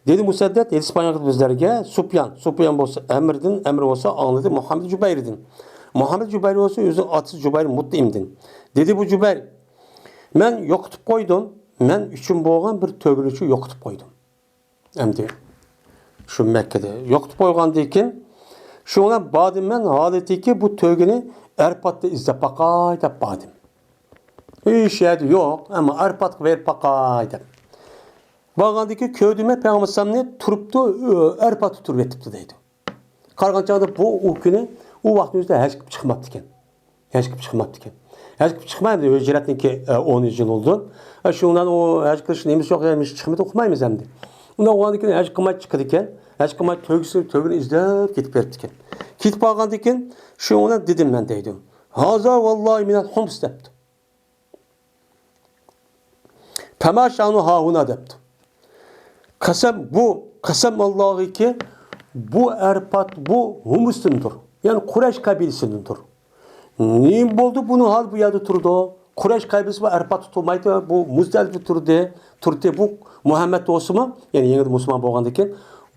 دېدى مۇسەددەد، ھەدىس بايان قىلدى بىزلەرگە سۇپيان. سۇپيان بولسا ئەمردىن، ئەمر بولسا ئاڭلىدى مۇھەممەد جۇبەيردىن. مۇھەممەد جۇبەير بولسا ئۆزىنىڭ ئاتىسى جۇبەير مۇتئىمدىن. دېدى بۇ جۇبەير، مەن يوقىتىپ قويدۇم، مەن ئۈچۈن بولغان بىر تۆگىنى يوقىتىپ قويدۇم. ئەمدى شۇ مەككىدە يوقىتىپ قويغاندىن كېيىن، شۇ بىلەن باردىم مەن ھالىتىكى بۇ تۆگىنى ئەرپاتتا ئىزدەپ باقاي دەپ باردىم. ھېچ يەردە يوق، ئەمما ئەرپاتقا بېرىپ باقاي دەپ. بارغاندىن كېيىن كۆردۈم مەن پەيغەمبەر ئەلەيھىسسالامنى تۇرۇپتۇ، ئەرپاتتا تۇرۇپ يېتىپتۇ دەيدۇ. قارىغان چاغدا بۇ ئۇ كۈنى، ئۇ ۋاقىتنىڭ ئۆزىدە ھەج قىلىپ چىقماپتىكەن. ھەج قىلىپ چىقماپتىكەن. ھەج قىلىپ چىقماي، ئەمدى ھىجرەتنىڭكى، ئە، ئونىنچى يىلى بولىدۇ. ئە، شۇنىڭ بىلەن ئۇ ھەج قىلىش نېمىسى يوق، ھەمىشە چىقمىدى، ئۇقمايمىز ئەمدى. ئۇنداق بولغاندىن كېيىن ھەج قىلماي چىقىدىكەن. ھەج قىلماي تۆگىسى، تۆگىنى ئىزدەپ كېتىپ بېرىپتىكەن. كېتىپ قالغاندىن كېيىن شۇنىڭ بىلەن دېدىم مەن دەيدۇ. ھازا ۋاللاھى مىنەل خۇمس دەپتۇ. پەما شەئنۇ ھاھۇنا دەپتۇ. قەسەم، بۇ، قەسەم ئاللاھىكى، بۇ ئەرپات، بۇ ھۇمۇستىندۇر. يەنى قۇرەيش قەبىلىسىدىندۇر. نېمە بولدى بۇنىڭ ھالى بۇ يەردە تۇرىدۇ؟ قۇرەيش قەبىلىسى بۇ ئەرپاتتا تۇرمايدۇ، بۇ مۇزدەلىپە تۇردى، تۇردى. بۇ مۇھەممەد بولسىمۇ، يەنى يېڭىدىن مۇسۇلمان بولغاندىن كېيىن،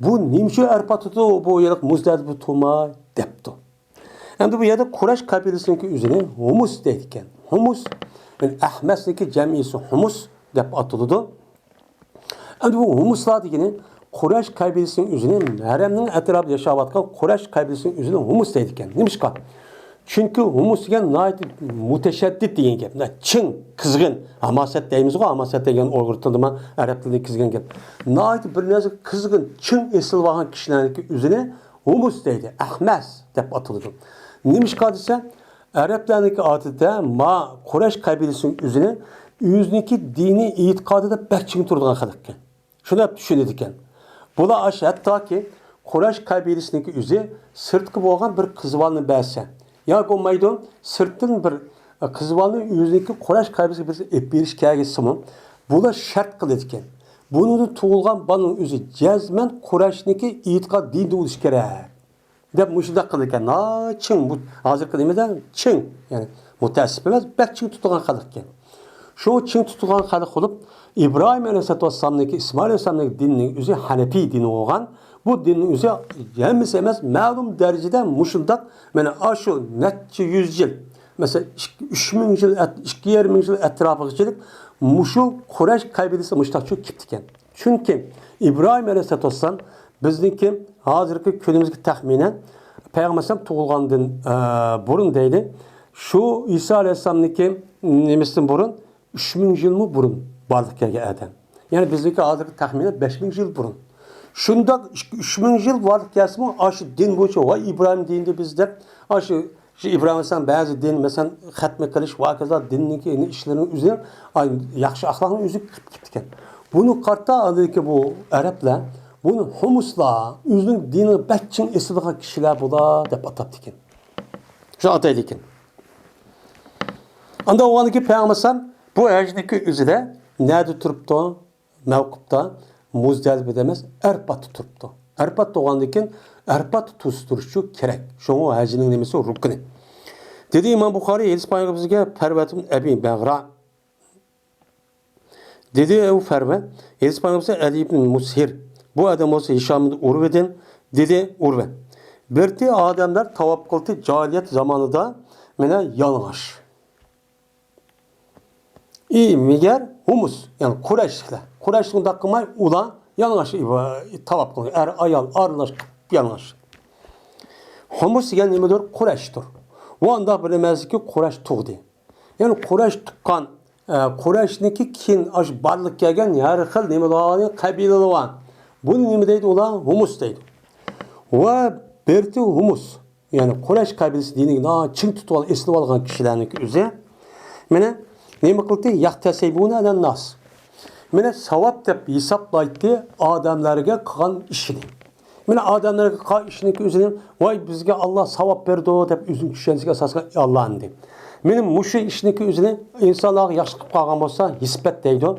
بۇ نېمە ئۈچۈن ئەرپاتتا تۇرىدۇ، بۇ يەنە مۇزدەلىپە تۇرماي دەپتۇ. ئەمدى بۇ يەردە قۇرەيش قەبىلىسىنىڭكى ئۆزىنى ھۇمۇس دەيدىكەن. ھۇمۇس، يەنى ئەھمەسنىڭكى جەمئىسى ھۇمۇس دەپ ئاتىلىدۇ. ئەمدى بۇ ھۇمۇسلار دېگىنى قۇرەيش قەبىلىسىنىڭ ئۆزىنى، ھەرەمنىڭ ئەتراپىدا ياشاۋاتقان قۇرەيش قەبىلىسىنىڭ ئۆزىنى ھۇمۇس دەيدىكەن. نېمىشقا؟ چۈنكى ھۇمۇس دېگەن ناھايىتى مۇتەشەددىت دېگەن گەپ. چىڭ، قىزغىن، ھاماسەت دەيمىزغۇ، ھاماسەت دېگەن ئۇيغۇر تىلىدىمۇ، ئەرەب تىلىدىن كىرگەن گەپ. ناھايىتى بىر نەرسىگە قىزغىن، چىڭ ئېسىلىۋالغان كىشىلەرنىڭكى ئۆزىنى ھۇمۇس دەيدۇ، ئەخمەس دەپ ئاتىلىدۇ. نېمىشقا دېسە، ئەرەبلەرنىڭكى ئادىتىدە ما قۇرەيش قەبىلىسىنىڭ ئۆزىنى ئۆزىنىڭكى دىنىي ئېتىقادىدا بەك چىڭ تۇرىدىغان خەلقكەن. شۇنداق چۈشىنىدىكەن. بۇلار ئاشۇ ھەتتاكى قۇرەيش قەبىلىسىنىڭكى ئۆزى سىرتقا بولغان بىر قىز بالىنى بەرسە، ياكى بولمايدۇ، سىرتتىن بىر قىز بالىنى ئۆزىنىڭكى قۇرەيش قەبىلىسىگە بىرسى ئېلىپ بېرىش كەلگەنسىمۇ، بۇلار شەرت قىلىدىكەن. بۇنىڭدا تۇغۇلغان بالىنىڭ ئۆزى جەزمەن قۇرەيشنىڭكى ئېتىقاد دىنىدا بولۇشى كېرەك. دەپ مۇشۇنداق قىلىدىكەن. ناھايىتى چىڭ، بۇ ھازىرقى نېمىدە چىڭ، يەنى مۇتەئەسسىپ ئەمەس، بەك چىڭ تۇتىدىغان خەلقكەن. شۇ چىڭ تۇتىدىغان خەلق بولۇپ، ئىبراھىم ئەلەيھىسسالاتۇ ۋەسسالامنىڭكى، ئىسمائىل ئەلەيھىسسالامنىڭكى دىنىنىڭ ئۆزى ھەنەپىي دىنى بولغان. بۇ دىننىڭ ئۆزى ھەممىسى ئەمەس، مەلۇم دەرىجىدە مۇشۇنداق، مانا ئاشۇ نەچچە يۈز يىل، مەسىلەن، ئىككى، ئۈچ مىڭ يىل ئەت-، ئىككى يېرىم مىڭ يىل ئەتراپىغىچىلىك مۇشۇ قۇرەيش قەبىلىسى مۇشۇنداق چۆكۈپتىكەن. چۈنكى ئىبراھىم ئەلەيھىسسالاتۇ ۋەسسالام بىزنىڭكى ھازىرقى كۈنىمىزگە تەخمىنەن پەيغەمبەر ئەلەيھىسسالام تۇغۇلغاندىن، ئە، بۇرۇن دەيلى، شۇ ئىسا ئەلەيھىسسالامنىڭكى نېمىسىدىن بۇرۇن، ئۈچ مىڭ يىلمۇ بۇرۇن بارلىققا كەلگەن ئادەم. يەنى بىزنىڭكى ھازىرقى تەخمىنەن بەش مىڭ يىل بۇرۇن. شۇنداق ئۈچ مىڭ يىل بارلىققا كەلسىمۇ، ئاشۇ دىن بويىچە، ۋاي ئىبراھىم دىنىدا بىز دەپ، ئاشۇ شۇ ئىبراھىم ئەلەيھىسسالام بەزى دىن، مەسىلەن، خەتمە قىلىش ۋە ھاكازا دىننىڭكى ئىشلىرىنىڭ ئۆزىنى، ئاي، ياخشى ئەخلاقنىڭ ئۆزى قىلىپ كېتىپتىكەن. بۇنى قارىتا ئاندىكى بۇ ئەرەبلەر بۇنى ھۇمۇسلار، ئۆزىنىڭ دىنىغا بەك چىڭ ئېسىلىدىغان كىشىلەر بۇلار دەپ ئاتاپتىكەن. شۇ ئاتايدىكەن. ئاندا بولغاندىكى پەيغەمبەر ئەلەيھىسسالام بۇ ھەجنىڭكى ئۆزىدە نەدە تۇرۇپتۇ؟ مەۋقۇپتا، مۇزدەلىپىدە ئەمەس، ئەرپاتتا تۇرۇپتۇ. ئەرپات بولغاندىن كېيىن ئەرپاتتا تۇرۇش، تۇرۇشچۇ كېرەك. شۇڭا ھەجنىڭ نېمىسى؟ رۇكنى. دېدى ئىمام بۇخارى، ھەدىس پايغىمبىرىمىزگە پەرۋەتۇن ئەبى بەغرا. دېدى ئۇ پەرۋە، ھەدىس پايغىمبىرىمىزگە ئەلى ئىبن مۇسھىر. بۇ ئادەم بولسا ھىشام ئۇرۋىدىن، دېدى ئۇرۋە. بىرتى ئادەملەر تاۋاپ قىلدى جاھىلىيەت زامانىدا مانا يالىڭاچ. ئى، مېگەر ھۇمۇس، يەنى قۇرەيشلىكلەر. قۇرەيشلىك ئۇنداق قىلماي، ئۇلار يالىڭاچ ئىبا-، تاۋاپ قىلغان. ئەر، ئايال ئارىلاشقان يالىڭاچ. ھۇمۇس دېگەن نېمىدۇر؟ قۇرەيشتۇر. ئۇ ئانداق بىر نېمە ئەمەسكى، قۇرەيش تۇغدى. يەنى قۇرەيش تۇغقان، ئە، قۇرەيشنىڭكى كېيىن ئاشۇ بارلىققا كەلگەن ھەر خىل نېمە بار، قەبىلىلەر بار. بۇنى نېمە دەيدۇ ئۇلار؟ ھۇمۇس دەيدۇ. ۋە بىرتى ھۇمۇس. يەنى قۇرەيش قەبىلىسى دىنىنى ناھايىتى چىڭ تۇتۇۋال-، ئېسىلىۋالغان كىشىلەرنىڭكى ئۆزى. مانا نېمە قىلدى؟ يەقتەسىبۇنە ئەلەنناس. مانا ساۋاب دەپ ھېسابلايتتى ئادەملەرگە قىلغان ئىشىنى. مانا ئادەملەرگە قىلغان ئىشىنىڭكى ئۆزىنى، ۋاي، بىزگە ئاللا ساۋاب بېرىدۇ دەپ ئۆزىنىڭ چۈشەنچىسىگە ئاساسەن ئاللا ئەمدى. مانا مۇشۇ ئىشنىڭكى ئۆزىنى ئىنسانلارغا ياخشى قىلىپ قالغان بولسا، نىسبەت دەيدۇ.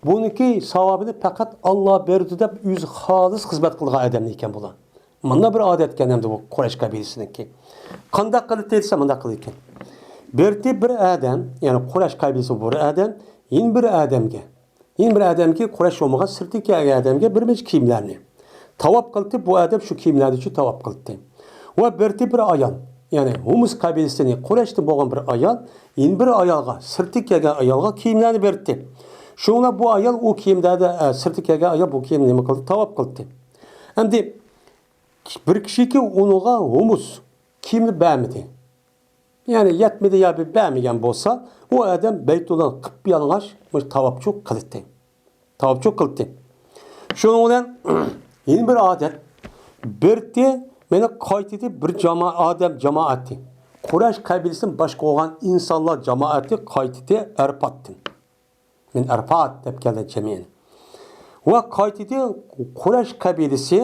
بۇنىڭكى ساۋابىنى پەقەت ئاللا بېرىدۇ دەپ ئۆزى خالىس خىزمەت قىلغان ئادەملەر ئىكەن بۇلار. مانا بىر ئادەتكەن ئەمدى بۇ قۇرەيش قەبىلىسىنىڭكى. قانداق قىلىدۇ دېسە، مۇنداق قىلىدىكەن. بىرتى بىر ئادەم، يەنى قۇرەيش قەبىلىسى بىر ئادەم، يەنە بىر ئادەمگە، يەنە بىر ئادەمگە، قۇرەيش بولمىغان سىرتتىن كەلگەن ئادەمگە بىر نەچچە كىيىملەرنى تاۋاپ قىلدى. بۇ ئادەم شۇ كىيىملەردە شۇ تاۋاپ قىلدى. ۋە بىرتى بىر ئايال، يەنى ھۇمۇس قەبىلىسىنى قۇرەيشتىن بولغان بىر ئايال، يەنە بىر ئايالغا، سىرتتىن كەلگەن ئايالغا كىيىملەرنى بەردى. شۇڭا بۇ ئايال ئۇ كىيىملەردە، ئە، سىرتتىن كەلگەن ئايال بۇ كىيىم نېمە قىلدى؟ تاۋاپ قىلدى. ئەمدى بىر كىشىكى ئۇنىڭغا ھۇمۇس كىيىمنى بەرمىدى. يەنى يەتمىدى يا بىر بەرمىگەن بولسا، ئۇ ئادەم بەيتۇللا قىپيالىڭاچ مۇشۇ تاۋاپچۇ قىلىتتى. تاۋاپچۇ قىلىتتى. شۇنىڭ بىلەن يەنە بىر ئادەت، بىرتى مانا قايتىدى بىر جاما-، ئادەم جامائەتى. قۇرەيش قەبىلىسىدىن باشقا بولغان ئىنسانلار جامائەتى قايتىدى ئەرپاتتىن. مىن ئەرفات دەپ كەلدى جەمئىينى. ۋە قايتىدى قۇرەيش قەبىلىسى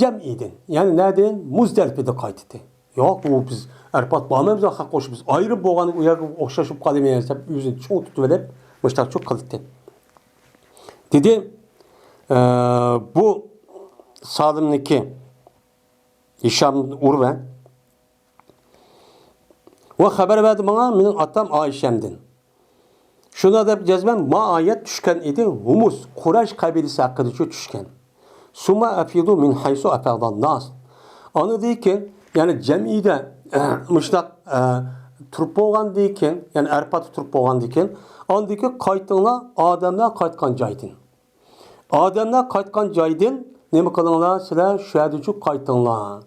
جەمئىيدىن. يەنى نەدىن؟ مۇزدەلىپىدىن قايتىدى. ياق، ئۇ بىز ئەرپات بارمايمىز، خەق قوشۇپ بىز ئايرىپ بولغان ئۇ يەرگە ئوخشاش بولۇپ قالىمىز دەپ ئۆزىنى چوڭ تۇتۇۋېلىپ مۇشتاقچۇ قىلدى. دېدى، ئە، بۇ سالىمنىكى ھىشام ئۇرۋە ۋە خەۋەر بەردى ماڭا مېنىڭ ئاتام ئائىشەمدىن. شۇنداق دەپ جەزمەن ما ئايەت چۈشكەن ئىدى، ھۇمۇس، قۇرەيش قەبىلىسى ھەققىدىچۇ چۈشكەن. سۇمما ئەفىدۇ مىن ھەيسۇ ئەفادان ناس. ئاندىن كېيىن، يەنى جەمئىيدە مۇشۇنداق، ئە، تۇرۇپ بولغاندىن كېيىن، يەنى ئەرپاتتا تۇرۇپ بولغاندىن كېيىن، ئاندىن كېيىن قايتىڭلار ئادەملەر قايتقان جايدىن. ئادەملەر قايتقان جايدىن نېمە قىلىڭلار؟ سىلەر شۇ يەردىچۇ قايتىڭلار.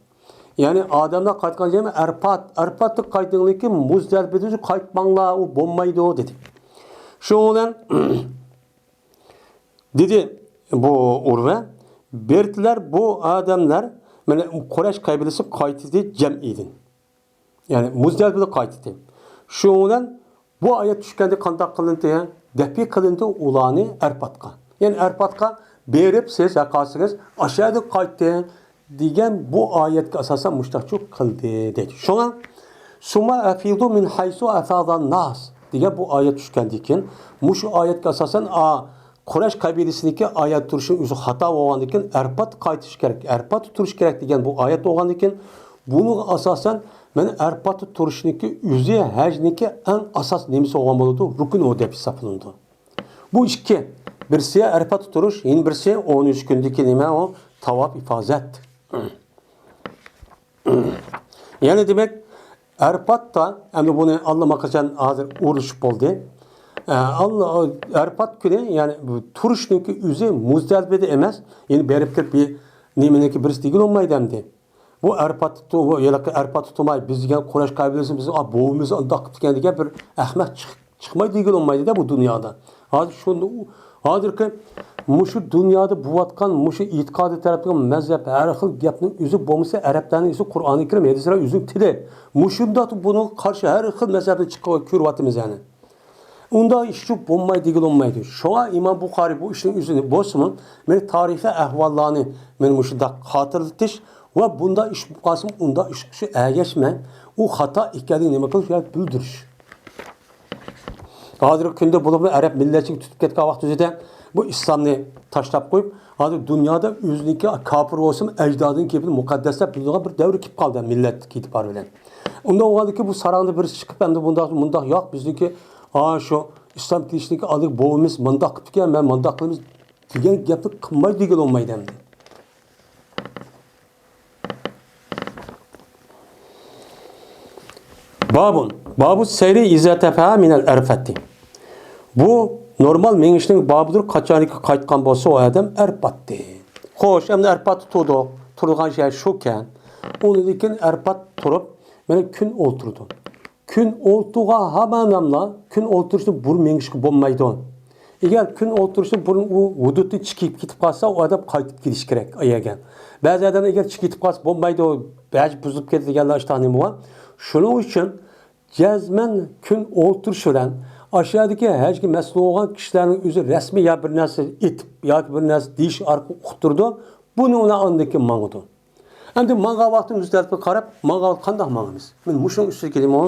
يەنى ئادەملەر قايتقان جاي ئەرپات، ئەرپاتتا قايتىڭلىكى مۇزدەلىپىدىچۇ قايتماڭلار، ئۇ بولمايدۇ، دېدى. شۇنىڭ بىلەن دېدى بۇ ئۇرۋە، بىرتىلەر بۇ ئادەملەر مانا قۇرەيش قەبىلىسى قايتتى جەمئىدىن. يەنى مۇزدەلىپىدىن قايتتى. شۇنىڭ بىلەن بۇ ئايەت چۈشكەندە قانداق قىلىندى؟ دەپئى قىلىندى ئۇلارنى ئەرپاتقا. يەنى ئەرپاتقا بېرىپ سىز ھەققاسىڭىز ئاشۇ يەردىن قايتتى دېگەن بۇ ئايەتكە ئاساسەن مۇشتاقچۇ قىلدى دەيدۇ. شۇڭا سۇمما ئەفىدۇ مىن ھەيسۇ ئەفادان ناس دېگەن بۇ ئايەت چۈشكەندىن كېيىن، مۇشۇ ئايەتكە ئاساسەن، ئا، قۇرەيش قەبىلىسىنىڭكى ئايەت تۇرۇشى ئۆزى خاتا بولغاندىن كېيىن، ئەرپات قايتىش كېرەك، ئەرپات تۇرۇش كېرەك دېگەن بۇ ئايەت بولغاندىن كېيىن، بۇنىڭغا ئاساسەن، مانا ئەرپاتتا تۇرۇشنىڭكى ئۆزى ھەجنىڭكى ئەڭ ئاساس نېمىسى بولغان بولىدۇ؟ رۇكنى دەپ ھېسابلىنىدۇ. بۇ ئىككى، بىرسى ئەرپاتتا تۇرۇش، يەنە بىرسى ئون ئۈچ كۈندىكى نېمە ئۇ؟ تاۋاپ ئىپازەت. يەنى دېمەك، ئەرپاتتا، ئەمدى بۇنى ئاللىماقاچان ھازىر ئۇرۇشۇپ بولدى. ئە، ئاللا-، ئەرپات كۈنى، يەنى بۇ تۇرۇشنىڭكى ئۆزى مۇزدەلىپىدە ئەمەس، يەنى بېرىپ كېلىپ بىر نېمىنىڭكى بىرسى دېگىلى بولمايدۇ ئەمدى. بۇ ئەرپات تۇ-، بۇ ھېلىقى ئەرپات تۇتماي، بىز دېگەن قۇرەيش قەبىلىسى، بىز، ئا، بوۋىمىز ئانداق قىپتىكەن دېگەن بىر ئەخمەق چىق-، چىقماي دېگىلى بولمايدۇ-دە بۇ دۇنيادا. ھازىر شۇ، ھازىرقى مۇشۇ دۇنيادا بولۇۋاتقان مۇشۇ ئېتىقادىي تەرەپتىكى مەزھەپ، ھەر خىل گەپنىڭ ئۆزى بولمىسا، ئەرەبلەرنىڭ ئۆزى قۇرئانى كەرىم، ھەدىسلەر ئۆزىنىڭ تىلى. مۇشۇنداق بۇنىڭغا قارشى ھەر خىل مەزھەپنى چىقىپ كۆرۈۋاتىمىز يەنى. ئۇنداق ئىشچۇ بولماي دېگىلى بولمايدۇ. شۇڭا ئىمام بۇخارىي بۇ ئىشنىڭ ئۆزىنى بولسىمۇ، مېنى تارىخىي ئەھۋاللارنى مېنى مۇشۇنداق خاتىرىلىتىش ۋە بۇنداق ئىش بولۇپ قالسىمۇ، ئۇنداق ئىش قىلىشى ئەگەشمەي، ئۇ خاتا ئىكەنلىكىنى نېمە قىلىش؟ بىلدۈرۈش. ھازىرقى كۈندە بولۇپمۇ ئەرەب مىللەتچىلىك تۇتۇپ كەتكەن ۋاقتى ئۆزىدە بۇ ئىسلامنى تاشلاپ قويۇپ، ھازىر دۇنيادا ئۆزىنىڭكى كاپىر بولسىمۇ، ئەجدادىنىڭ گېپىنى مۇقەددەس دەپ بىلىدىغان بىر دەۋر كېلىپ قالدى مىللەتتىكى ئېتىبار بىلەن. ئۇنداق بولغاندىكىن بۇ ساراڭدا بىرسى چىقىپ، ئەمدى بۇنداق، مۇنداق ياق، بىزنىڭكى، ھا، شۇ ئىسلام كېلىشتىكى ئالدىغا بوۋىمىز مۇنداق قىپتىكەن، مەن مۇنداق قىلىمىز دېگەن گەپنى قىلماي دېگىلى بولمايدۇ ئەمدى. بابۇن، بابۇ سەيرى ئىزا تەفەئە مىنەل ئەرفەتى. بۇ نورمال مېڭىشنىڭ بابىدۇر، قاچانكى قايتقان بولسا ئۇ ئادەم ئەرپاتتى. خوش، ئەمدى ئەرپاتتا تۇردۇق. تۇرىدىغان شەھەر شۇكەن. ئۇنىڭدىن كېيىن ئەرپات تۇرۇپ، مانا كۈن ئولتۇرىدۇ. كۈن ئولتۇرغان ھاماناملا كۈن ئولتۇرۇشتىن بۇرۇن مېڭىشقا بولمايدۇ. ئەگەر كۈن ئولتۇرۇشتىن بۇرۇن ئۇ ھۇدۇدتىن چىقىپ كېتىپ قالسا، ئۇ ئادەم قايتىپ كېلىشى كېرەك ئەگەر. بەزى ئادەم ئەگەر چىقىپ كېتىپ قالسا بولمايدۇ، ھەج بۇزۇلۇپ كېتىدۇ دېگەنلەر ئىشتىھانى بار. شۇنىڭ ئۈچۈن جەزمەن كۈن ئولتۇرۇش بىلەن ئاشۇ يەردىكى ھەجگە مەسئۇل بولغان كىشىلەرنىڭ ئۆزى رەسمىي يا بىر نەرسە ئېيتىپ ياكى بىر نەرسە دېيىش ئارقىلىق ئۇقتۇرىدۇ. بۇنىڭ بىلەن ئاندىن كېيىن ماڭىدۇ. ئەمدى ماڭغان ۋاقتى مۇزدەلىپىگە قاراپ، ماڭغان قانداق ماڭىمىز؟ مانا مۇشۇنىڭ ئۈستىگە دېمۇ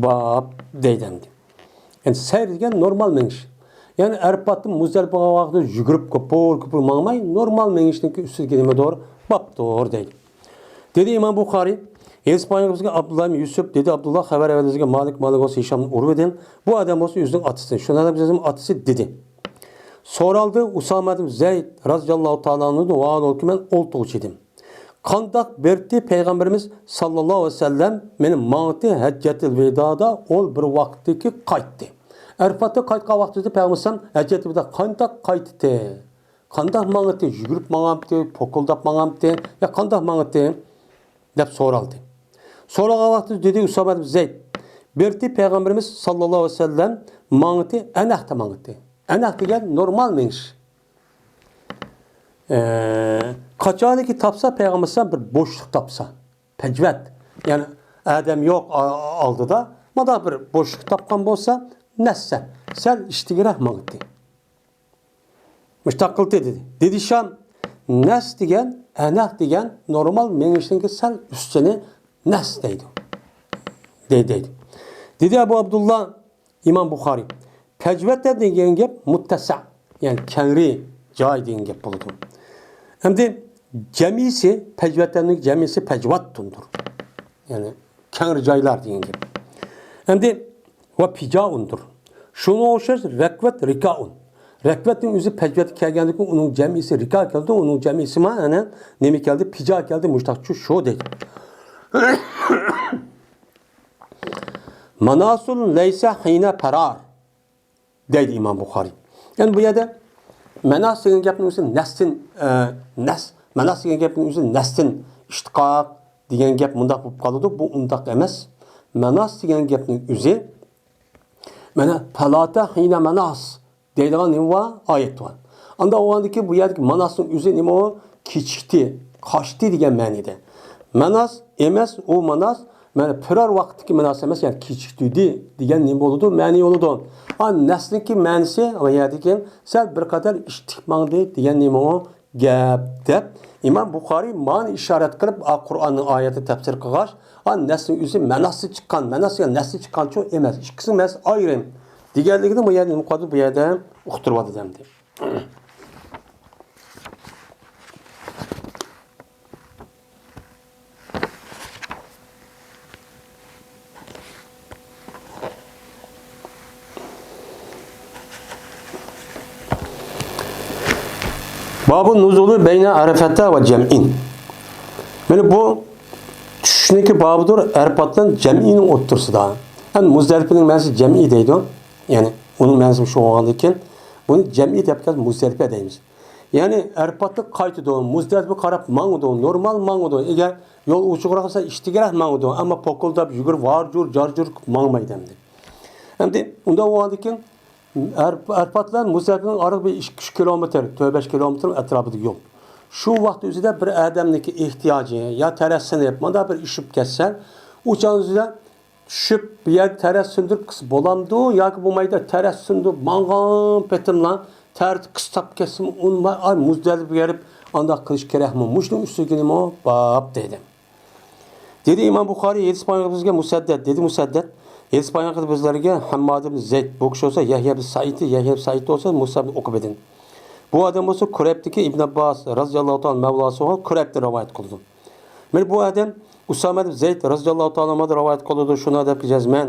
باب دەيدۇ ئەمدى. يەنى سەير دېگەن نورمال مېڭىش. يەنى ئەرپاتتىن مۇزدەلىپە ماڭغان ۋاقتىدا يۈگۈرۈپ، كوپۇر، كوپۇر ماڭماي، نورمال مېڭىشنىڭكى ئۈستىگە دېمىدۇر، بابتۇر دەيدۇ. دېدى ئىمام بۇخارىي، ھەدىس بايان قىلغۇسىغا ئابدۇللا ئىبن يۈسۈپ، دېدى ئابدۇللا، خەۋەر ئەۋەتكۈسىگە مالىك، مالىك بولسا ھىشامدىن ئۇرۋىدىن، بۇ ئادەم بولسا ئۆزىنىڭ ئاتىسىدىن، شۇ ئادەم ئۆزىنىڭ ئاتىسى دېدى. سورالدى، ئۇسامە ئىبن زەيد رازىياللاھۇ تائالا ئەنھۇدىن، ۋە ئۇ كىم؟ مەن ئولتۇرغۇچى ئىدىم. قانداق بېرىتتى پەيغەمبىرىمىز ساللاللاھۇ ئەلەيھى ۋەسەللەم مېنى ماڭىتى ھەججەتىل ۋىدادا ئول بىر ۋاقىتتىكى قايتتى. ئەرپاتتا قايتقان ۋاقتىدا پەيغەمبەر ھەججەتىل ۋىدا قانداق قايتتى؟ قانداق ماڭىتى؟ يۈگۈرۈپ ماڭامتى؟ پوكۇلداپ ماڭامتى؟ يا قانداق ماڭىتى؟ دەپ سورالدى. سورالغان ۋاقتىدا دېدى ئۇسامە ئىبن زەيد، بېرىتتى پەيغەمبىرىمىز ساللاللاھۇ ئەلەيھى ۋەسەللەم ماڭىتى، ئەنەقتە ماڭىتى. ئەنەق دېگەن نورمال مېڭىش. ئە، قاچانكى تاپسا پەيغەمبەر بىر بوشلۇق تاپسا، پەجۋەت، يەنى ئادەم يوق ئا-، ئالدىدا، مۇنداق بىر بوشلۇق تاپقان بولسا، نەسسە، سەل ئىشتىگىرەك ماڭىتى. مۇشتاق قىلدى دېدى. دېدى شام، نەس دېگەن، ئەنەق دېگەن نورمال مېڭىشنىڭكى سەل ئۈستىنى نەس دەيدۇ. دەي-، دەيدۇ. دېدى ئەبۇ ئابدۇللا، ئىمام بۇخارىي، پەجۋەتە دېگەن گەپ مۇتتەسە، يەنى كەڭرى جاي دېگەن گەپ بولىدۇ. ئەمدى جەمئىسى، پەجۋەتەنىڭ جەمئىسى پەجۋاتتۇندۇر. يەنى كەڭرى جايلار دېگەن گەپ. ئەمدى ۋە پىجائۇندۇر. شۇنىڭغا ئوخشاش رەكۋەت رىكائۇن. رەكۋەتنىڭ ئۆزى پەجۋەتكە كەلگەندىكىن ئۇنىڭ جەمئىسى رىكا كەلدى، ئۇنىڭ جەمئىسى ما، يەنى نېمە كەلدى؟ پىجا كەلدى، مۇشتاقچۇ شۇ دەيدۇ. ماناسۇل لەيسە ھىنە پەرار دەيدۇ ئىمام بۇخارىي. يەنى بۇ يەردە مەناس دېگەن گەپنىڭ ئۆزى نەستىن، ئە، نەس، مەناس دېگەن گەپنىڭ ئۆزى نەستىن ئىشتىقاق دېگەن گەپ مۇنداق بولۇپ قالىدۇ. بۇ ئۇنداق ئەمەس. مەناس دېگەن گەپنىڭ ئۆزى، مانا، پەلاتە ھىنە مەناس دەيدىغان نېمە بار؟ ئايەت بار. ئاندا بولغاندىكىن بۇ يەردىكى ماناسنىڭ ئۆزى نېمە ئۇ؟ كېچىكتى، قاچتى دېگەن مەنىدە. ماناس ئەمەس، ئۇ ماناس، مانا، پىرار ۋاقىتتىكى ماناس ئەمەس، يەنى كېچىكتۈردى دېگەن نېمە بولىدۇ؟ مەنە بولىدۇ. ئا، نەسنىڭكى مەنىسى، ئۇ يەردىكى سەل بىر قەدەر ئىشتىك ماڭدى دېگەن نېمە ئۇ؟ گەپ، دەپ ئىمام بۇخارىي مانا ئىشارەت قىلىپ، ئا، قۇرئاننىڭ ئايەتىنى تەپسىر قىلغاچ، ئا، نەسنىڭ ئۆزى مەناسى چىققان، مەناسى، يەنى نەسى چىققانچۇ ئەمەس، ئىككىسىنىڭ مەنىسى ئايرىم دېگەنلىكىنى بۇ يەردە نېمە قىلدى؟ بۇ يەردە ئۇقتۇرۇۋالدى ئەمدى. بابۇ نۇزۇلى بەينە ئەرەفەتە ۋە جەمئىن. مانا بۇ چۈشۈشنىڭكى بابىدۇر، ئەرپات بىلەن جەمئىنىڭ ئوتتۇرىسىدا. ھەم مۇزدەلىپىنىڭ مەنىسى جەمئىي دەيدۇ. يەنى ئۇنىڭ مەنىسى شۇ بولغاندىكىن، بۇنى جەمئىي دەپ كەلسە مۇزدەلىپە دەيمىز. يەنى ئەرپاتتىن قايتىدۇ، مۇزدەلىپىگە قاراپ ماڭىدۇ، نورمال ماڭىدۇ. ئەگەر يول ئوچۇقراق بولسا، ئىشتىكرەك ماڭىدۇ. ئەمما پوكۇلداپ يۈگۈرۈپ، ۋارجۇر، جارجۇر ماڭمايدۇ ئەمدى. ئەمدى ئۇنداق بولغاندىكىن، ئەر-، ئەرپات بىلەن مۇزدەلىپىنىڭ ئارىلىقى بىر ئىككى، ئۈچ كىلومېتىر، تۆت، بەش كىلومېتىر ئەتراپىدا يول. شۇ ۋاقىت ئۆزىدە بىر ئادەمنىڭكى ئېھتىياجى يا تەرەت سىنىپ، مانا بىر ئىششىپ كەتسە، ئۇ چاغ ئۆزىدە چۈشۈپ، بۇ يەردە تەرەت سۇندۇرۇپ قىلسا بولامدۇ ياكى بولمايدۇ؟ تەرەت سۇندۇرۇپ ماڭغان پېتىملا تەرەت قىستاپ كەتسىمۇ ئۇنىماي، ئاي، مۇزدەلىپىگە بېرىپ ئانداق قىلىش كېرەكمۇ؟ مۇشۇنىڭ ئۈستىگە نېمە باب دېدى. دېدى ئىمام بۇخارىي، ھەدىس بايان قىلىپ بىزگە مۇسەددەد، دېدى مۇسەددەد، ھەدىس بايان قىلىپ بىزلەرگە ھەمماد ئىبن زەيد، بۇ كىشى بولسا يەھيا ئىبن سەئىد، يەھيا ئىبن سەئىد بولسا مۇسا ئىبن ئۇقبىدىن. بۇ ئادەم بولسا كۇرەيبتىكى ئىبن ئابباس رازىياللاھۇ تائالا مەۋلاسى بولغان كۇرەيبتىن رىۋايەت قىلىدۇ. مانا بۇ ئادەم ئۇسامە ئىبن زەيد رازىياللاھۇ تائالا ئانھۇدىن رىۋايەت قىلىدۇ، شۇنى دەپ جەزمەن.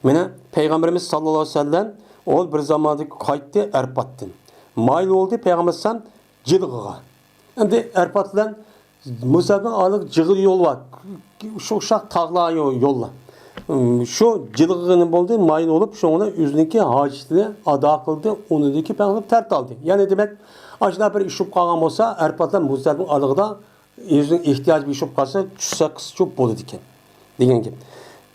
مانا پەيغەمبىرىمىز ساللاللاھۇ ئەلەيھى ۋەسەللەم ئۇ بىر زاماندا قايتتى ئەرپاتتىن. مايىل بولدى پەيغەمبەر ئەلەيھىسسالام جىلغىغا. ئەمدى ئەرپات بىلەن مۇزدەلىپىنىڭ ئارىلىقى جىلغا يول بار. شۇ ئۇششاق تاغلار يو-، يوللار. شۇ جىلغىغا نېمە بولدى؟ مايىل بولۇپ، شۇنىڭ بىلەن ئۆزىنىڭكى ھاجىتىنى ئادا قىلدى. ئۇنىڭدىن كېيىن پەيغەمبەر تەرەت ئالدى. يەنى دېمەك، ئاشۇنداق بىر ئىش بولۇپ قالغان بولسا، ئەرپات بىلەن مۇزدەلىپىنىڭ ئارىلىقىدا ئۆزىنىڭ ئېھتىياجى بىر ئىش بولۇپ قالسا، چۈشسە قىلسىچۇ بولىدىكەن دېگەن گەپ.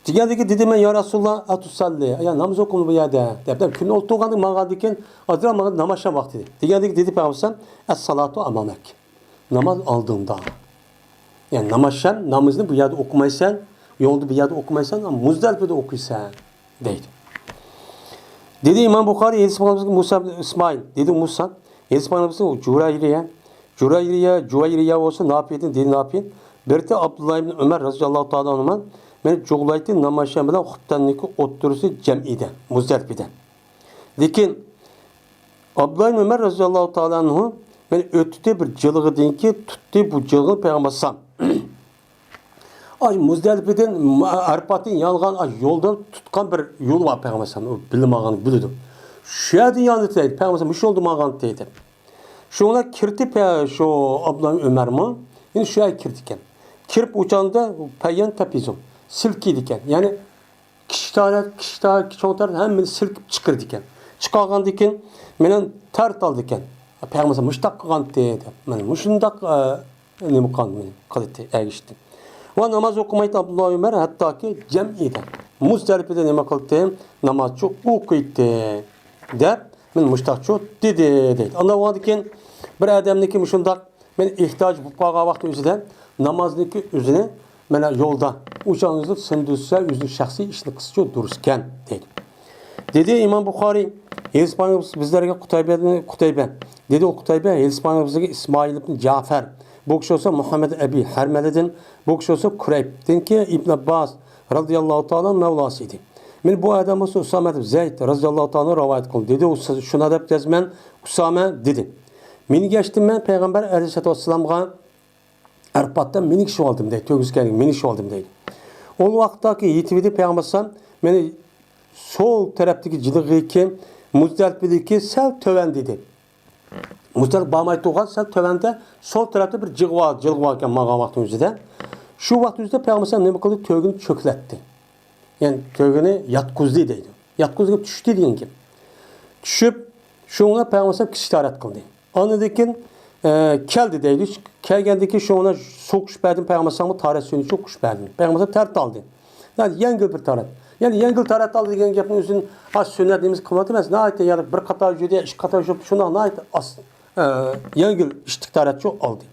دېگەندىكى دېدىم مەن، يا رەسۇلاللا، ئەتۇسەللى، يا ناماز ئوقۇمدۇ بۇ يەردە؟ دەپ، دەپ كۈن ئولتۇرغاندا ماڭغاندىكىن، ئازراق ماڭا ناماز ئىشلەم ۋاقتى دېدى. دېگەندىكى دېدى پەيغەمبەر ئەلەيھىسسالام، ئەسسالاتۇ ئامامەك. ناماز ئالدىڭدا. يەنى ناماز شەم، نامىزىنى بۇ يەردە ئوقۇمايسەن، يولدا بۇ يەردە ئوقۇمايسەن، مۇزدەلىپىدە ئوقۇيسەن، دەيدۇ. دېدى ئىمام بۇخارىي، ھەدىس بۇخارىي، مۇسا ئىسمائىل، دېدى مۇسا، ھەدىس بۇخارىي، جۇرەيرىيە، جۇرەيرىيە، جۇۋەيرىيە بولسا نافىدىن، دېدى نافىد، بىرتى ئابدۇللا ئىبن ئۆمەر رازىياللاھۇ تائالا ئانھۇما، مېنى جۇغلايتتى، ناماز شەم بىلەن خۇپتەننىڭكى ئوتتۇرىسى جەمئىدە، مۇزدەلىپىدە. لېكىن ئابدۇللا ئىبن ئۆمەر رازىياللاھۇ تائالا ئەنھۇ مېنى ئۆتتى بىر جىلغىدىنكى، تۇتتى بۇ جىلغىنى پەيغەمبەر ئەلەيھىسسالام. ئاي، مۇزدەلىپىدىن، ئەرپاتتىن يانغان، ئاي، يولدىن تۇتقان بىر يول بار پەيغەمبەر ئەلەيھىسسالام، ئۇ بىللە ماڭغان بىلىدۇ. شۇ يەردىن ياندى دەيدۇ، پەيغەمبەر ئەلەيھىسسالام مۇشۇ يولدا ماڭغان دەيدۇ. شۇڭا كىرتى پە-، شۇ ئابدۇللا ئۆمەرمۇ، يەنە شۇ يەرگە كىرىدىكەن. كىرىپ ئۇچاندا پەييەن تەپىزۇ، سىلكىيدىكەن. يەنى كىچىك تەرەت، كىچىك تەرەت، چوڭ تەرەت ھەممىنى سىلكىپ چىقىرىدىكەن. چىقارغاندىكىن مېنى تەرەت ئالدىكەن. پەيغەمبەر مۇشۇنداق قىلغانتى دەپ، مانا مۇشۇنداق، ئە، نېمە قىلغان مېنى قىلدى، ئەگىشتى. ۋە ناماز ئوقۇمايتتى ئابدۇللا ئۆمەر، ھەتتاكى جەمئىدە، مۇزدەلىپىدە نېمە قىلدى؟ نامازچۇ ئوقۇيتتى دەپ، مېنى مۇشتاقچۇ دېدى، دەيدۇ. ئانداق بولغاندىكىن بىر ئادەمنىڭكى مۇشۇنداق مەن ئېھتىياج بولۇپ قالغان ۋاقتى ئۆزىدە نامازنىڭكى ئۆزىنى مانا يولدا ئۇچانىزدا سىندۈرسە، ئۆزىنىڭ شەخسىي ئىشىنى قىلسىچۇ دۇرۇسكەن، دەيدۇ. دېدى ئىمام بۇخارىي، ھەدىس بۇخارىي بىزلەرگە قۇتەيبەدىن، قۇتەيبە. دېدى ئۇ قۇتەيبە، ھەدىس بۇخارىي بىزگە ئىسمائىل ئىبن جەفەر. بۇ كىشى بولسا مۇھەممەد ئەبى ھەرمەلىدىن، بۇ كىشى بولسا كۇرەيبتىنكى ئىبن ئابباس رازىياللاھۇ تائالا مەۋلاسى ئىدى. مېنى بۇ ئادەم بولسا ئۇسامە ئىبن زەيد رازىياللاھۇ تائالا رىۋايەت قىلدى. دېدى ئۇ، شۇنى دەپ جەزمەن ئۇسامە دېدى. مېنى گەشتىم مەن پەيغەمبەر ئەلەيھىسسالاتۇ ۋەسسالامغا ئەرپاتتا مېنى كىشىۋالدىم دەيدۇ، تۆگىسىگە مېنى كىشىۋالدىم دەيدۇ. ئۇ ۋاقىتتاكى يېتىۋىدى پەيغەمبەر ئەلەيھىسسالام مېنى سول تەرەپتىكى جىلغىكى مۇزدەلىپىدىكى سەل تۆۋەن دېدى. مۇزدەلىپە بارماي تۇرغان سەل تۆۋەندە سول تەرەپتە بىر جىلغا بار، جىلغا باركەن ماڭغان ۋاقتىنىڭ ئۆزىدە. شۇ ۋاقىت ئۆزىدە پەيغەمبەر ئەلەيھىسسالام نېمە قىلدى؟ تۆگىنى چۆكلەتتى. يەنى تۆگىنى ياتقۇزدى دەيدۇ. ياتقۇزدى دېگەن چۈشتى دېگەن گەپ. چۈشۈپ، شۇڭا پەيغەمبەر ئەلەيھىسسالام كىچىك تارەت قىلدى. ئاندىن كېيىن، ئە، كەلدى دەيدۇ. كەلگەندىن كېيىن شۇڭا سوقۇش بەردىم پەيغەمبەر ئەلەيھىسسالامغا، تارەت سۈيىنى چوقۇش بەردىم. پەيغەمبەر ئەلەيھىسسالام تارەت ئالدى. يەنى يەڭگىل بىر تارەت. يەنى يەڭگىل تارەت ئالدى دېگەن گەپنىڭ ئۆزىنى، ھا، سۈننەت نېمىسى قىلمايتتى ئەمەس. ناھايىتى يەنى بىر قاتار يۈردى، ئىككى قاتار يۈرۈپ، شۇنداق ناھايىتى ئاس، ئە، يەڭگىل ئىشتىك تارەتچۇ ئالدى.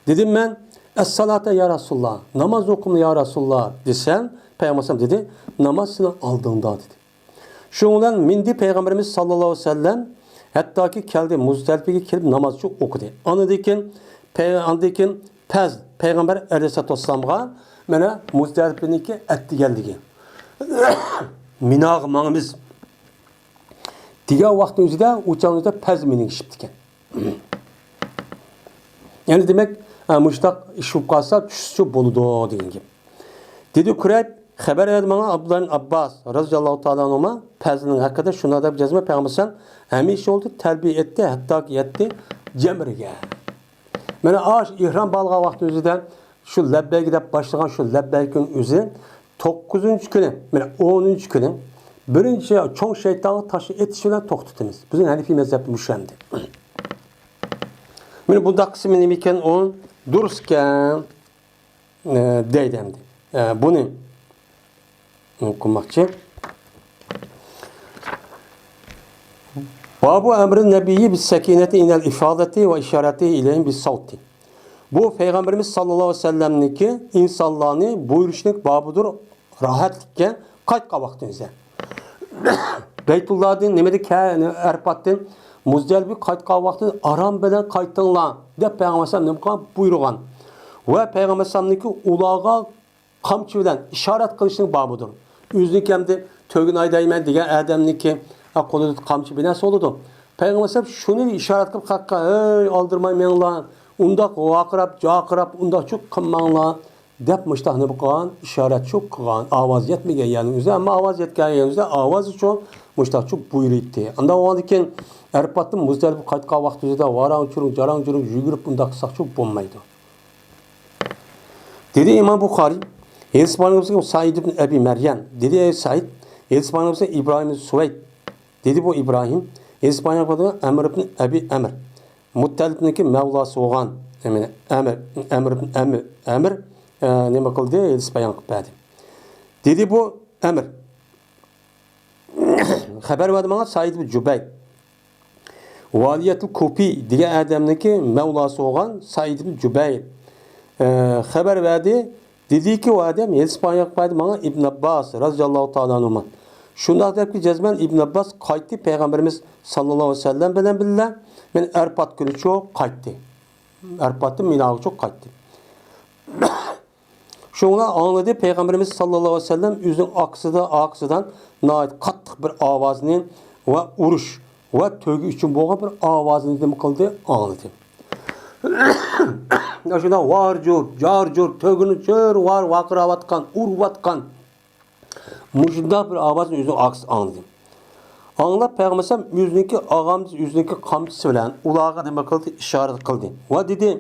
دېدىم مەن، «ئەسسالاتا يا رەسۇلاللا، ناماز ئوقۇڭ يا رەسۇلاللا» دېسەم، پەيغەمبەر ئەلەيھىسسالام دېدى، «ناماز سېنىڭ ئالدىڭدا» دېدى. شۇنىڭ بىلەن مىندى پەيغەمبىرىمىز ساللاللاھۇ ئەلەيھى ۋەسەللەم، ھەتتاكى كەلدى مۇزدەلىپىگە كېلىپ نامازچۇ ئوقۇدى. ئاندىن كېيىن پەي-، ئاندىن كېيىن پەز پەيغەمبەر ئەلەيھىسسالاتۇ ۋەسسالامغا مانا مۇزدەلىپىنىڭكى ئەتىگەنلىكى مىناغا ماڭىمىز دېگەن ۋاقىتنىڭ ئۆزىدە ئۇ چاغنىڭ ئۆزىدە پەز مىنىگە چىقىپتىكەن. يەنى دېمەك، ئە، مۇشۇنداق ئىش بولۇپ قالسا چۈشسىچۇ بولىدۇ دېگەن گەپ. دېدى كۇرەيب، خەۋەر بەردى ماڭا ئابدۇللا ئىبن ئابباس رەزىياللاھۇ تائالا ئەنھۇما پەزنىڭ ھەققىدە شۇنداق دەپ جەزمەن پەيغەمبەر ئەلەيھىسسالام ھەمىشە ئولتۇرۇپ تەلبىيە ئېيتتى، ھەتتاكى يەتتى جەمرىگە. مانا ئاشۇ ئېھرام باغلىغان ۋاقىتنىڭ ئۆزىدە شۇ لەببەيك دەپ باشلىغان شۇ لەببەيكنىڭ ئۆزى توققۇزىنچى كۈنى، مانا ئونىنچى كۈنى بىرىنچى چوڭ شەيتانغا تاشنى ئېتىش بىلەن توختىتىمىز. بىزنىڭ ھەنىفىي مەزھەپتە مۇشۇ ئەمدى. مانا بۇنداق قىسمى نېمە ئىكەن ئۇ؟ دۇرۇسكەن، ئە، دەيدۇ ئەمدى. ئە، بۇنى قىلماقچى. بابۇ ئەمرى نەبىيي بىس سەكىنەتى ئىنەل ئىفادەتى ۋە ئىشارەتى ئىلەيھىم بىس سەۋتى. بۇ پەيغەمبىرىمىز ساللاللاھۇ ئەلەيھى ۋەسەللەمنىڭكى ئىنسانلارنى بۇيرۇشنىڭ بابىدۇر، راھەتلىككە قايتقان ۋاقتىمىزدا. بەيتۇللادىن، نېمىدە، كە-، ئەرپاتتىن مۇزدەلىپە قايتقان ۋاقتىدا ئارام بىلەن قايتىڭلار دەپ پەيغەمبەر ئەلەيھىسسالام نېمە قىلغان؟ بۇيرۇغان. ۋە پەيغەمبەر ئەلەيھىسسالامنىڭكى ئۇلارغا قامچا بىلەن ئىشارەت قىلىشنىڭ بابىدۇر. ئۆزىنىڭكى ئەمدى تۆگىنى ھەيدەيمەن دېگەن ئادەمنىڭكى، ھە، قولىدا قامچا بىر نەرسە بولىدۇ. پەيغەمبەر ئەلەيھىسسالام شۇنى ئىشارەت قىلىپ خەققە، «ھەي، ئالدىرىماي مېڭىڭلار، ئۇنداق ۋارقىراپ، جارقىراپ، ئۇنداقچۇ قىلماڭلار» دەپ مۇشتاق نېمە قىلغان؟ ئىشارەتچۇ قىلغان. ئاۋاز يەتمىگەن يەرنىڭ ئۆزىدە، ئەمما ئاۋاز يەتكەن يەرنىڭ ئۆزىدە ئاۋازىچۇ مۇشتاقچۇ بۇيرۇيتتى. ئاندا ئۇنىڭدىن كېيىن ئەرپاتتىن مۇزدەلىپە قايتقان ۋاقتى ئۆزىدە ۋاراڭ-چۇرۇڭ، جاراڭ-جۇرۇڭ يۈگۈرۈپ ئۇنداق قىلساقچۇ بولمايدۇ. دېدى ئىمام بۇخارىي، ھەدىس بايانلىغۇچى سەئىد ئىبن ئەبى مەريەم. دېدى، ئەي سەئىد، ھەدىس بايانلىغۇچى ئىبراھىم سۇۋەيد. دېدى بۇ ئىبراھىم، ھەدىس بايانلىغۇچى ئەمر ئىبن ئەبى ئەمر. مۇتتەلىپنىڭكى مەۋلاسى بولغان، يەنى ئەمر، ئەمر ئىبن ئەمر، ئەمر، ئە، نېمە قىلدى؟ ھەدىس بايان قىلىپ بەردى. دېدى بۇ ئەمر. خەۋەر بەردى ماڭا سەئىد ئىبن جۇبەير. ۋالىيەتۇل كۇفى دېگەن ئادەمنىڭكى مەۋلاسى بولغان سەئىد ئىبن جۇبەير، ئە، خەۋەر بەردى. دېدىكى، ئۇ ئادەم ھەدىس بايان قىلىپ بەردى ماڭا ئىبن ئابباس رەزىياللاھۇ تائالا ئەنھۇما. شۇنداق دەپكى جەزمەن ئىبن ئابباس قايتتى پەيغەمبىرىمىز ساللاللاھۇ ئەلەيھى ۋەسەللەم بىلەن بىللە، مەن ئەرپات كۈنىچۇ قايتتى. ئەرپاتتىن مىناغىچۇ قايتتى. شۇڭلار ئاڭلىدى، پەيغەمبىرىمىز ساللاللاھۇ ئەلەيھى ۋەسەللەم ئۆزىنىڭ ئارقىسىدا، ئارقىسىدىن ناھايىتى قاتتىق بىر ئاۋازنى ۋە ئۇرۇش ۋە تۆگە ئۈچۈن بولغان بىر ئاۋازنى نېمە قىلدى؟ ئاڭلىدى. شۇنداق ۋار-جۇر، جار-جۇر، تۆگىنى چۆر-ۋار ۋارقىراۋاتقان، ئۇرۇۋاتقان مۇشۇنداق بىر ئاۋازنى ئۆزىنىڭ ئارقىسىدا ئاڭلىدى. ئاڭلاپ پەيغەمبەر ئەلەيھىسسالام ئۆزىنىڭكى ئاغامدىسى، ئۆزىنىڭكى قامچىسى بىلەن ئۇلارغا نېمە قىلدى؟ ئىشارەت قىلدى ۋە دېدى،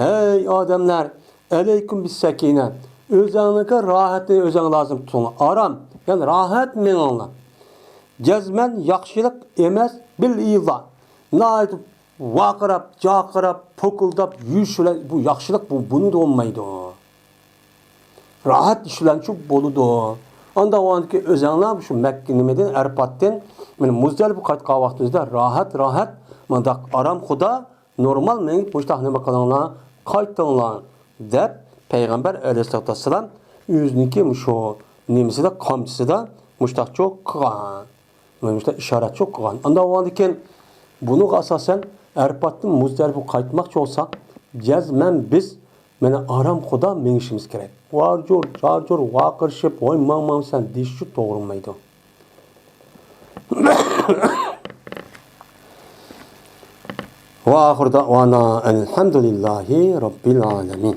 ھەي ئادەملەر، ئەلەيكۇم بىسسەكىنە، ئۆزەڭلارغا راھەتنى ئۆزەڭ لازىم تۇتۇڭلار، ئارام، يەنى راھەت مېڭىڭلار. جەزمەن ياخشىلىق ئەمەس، بىل ئىلا، ناھايىتى ۋارقىراپ، جارقىراپ، پوكۇلداپ يۈرۈش بىلەن بۇ ياخشىلىق، بۇ، بۇنى بولمايدۇ. راھەت ئىش بىلەنچۇ بولىدۇ. ئاندا ئاندىكى ئۆزەڭلار شۇ مەككە نېمىدىن، ئەرپاتتىن، مانا مۇزدەلىپە قايتقان ۋاقتىڭىزدا راھەت، راھەت، مۇنداق ئارام خۇدا، نورمال مېڭىپ مۇشتاق نېمە قىلىڭلار، قايتىڭلار، دەپ پەيغەمبەر ئەلەيھىسسالاتۇ ۋەسسالام ئۆزىنىڭكى مۇشۇ نېمىسىدا، قامچىسىدا مۇشتاقچۇ قىلغان. مۇشۇنداق ئىشارەتچۇ قىلغان. ئاندا بولغاندىكىن، بۇنىڭغا ئاساسەن، ئەرپاتتىن مۇزدەلىپە قايتماقچى بولساق، جەزمەن بىز مانا ئارام خۇدا مېڭىشىمىز كېرەك. ۋارجۇر، جارجۇر، ۋارقىرىشىپ، ۋاي ماڭ ماڭ سەن دېيىشچۇ توغرىلمايدۇ. ۋە ئاخىر دەئۋانا ئەلھەمدۇلىللاھى رەببىل ئالەمىن.